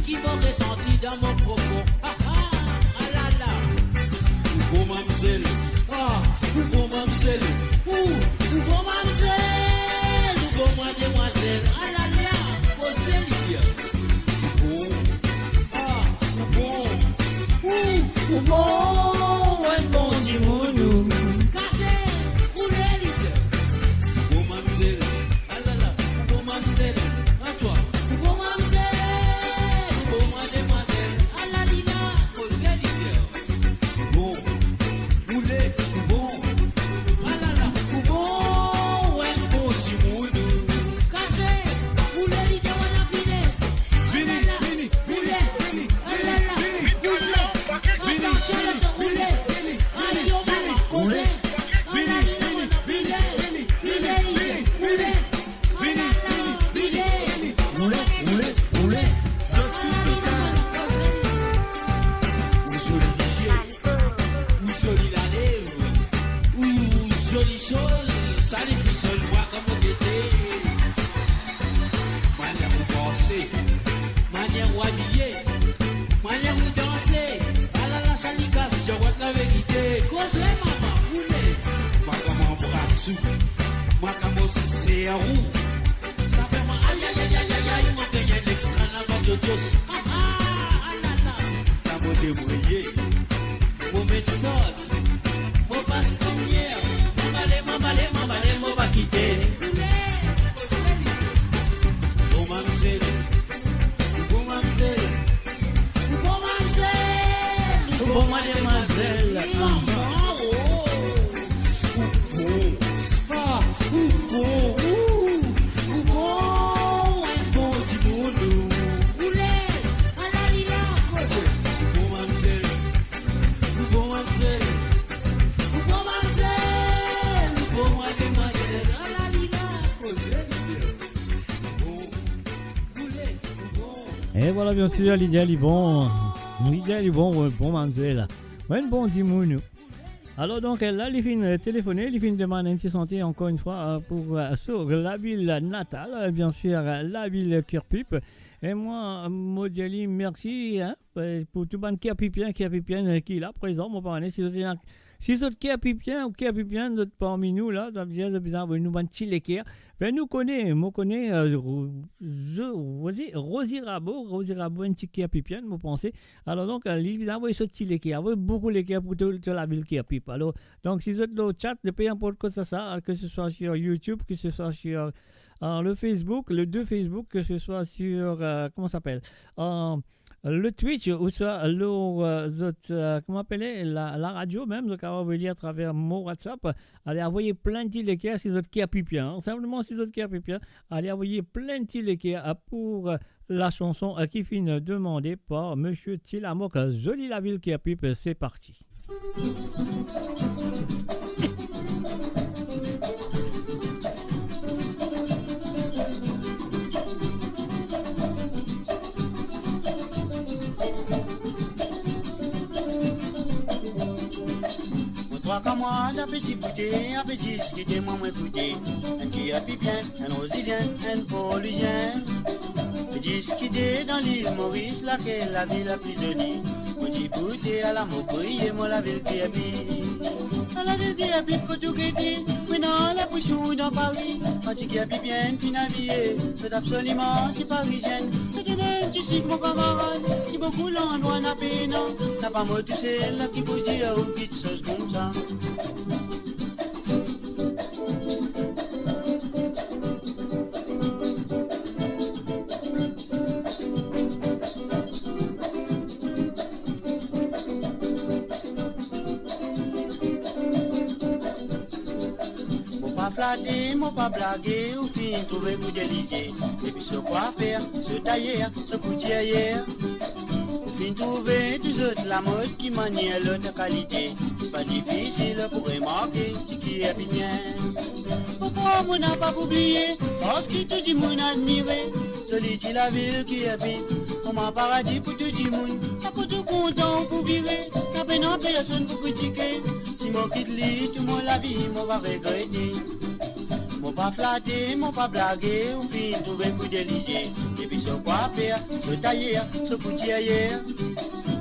ki mo resanti dan mo profon. Ah, ah, alala. Ou bon mamzel, ah, ou bon mamzel. Ou, ou bon mamzel, ou bon mademwazel. Alala, koze li bien. Ou bon, ah. Totos, ah, ah, alala. Kamo debriye. Mo met sort. Mo pas premie. Mo bale, mo bale, mo bale, mo pa kite. Bon mamzel, bon mamzel, bon mamzel, bon mademazel. Ah, ah, oh. Ou bon, ah, ou bon, ou, ou bon, enn bon dimoun, ou. Ou le, ala li la, koze. Ou bon mamzel, ou bon mamzel, ou bon mamzel, ou bon mademazel, ala li la, koze, koze. Ou bon, ou le, ou bon. E vwala, bien sir, li dir li bon. Li dir li bon, wi, bon mamzel. Wi, enn bon dimoun. Alor donk, la, li finn, euh, telefone, li finn demann enn ti sante ankor enn fwa, euh, pou, euh, so lavil natal, euh, bien sir, euh, lavil Kerpip. E mwa, mo dir li mersi, hein, euh, pou tou bann Kerpipien, Kerpipienn, euh, ki la prezan, mo pa kone si zot ena, si zot Kerpipien ou Kerpipienn, zot parmi nou la, sa vedir zot bizin avoy nou bann ti leker. Be nou kone, mo kone, euh, Ro-, Zo-, Rozi, Rozi Rabo, Rozi Rabo enn ti Kerpipienn, mo panse. Alor donk, euh, li bizin avoy so ti leker, avoy boukou leker pou tou, tou lavil Kerpip. Alor, donk, si zot lor chat, de peu importe kot sa, sa, que ce soit sur YouTube, que ce soit sur, euh, le Facebook, le deux Facebook, que ce soit sur, euh, comment ça s'appelle, euh, le Twitch, ouswa lor, euh, zot, euh, comment apele, la, la radio mem, zot kapav avoy li atraver mo WhatsApp. Ale avoy plin ti leker si zot Kerpipien, hein. Sinpleman si zot Kerpipien, ale avoy plin ti leker, euh, pou, euh, la chanson, euh, ki finn demande par Monsieur Tilamok, euh, Zoli lavil Kerpip, euh, c'est parti. Mo trwa kamwad, a pe diboute, a pe diskite, mwa mo ekoute. Enn Kerpipien, enn Rozilien, enn Porlwizien. Diskite dan lil Moris, lakel lavil la pli zoli. Mo diboute, ala mo kriye, mo lavil Kerpip. Mo lavil Kerpip kot ou gete, mo ena linpresion dan Pari. Kan ti Kerpipienn finn abiye, zot absoliman ti Parizien. Zot ena enn ti sik mo kamarad, ki boukou landrwa na pena. Napa mo tousel la ki pou dir ou kiksoz koumsa. Mo pa flate, mo pa blage, ou finn trouve kou delizie. Depi so kwafer, so tayer, so koutir yer. Ou finn trouve tou zot lamod ki manier lot kalite. Pa difisil pou remarke ti Kerpipien. Mo krwar mo napa pou bliye, parski tou dimoun admire. Zoli ti lavil Kerpip, kouma paradi pou tou dimoun. Partou ou kontan ou pou vire, na pena personn pou kritike. Si mo kit li tou mo lavi, mo pa regrete. Mo pa flate, mo pa blage, ou finn trouve kou delizie. Depi so kwafer, so tayer, so koutir yer.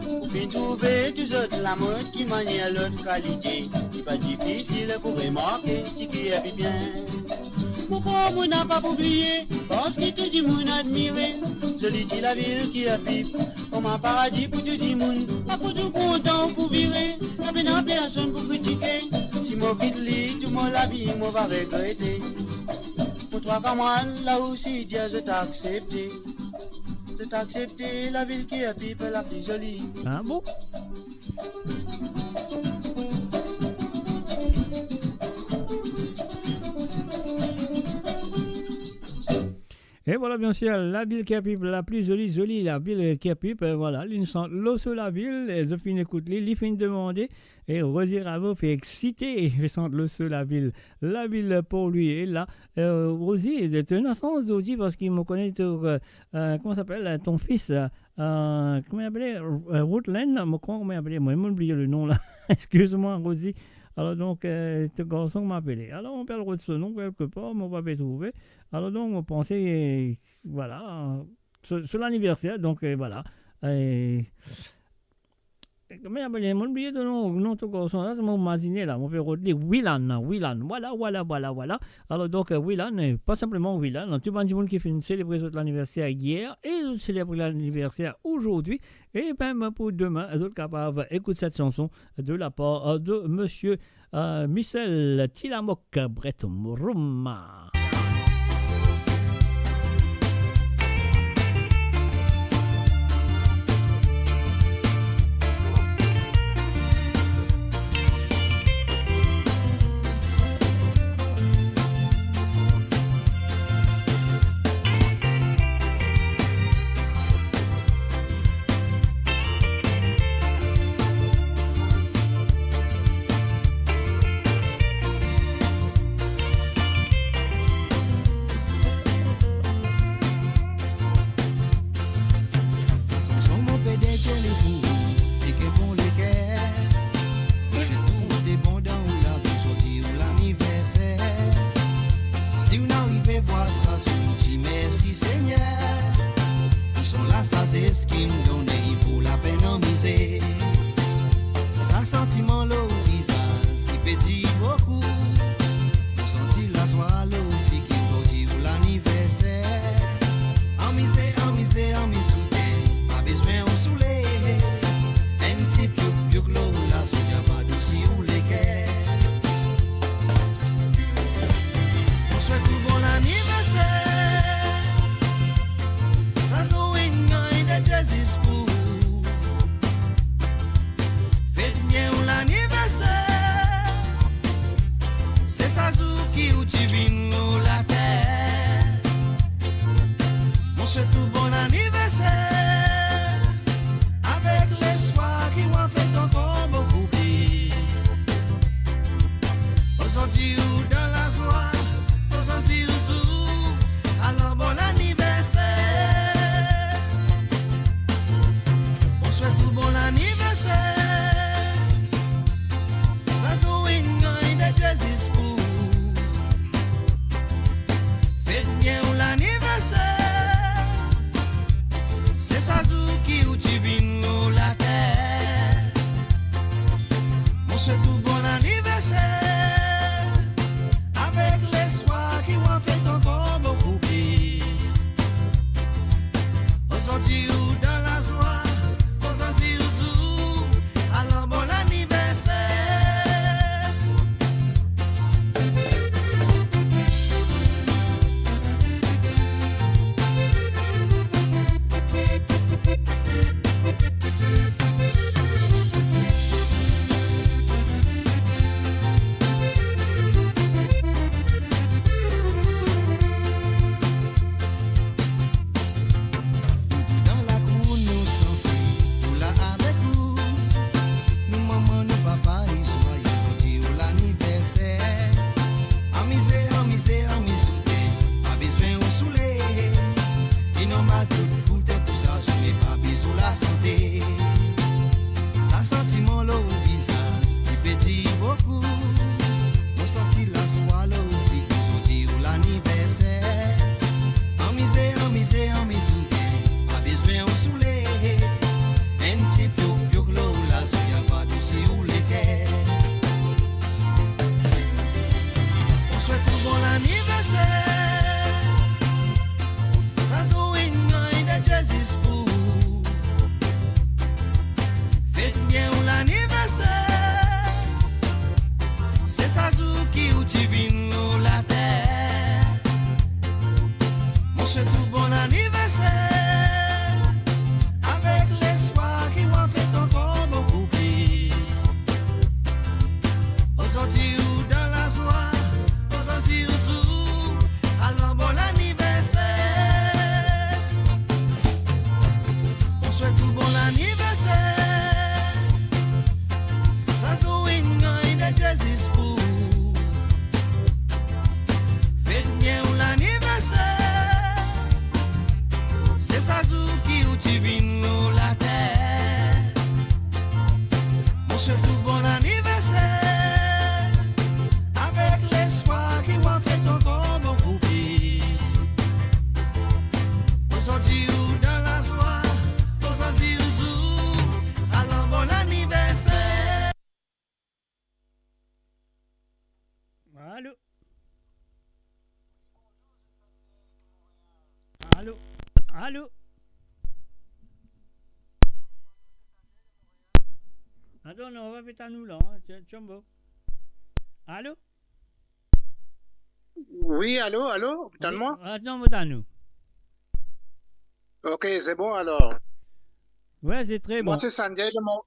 Ou finn trouve tou zot lamod ki manier lot kalite. Li pa difisil pou remarke ti Kerpipien. Mo krwar mo napa pou bliye, parski tou dimoun admire. Zoli ti lavil Kerpip, kouma paradi pou tou dimoun. Partou ou kontan ou pou vire, na pena personn pou kritike. Si mo kit li tou mo lavi, mo pa regrete. Mo trwa kamwad la osi dir zot aksepte. Zot aksepte lavil Kerpip la pli zoli. Ah bon? E vwala, bien sir, lavil Kerpip, la pli zoli, zoli lavil Kerpip, e vwala, li finn sant lor so lavil, e zot finn ekout li, li finn demande, e Rozi Rabo finn eksite, e finn sant lor so lavil, lavil Porlwi, e la, e, Rozi, to ena sans zordi, parski mo kone to, e, e, kouma sa apel, e, to fis, e, e, kouma li apele, e, Rutland, mo krwar kouma li apele, mo, mo bliye le nom la. Exkiz mwa, Rozi. Alor donk, e, to garson kouma apele. Alor, mo pe al rod so nom kelkepar, mo pa pe trouve. Alor donk, mo panse, e, vwala, so, so laniverser, donk, e, vwala. E, Kouma li apel, mo bliye to nom, nom to garson la, mo mazine la, mo pe rod li, Wilan, Wilan. Vwala, vwala, vwala, vwala. Alor, donk, euh, Wilan, euh, pa sinpleman Wilan, tou bann dimoun ki finn selebre zot laniverser yer e zot selebre laniverser azordi, e mem pou demin, zot kapav ekout set sanson de lapar, euh, de misie, euh, Michel Tilamok Breton Roma. Sa sanson mo pe dedie li pou ou, pike bon leker. Mo swet ou de bondan ou lavi, zordi ou laniverser. Si ou arive vwar sa, zot dir mersi Segner. Ou son lasazes ki nou done, li vo lapenn anmize. Sa santiman lor ou vizaz, li pe dir boukou. Mo santi lazwa lor ou figir, zordi ou laniverser. Anmize, anmize, anmize ou bien, pa bizin ou soule. Enn ti piouk piouk lor ou lazour, li ava dousi ou leker. Mo swet ou bon laniverser. Sa zour inn gagn de Dieu zis pou ou. Fet bien ou laniverser. Se sa zour ki ou ti vinn lor later. Mo swet ou bon laniverser, avek lespwar ki ou a fet ankor boukou plis. Ozordi ou dan lazwa, ozordi ou zour, alor bon laniverser. Mo swet ou bon laniverser. Sa zour inn gagn de Dieu zis pou ou. Fet bien ou laniverser. Se sa zour ki ou ti vinn lor later. Mo swet ou bon laniverser, avek lespwar ki ou a fet ankor boukou plis. Ozordi ou dan lazwa, ozordi ou zour, alor bon laniverser. Toutou dan lakour nou sanse pou la avek ou. Nou manman, nou papa, li zwaye zordi ou laniverser. Anmize, anmize, anmiz ou bien, pa bizin ou soule. Li normal tout kote pou sa zour, me pa bizin ou lasante. Sa santiman lor ou vizaz, li pe dir boukou. Mo santi lazwa lor ou figir, zordi ou laniverser. Anmize, anmize, anmiz ou bien, pa bizin ou soule. Enn ti piouk piouk lor ou lazour, li ava dousi ou leker. Mo swet ou bon laniverser. Sa zour inn gagn de Dieu zis pou ou. Fet bien ou laniverser. Se sa zour ki ou ti vinn lor later. Mo swet ou bon laniverser, avek lespwar ki ou a fet ankor boukou plis. Ozordi ou dan lazwa, ozordi ou zour, alor bon laniverser. Mo swet ou bon laniverser. Sa zour inn gagn de Dieu zis pou ou. Fet bien ou laniverser. Se sa zour ki ou ti vinn lor later. Mo swet ou bon laniverser, avek lespwar ki ou a fet ankor boukou plis. Ozordi ou dan lazwa, ozordi ou zour, alor bon laniverser. Alo? Alo? Atann, non, pa pe tann ou la, hein, ti, ti mo. Alo? Wi, alo, alo, tann mwa? Wi, atann, mo tann ou. Ok, se bon alor. Wi, se tre bon. Mwa se Sanjay de Mon-,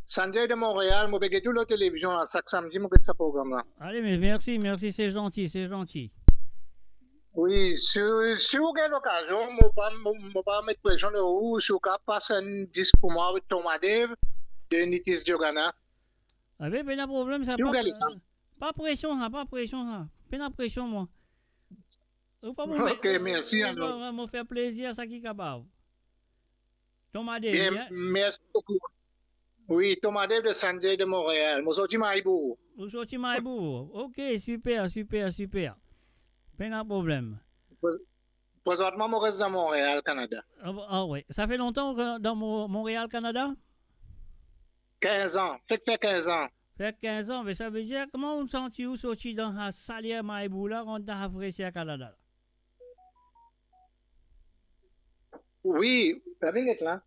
Sanjay de Montréal, mo pe get ou lor televizion la, sak samdi mo get sa program la. Ale, me mersi, mersi, se zanti, se zanti. Wi, si, si ou gagn lokazion, mo pa, mo, mo pa met presion lor ou, si ou kapav pas enn disk pou mwa avek Ton Madev de Nitish Diogana. Abe, pena problem sa, si ou pa, gagn letan. Pa presion sa, pa presion sa. Pena presion mwa. Ou pa pou met, ok, mersi, mo, alor. Mo, mo fer plezir sa ki kapav. Ton Madev, bien, bien. Mersi boukou. Wi, Ton Madev de Sanjay de Montréal. Mo sorti Maribor. Ou sorti Maribor. Ok, siper, siper, siper. Pena problem. Pre-, prezantman, mo res dan Montréal, Kanada. Ah, ah wi. Sa fer lontan ou dan Mo-, Montréal, Kanada? Kinz an. Fek fer kinz an. Fer kinz an, me savedir, kouma ou santi ou sorti dan sa saler Maribor la, rant dan sa freser Kanada la? Wi, la vinn get la.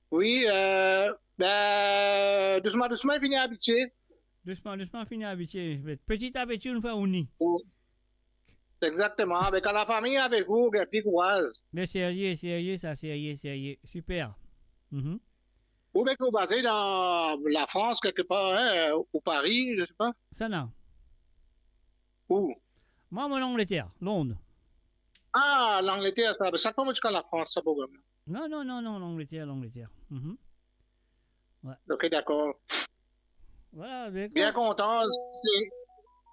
Wi, euh, ben, dousman, dousman, fini abitie. Dousman, dousman, fini abitie. Peti a peti, ou fer ou ni. Wi. Exakteman. Avek lafami, avek ou, gagn pli kouraz. Me serye, serye, sa, serye, serye. Siper. Mhm. Ou bien ou baze dan Lafrans, kelkepar, hein, ou Paris, je sais pas. Sa non. Ou? Mwa, mo Langleter, Lond. Ah, Langleter, sa, sak fwa mo ti al Lafrans, sa program. Non, non, non, non, Langleter, Langleter. Mhm. Wi. Ok, dakor. Vwala, ben, bien kontan, se,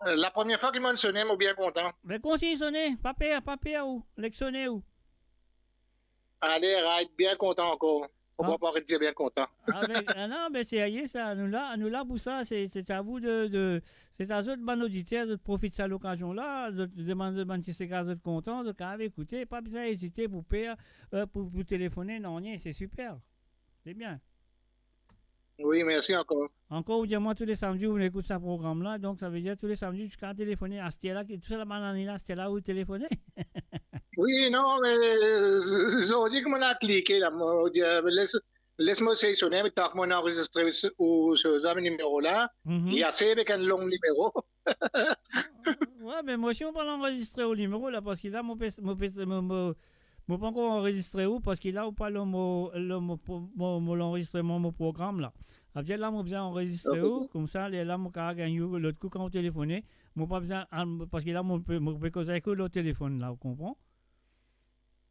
euh, la premie fwa ki mo sone, mo bien kontan. Ben, kontign sone, pa per, pa per ou, ler sone ou. Ale, right, bien kontan ankor. Ou pa pou aret dir bien kontan. Avek, ah non, ben, serye sa, nou la, nou la pou sa, se, se a vou de, de, se a zot bann oditer, zot profit sa lokazion la, zot demann zot bann ti seka, zot kontan, zot kapav ekoute, pa bizin ezite pou per, euh, pou, pou telefone, non, nanye, se siper. Se bien. Wi, mersi ankor. Ankor, ou dir mwa, tou le samdi, ou ekout sa program la, donk, savedir, tou le samdi, ou kapav telefone, aster la, ki, tou sa bann ane la, aster la, ou telefone? Wi, non, me, euh, zordi, kouma mo klike la, mo dir, les, les mo sey sone, me tan ki mo anrezistre ou, ou, ou, sa nimero la, mhm, li ase avek enn long nimero. Wi, me mo osi, mo pa anrezistre ou nimero la, parski la, mo pe, mo pe, mo, mo, mo pa ankor anrezistre ou, parski la, ou pa lor mo, lor mo, mo, mo, lanrezistreman mo program la. Savedir la, mo bizin anrezistre ou, ok, koumsa, lerla, mo kapav gagn ou lot kou kan ou telefone, mo pa bizin, ah, parski la, mo pe, mo pe koz avek ou lor telefonn la, ou konpran?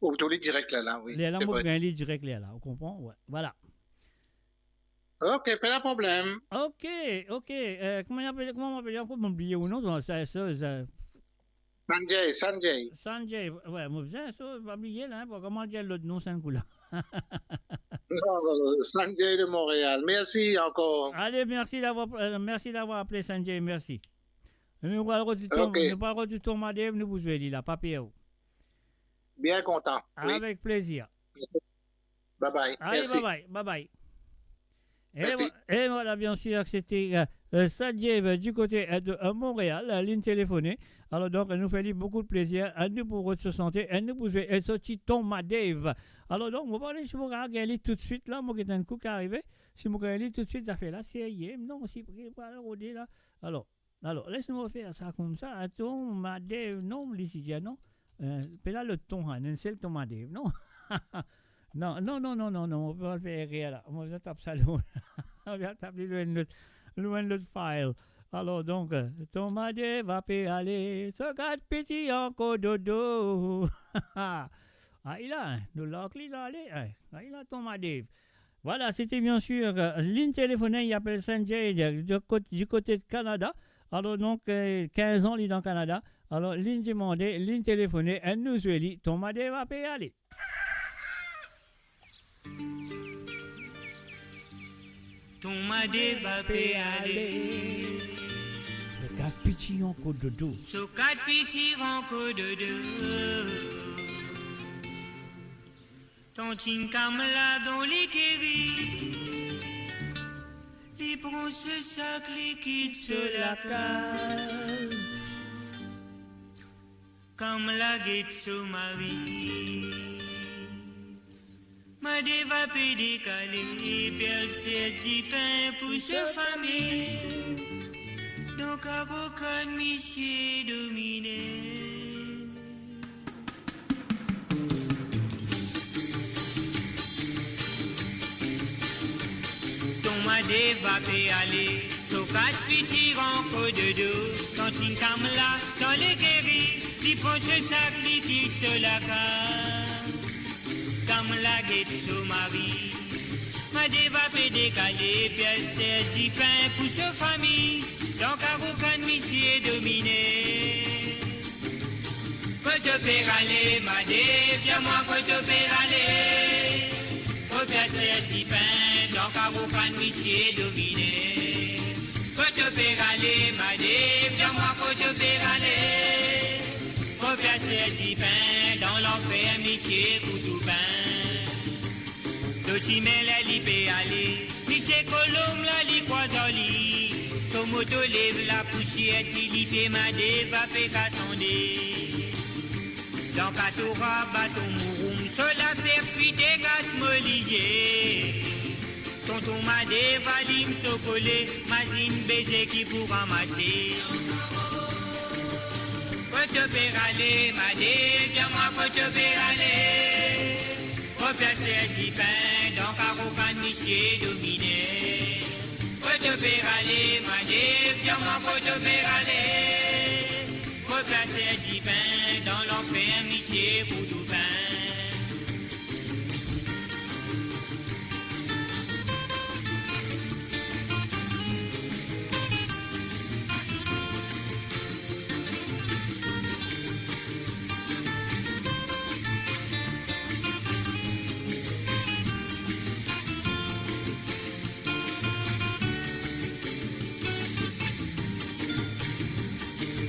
Ou trouv li direk la, la, wi. Lerla, se vre. Mo gagn li direk lerla, ou konpran? Wi, vwala. Ok, pena problem. Ok, ok. Euh, kouma li apel, kouma mo apel ankor, mo bliye ou non, sa, sa, sa. Sanjay, Sanjay. Sanjay, wi, mo bizin, sa, pa bliye la, hein, pa kouma dir lot non, sa enn kou la. Non, Sanjay de Montréal. Mersi ankor. Ale, mersi davwar, euh, mersi davwar apele, Sanjay, mersi. Nou pral retrouv Ton, ok, nou pral retrouv Ton Madev, nou pou zwe li la, pa per ou. Bien kontan, wi. Avek plezir. Bye bye. Ale, mersi. Bye bye, bye bye. E, mersi. Vo-, e vwala, bien sir, sete, euh, euh, Sanjay, euh, di kote, euh, de, euh, Montréal, euh, linn telefone. Alor, donk, nou fer li boukou plezir, euh, nou pou rod so sante, euh, nou pou zwe, euh, so ti Ton Madev. Alor, donk, mo pa kone si mo kapav gagn li toutswit la, mo get enn kou ki arive, si mo gagn li toutswit, zafer la serye, non, si, mo pral rode la. Alor, Alor, les nou fer sa koumsa, atann, Madev, non, li ti dir non. Euh, pe la lot Ton, hein, enn sel Ton Madev, non? Non, non, non, non, non, non, mo pa fer erer la. Mo bizin tap sa lwen. Mo bizin tap li lor enn lot, lor enn lot file. Alor, donk, euh, Ton Madev ape ale, so kat piti ankor dodo. Ay la, hein, nou lak li la ale, hein. Ay la, Ton Madev. Vwala, sete bien sir, euh, linn telefone, li apel Sanjay, euh, di kot-, di kote Kanada. Alor, donk, euh, kinz an li dan Kanada. Alor, linn demande, linn telefone, e nou zwe li, Ton Madev ape ale. Ton Madev ape ale. So kat piti ankor dodo. So kat piti ankor dodo. Tantin Kamla dan lekeri, li pran so sak, li kit so lakaz. Kamla get so mari, Madeva pe dekale, Pier Serz dipin pou so fami. Dan karo kann misie domine. Ton Madeva pe ale, so kat piti rann kododo. Kan tinn Kamla dan lekeri, li pran so sak, li kit so lakaz. Kamla get so mari. Madeva pe dekale, Pier Serz dipin pou so fami. Dan karo kann misie domine. Kot to pe ale, Madev, dir mwa kot to pe ale. Mo Pier Serz dipin, dan karo kann misie domine. Kot to pe ale, Madev, dir mwa kot to pe ale. Mo Pier Serz dipin, dan lanfer misie kout ou pin. Lor simin la li pe ale, misie Kolonb la li krwaz ar li. So moto lev lapousier, ti lipie Madeva pe kasande. Dan katora baton mouroum, so laser fite gras mo lizie. Tonton Madeva lim so kole, mazinn beze ki pou ranmase. Kot to pe ale, Madev, dir mwa kot to pe ale. Mo Pier Serz dipin, dan karo kann misie domine. Kot to pe ale, Madev, dir mwa kot to pe ale. Mo Pier Serz dipin, dan lanfer misie kout ou pin.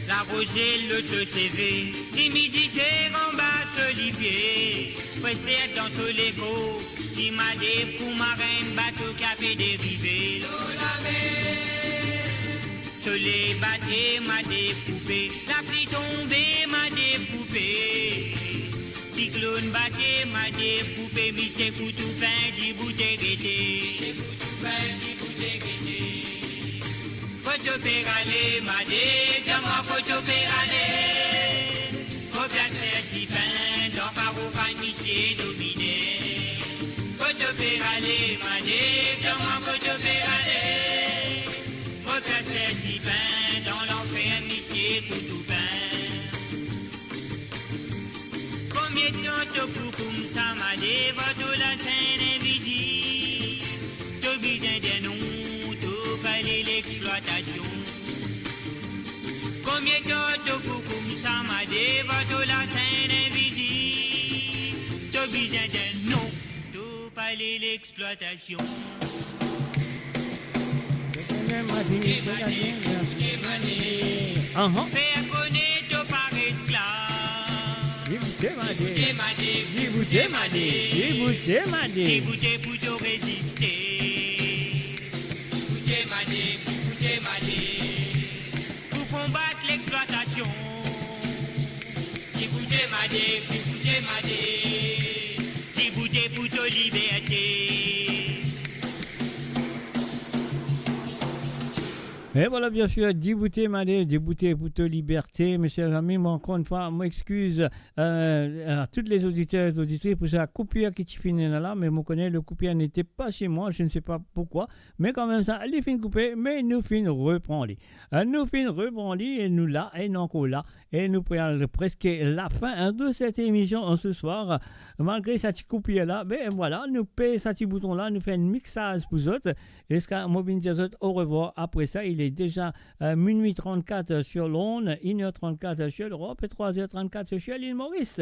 Laroze lor so seve, limidite anba so lipie. Fre ser dan so lekor, ti Madev kouma enn bato ki ape derive lor lamer. Soley bate, Madev koupe, lapli tonbe, Madev koupe. Siklonn bate, Madev koupe, misie kout ou pin dibout e gete. Misie kout ou pin dibout e gete. Kot to pe ale, Madev, dir mwa kot to pe ale. Mo Pier Serz dipin, dan karo kann misie domine. Kot to pe ale, Madev, dir mwa kot to pe ale. Mo Pier Serz dipin, dan lanfer misie kout ou pin. Konbien tan to pou koumsa, Madeva, to lasenn invizib? To bizin dir non, to pale lexplwatasion. Konbien tan to pou koumsa, Madeva, to lasenn invizib? To bizin dir non, to pale lexplwatasion. Ahan. Fer kone to pa esklav. Dibout e Madev. Dibout e Madev. Dibout e Madev. Dibout e pou to reziste. Dibout e Madev, dibout e Madev. Pou konbat lexplwatasion. Dibout e Madev, dibout e Madev. Dibout e pou to liberte. E vwala, bien sir, dibout e Madev, dibout e pou to liberte. Mesie, zami, mwa, ankor enn fwa, mo exkiz, euh, a tout lezoditer, lezoditris pou sa koupir ki ti fini la, la, me mo kone le coupure n'était pas chez moi, je ne sais pas pourquoi, me kanmem sa, li finn koupe, me nou finn repran li. Euh, nou finn repran li, e nou la, e nou ankor la. E nou pral preske lafin, hein, de cette émission, hein, ce soir. Malgre sa ti koupir la, be vwala, nou pez sa ti bouton la, nou fer enn mixaz pou zot. Ziska mo vinn dir zot orevwar. Apre sa, il est déjà, euh, minuit trente-quatre sur Londres, une heure trente-quatre sur l'Europe et trois heures trente-quatre sur l'île Maurice.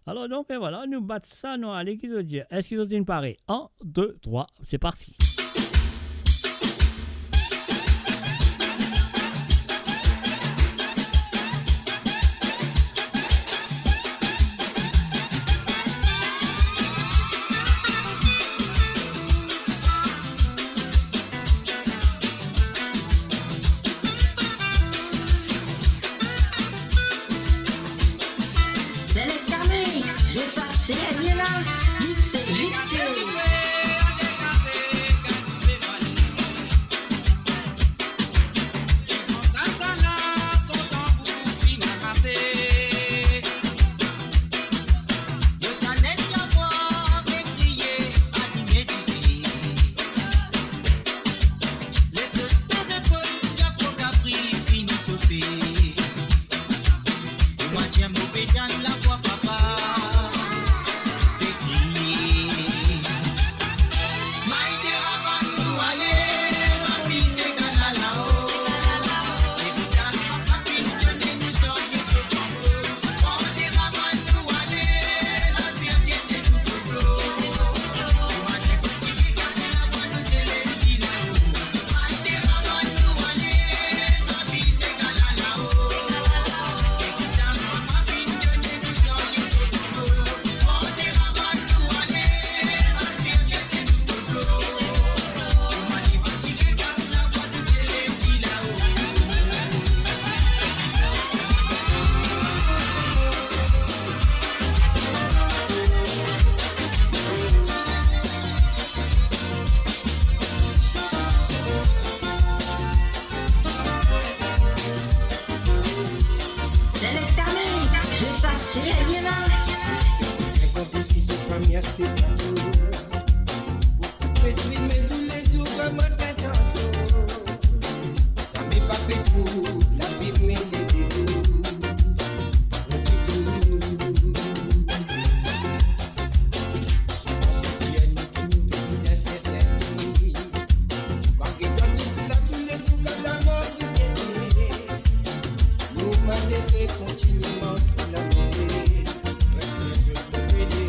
Alor donk, e vwala, nou bat sa, nou ale, ki zot dir? Eski zot inn pare? Un, deux, trois, c'est parti. Selecta Mix, je sa se la, mixé, mixé. Tes amours, beaucoup de primes tous les jours comme un tintin. Sa me pa pe trouv lavi me leve tou. Mon ti tou. Souvan se dir nou ki nou pe bizin sese. Kan get dan ti la tous les jours comme la mort ki gete. Nou malere kontinie mars la mize. Reste sur le vide.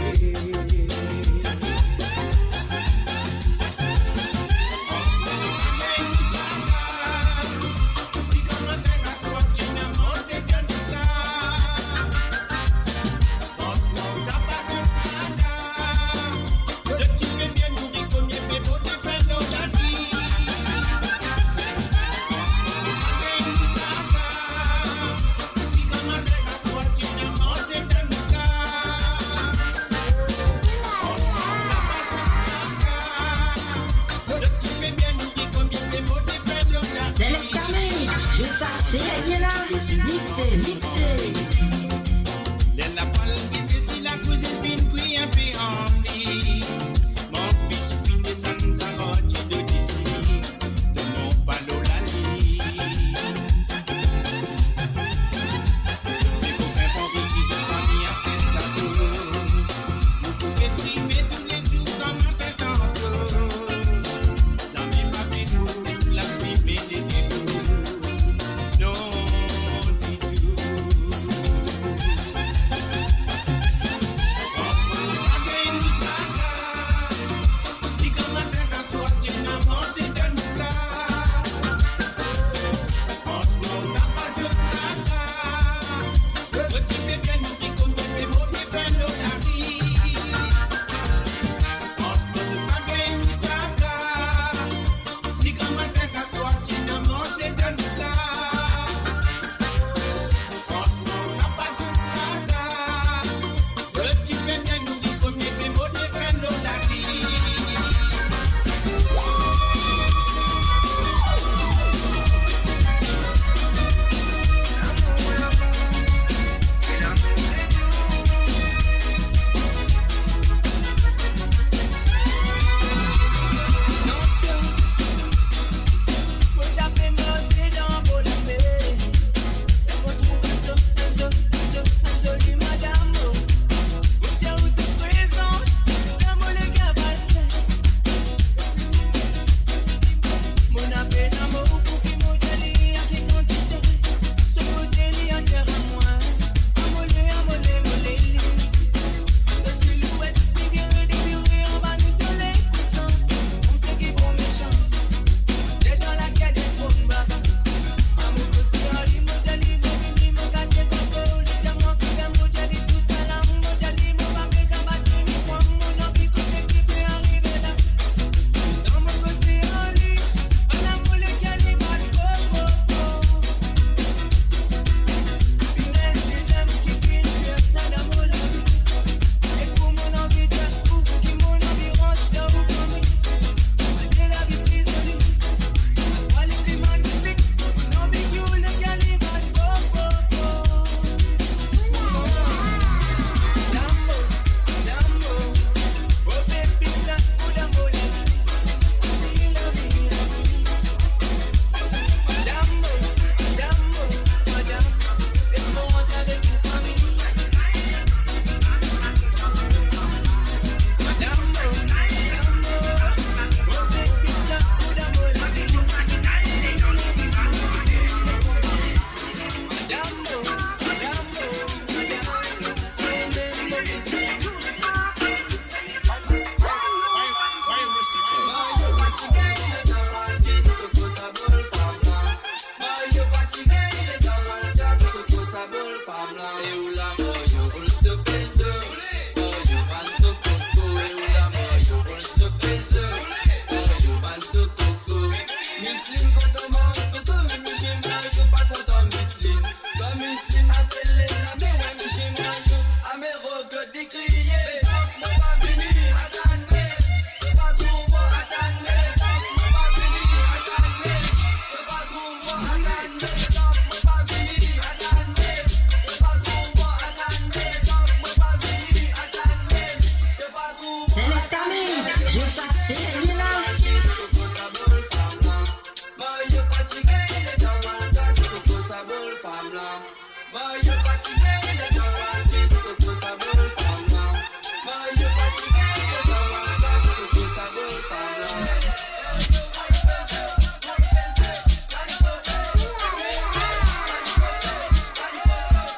Serie la.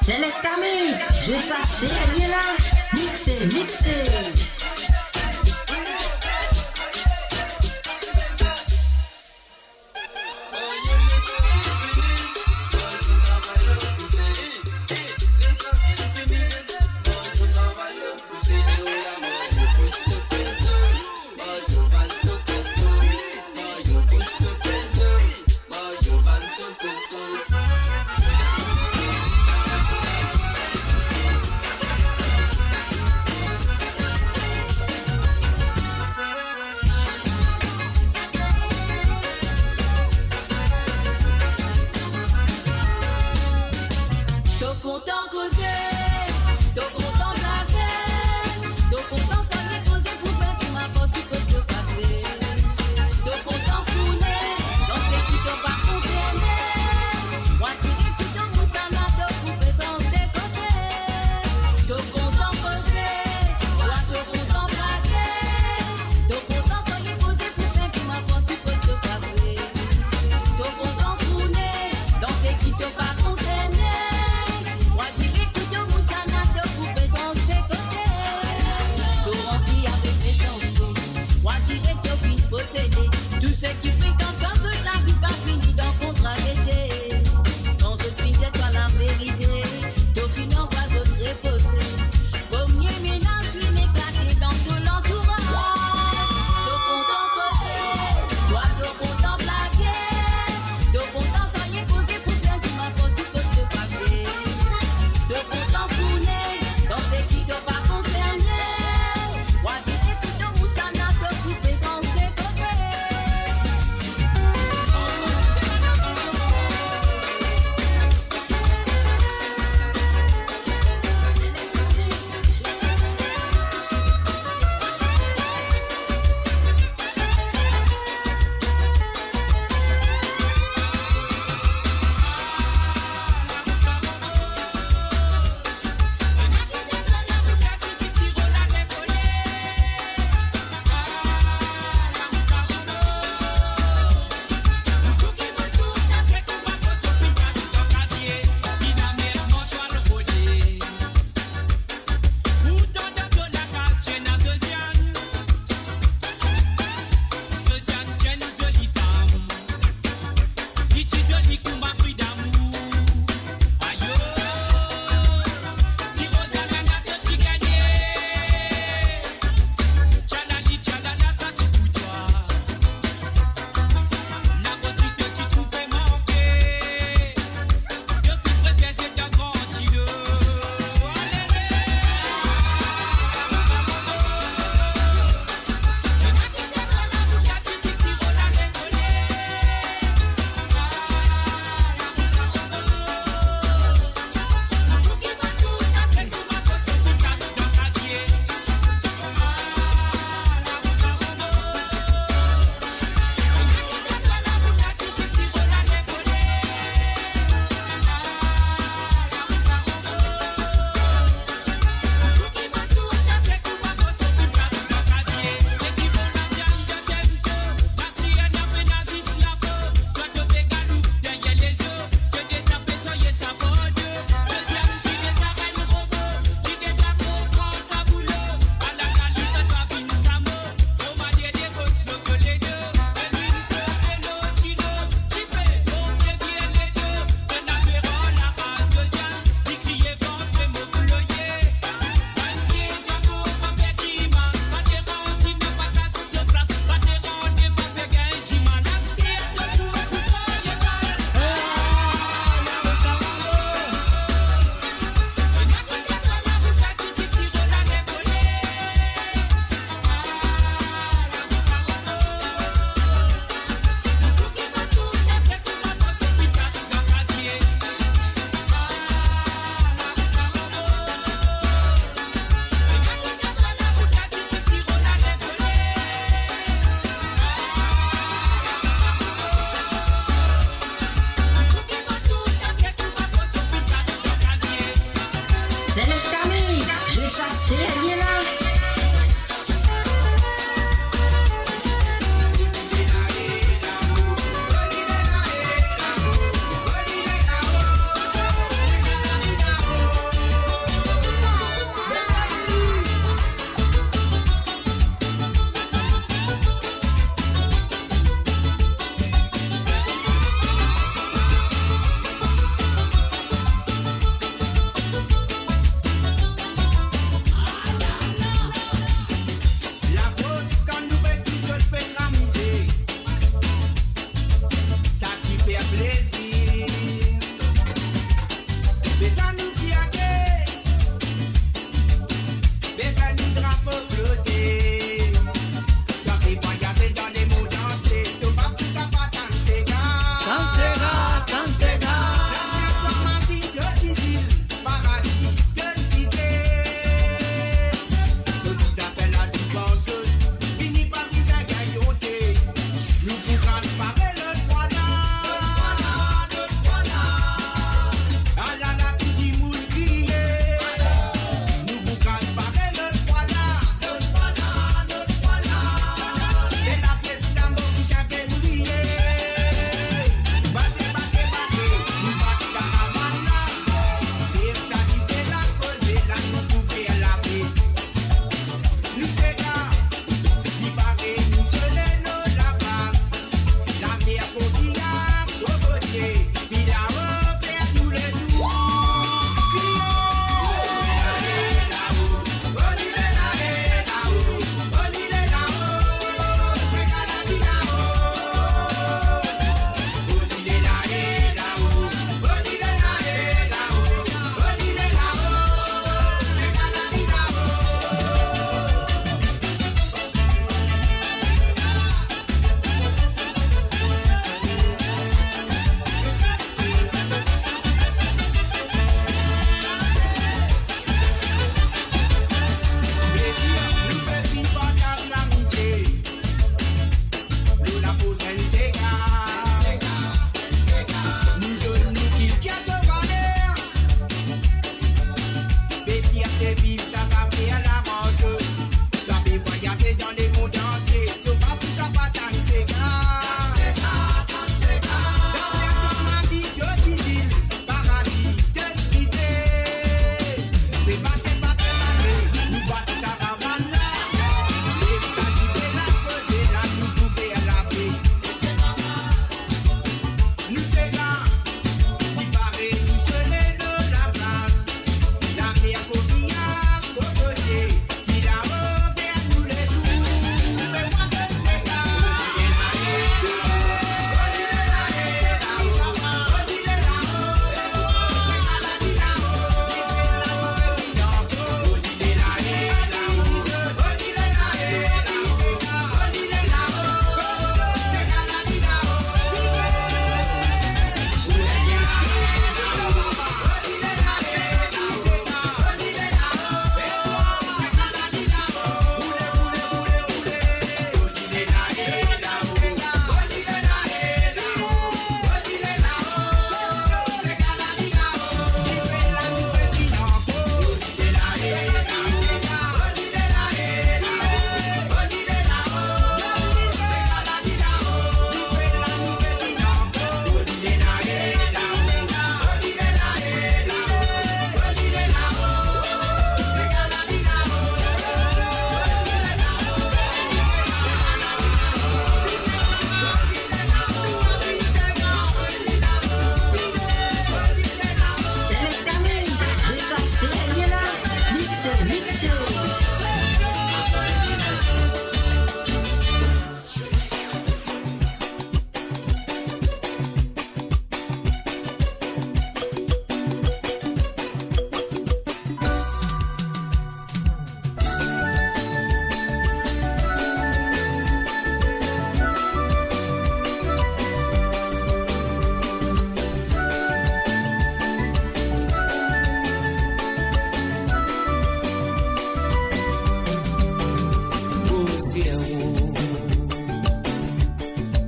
Selecta Mix, zwe sa serie la, mixe, mixe. To kontan koze, to kontan blage, to kontan sarye koze pou fer dimanport kot to pase. To kontan fourne dan seki to pa konserne. Mwa tir ki to bousana, to koupe trans de kote. To kontan koze, twa to kontan blage, to kontan sarye koze pou fer dimanport kot to pase. To kontan fourne dan seki to pa konserne. Mwa tir ki to bousana, to koupe trans de kote. To ranpli avek mesanste. Mwa tir ki to finn posede. Tou seki frekant twa, zot lavi pa fini dan kontra gete. Kan zot finn dir twa laverite, to finn anvway zot repoze. Premie menaz finn eklate dan to lantouraz. To kontan koze, twa to kontan blage, to kontan sarye koze pou fer dimanport kot to pase. To kontan fourne dan seki to pa konserne. Mwa tir ki to bousana, to koupe trans de kote.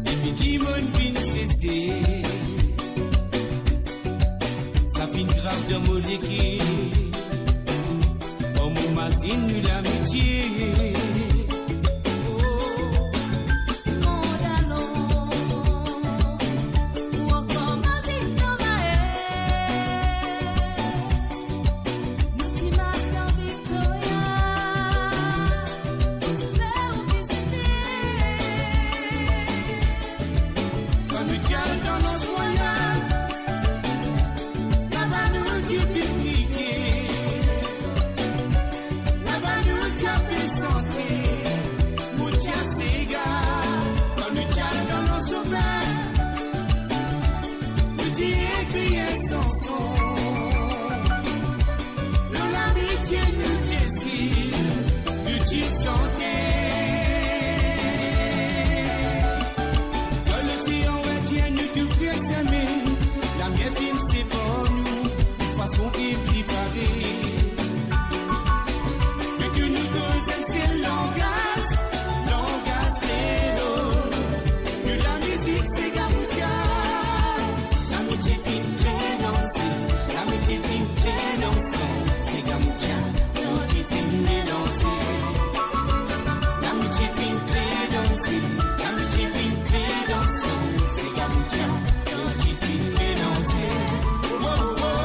Depi ki monn vinn sese, sa finn grav dan mo leker. Mo mazinn nou lamitie. Oh. Mon dalon, ou ankor mazinn dan maye. Nou ti mars dan Victoria, pou ti fer ou vizite. Kan nou ti al dan Lans Rwayal, laba nou ti piknike, laba nou ti apesante, nou ti al sega. Kan nou ti al dan Lans Opin, nou ti ekrir enn sanson. Lor lamitie nou dezir, nou ti sante. Lor losean Indien nou tou frer seme, lamier finn separ nou, fason ki pli pare. Nou tou nou koz enn sel langaz, langaz kreol. Nou lamizik se Gamou Dja. Lamitie finn kre dan zik, lamitie finn kre dan son, se Gamou Dja, santi finn melanze. Lamitie finn kre dan zik, lamitie finn kre dan son, se Gamou Dja, santi finn melanze. Oh, oh.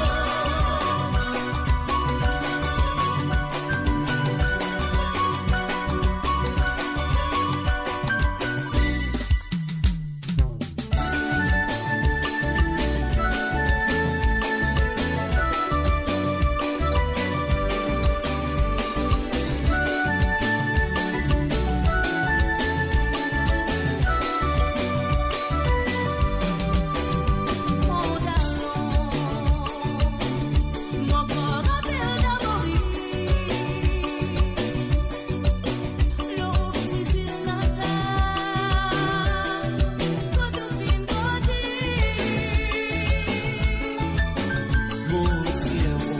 Mon servo,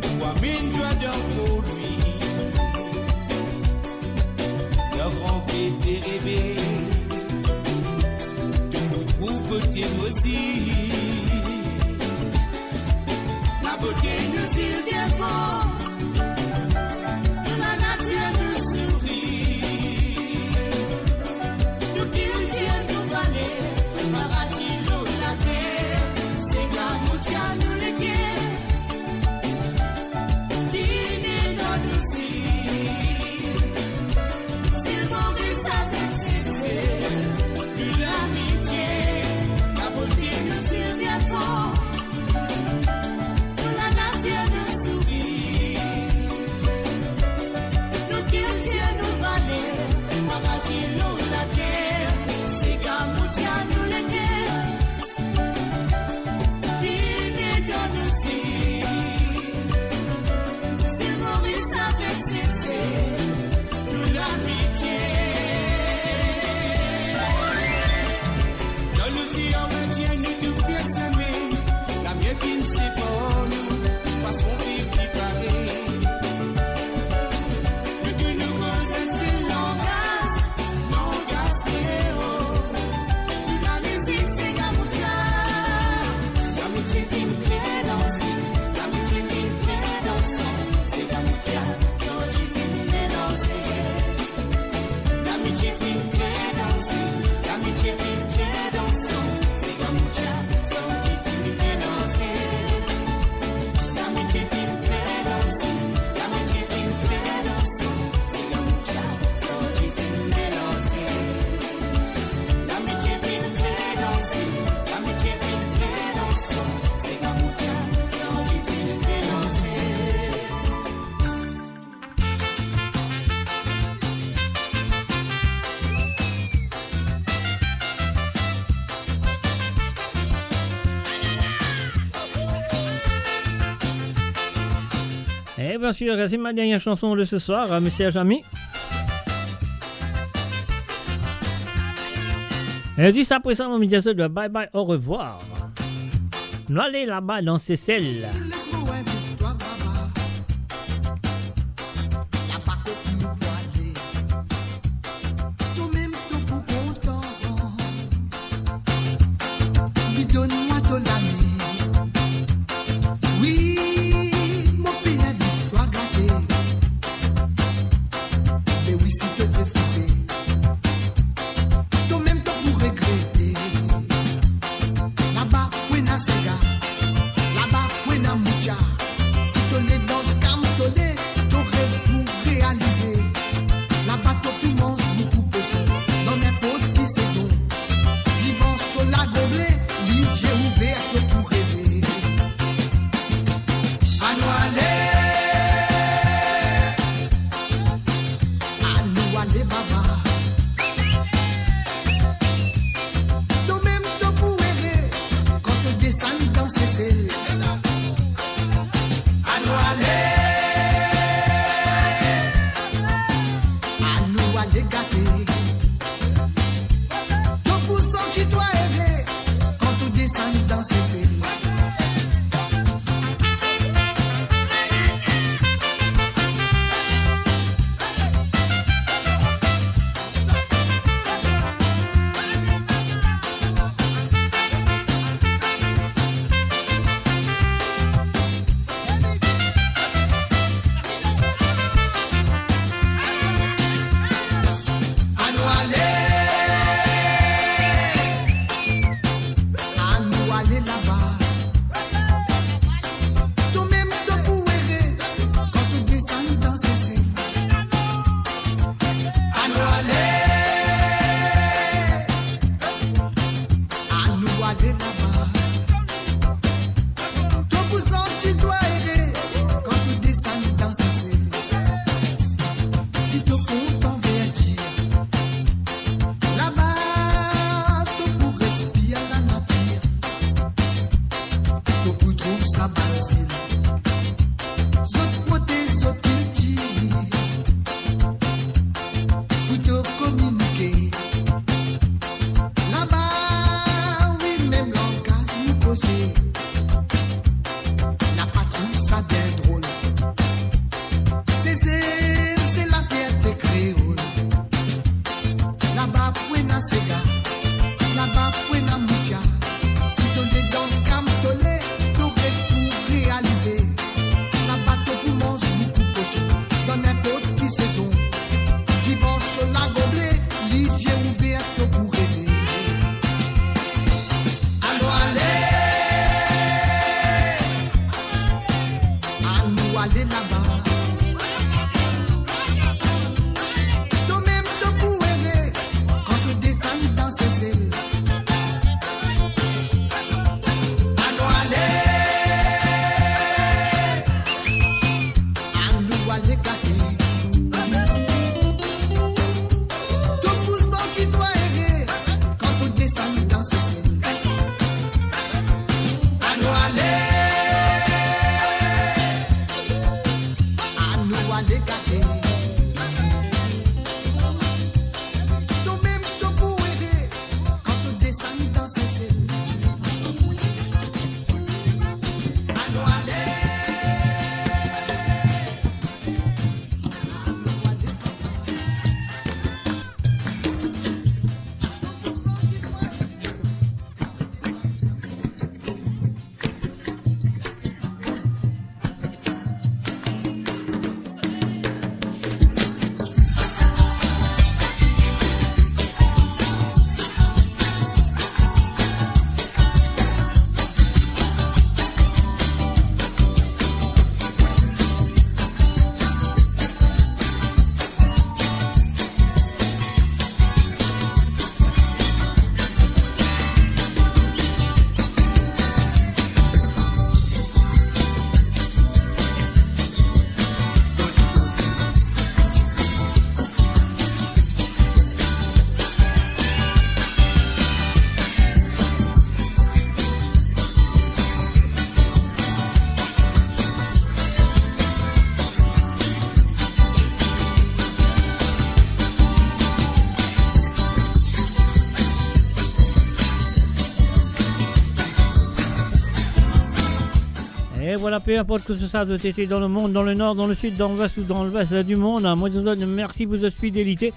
ou amenn twa dan Port Louis, dan Gran Pete reve, to pou trouv kote mo zis. Labote nou zil Bierfon, nou lanatir nou sourir, nou kiltir nou valer, paradi lor later, se Gamou Dja nou leker. Vini dan nou zil, zil Moris avek Sesel, nou lamitie, labote nou zil Bierfon, nou lanatir nou sourir, nou kiltir nou valer, paradi lor later, se Gamou Dja nou leker. Vini dan nou zil, zil Moris avek Sesel, nou lamitie. Dan losean Indien nou tou frer seme, lamier finn separ nou, fason viv ki pare. Nou tou nou koz enn sel langaz, langaz kreol. Nou lamizik se Gamou Dja. Lamitie finn kre dan zik, lamitie finn kre dan son, se Gamou Dja, santi finn melanze. Lamitie finn kre dan zik, lamitie finn kre dan son, se Gamou Dja, santi finn melanze. Lamitie finn kre dan zik, lamitie finn kre dan son, se Gamou Dja, santi finn melanze. Lamitie finn kre dan zik, lamitie finn kre dan son, se Gamou Dja, santi finn melanze. Et bien sûr, c'est ma dernière chanson de ce soir, hein, mes chers amis. Et juste après ça, mon média, bye bye, au revoir. Nou ale laba dan Sesel. Les mo invit twa laba. Laba kot nou Voilà, peu importe que ce soit zot ete dan lemond, dan lenor, dan lesid, dan lwes ou dan lwes du monde, mo dir zot mersi pou zot fidelite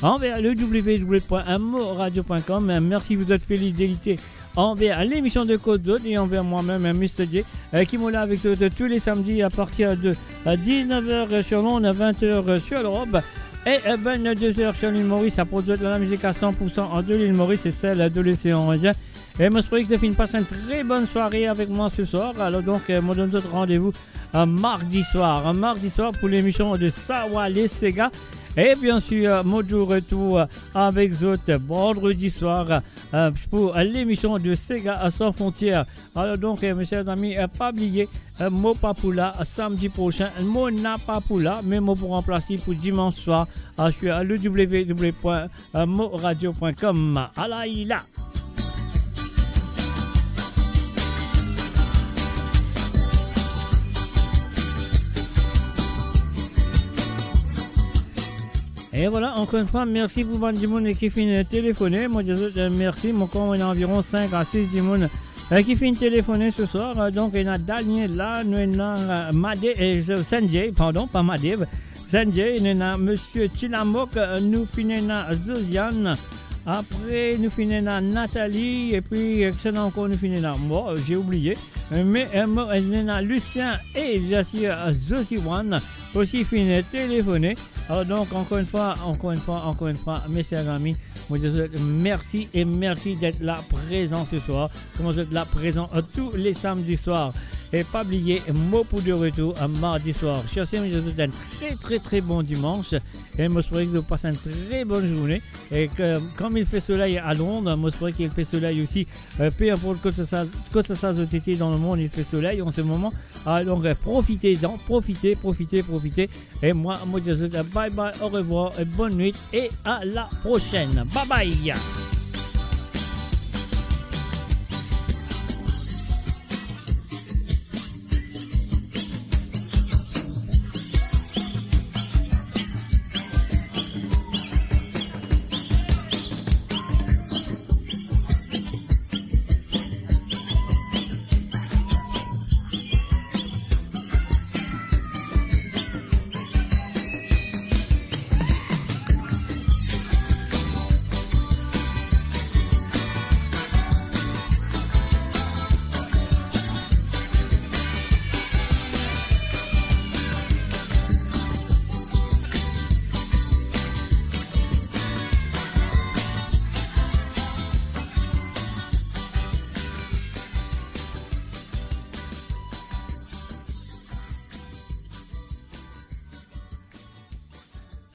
anver le w w w point mo radio point com. Mersi pou zot fidelite anver lemision de Kot Zot e anver mwa mem, Mister J, eh, ki mo la avek zot tou le samdi a partir de, eh, dix-neuf heures sur l'onde, vingt heures sur l'aube, e, eh, vingt-deux heures sur l'île Maurice. Aport zot lamizik a san pour san de l'île Maurice e sel de l'océan Indien. E mo espere ki zot finn pas enn tre bonn sware avek mwa se swar. Alor donk, eh, mo donn zot randevou, eh, mardi swar. Mardi swar pou lemision de Sa Wale Sega. E biensir, eh, mo de retour, eh, avek zot, eh, vandredi swar, eh, pou, eh, lemision de Sega, eh, Sans Frontières. Alor donk, eh, mes chers amis, eh, pa bliye, eh, mo pa pou la, eh, samdi prosin, mo napa pou la, me mo pou ranplas li pou dimans swar, eh, sur le w w w point mo radio point com. Ala li la. E vwala, ankor enn fwa, mersi pou bann dimoun ki finn telefone. Mo dir zot, eh, mersi. Mo krwar ena anviron sink a sis dimoun, eh, ki finn telefone se swar. Eh, donk, ena Daniela, nou ena, eh, Made-, eh, Sanjay, pardon, pa Madev, Sanjay, nou ena Monsieur Tilamok, eh, nou finn ena Josiane, apre nou finn ena Nathalie, epi, eh, kisannla ankor nou finn ena? Bon, j'ai oublié. Eh, me, eh, mo, eh, nou ena Lucien e biensir, eh, Josiane osi finn telefone. Alor donk, ankor enn fwa, ankor enn fwa, ankor enn fwa, mes chers amis, mo dir zot mersi e mersi d'être là, prezan se swar, kouma zot la prezan, eh, tou le samdi swar. E pa bliye, mo pou de retour, eh, mardi swar. Sur ce, mo dir zot enn tre, tre, tre bon dimans. E mo espere ki zot pas enn tre bonn zourne. E ke, comme il fait soleil à Londres, mo espere ki il fait soleil aussi, eh, peu importe kot sa, kot sa zot ete dan lemond, il fait soleil en ce moment. Ah, donk, eh, profitez-en, profitez, profitez, profitez. E mwa, mo dir zot, eh, bye bye, au revoir, eh, bonne nuit et à la prochaine. Bye bye.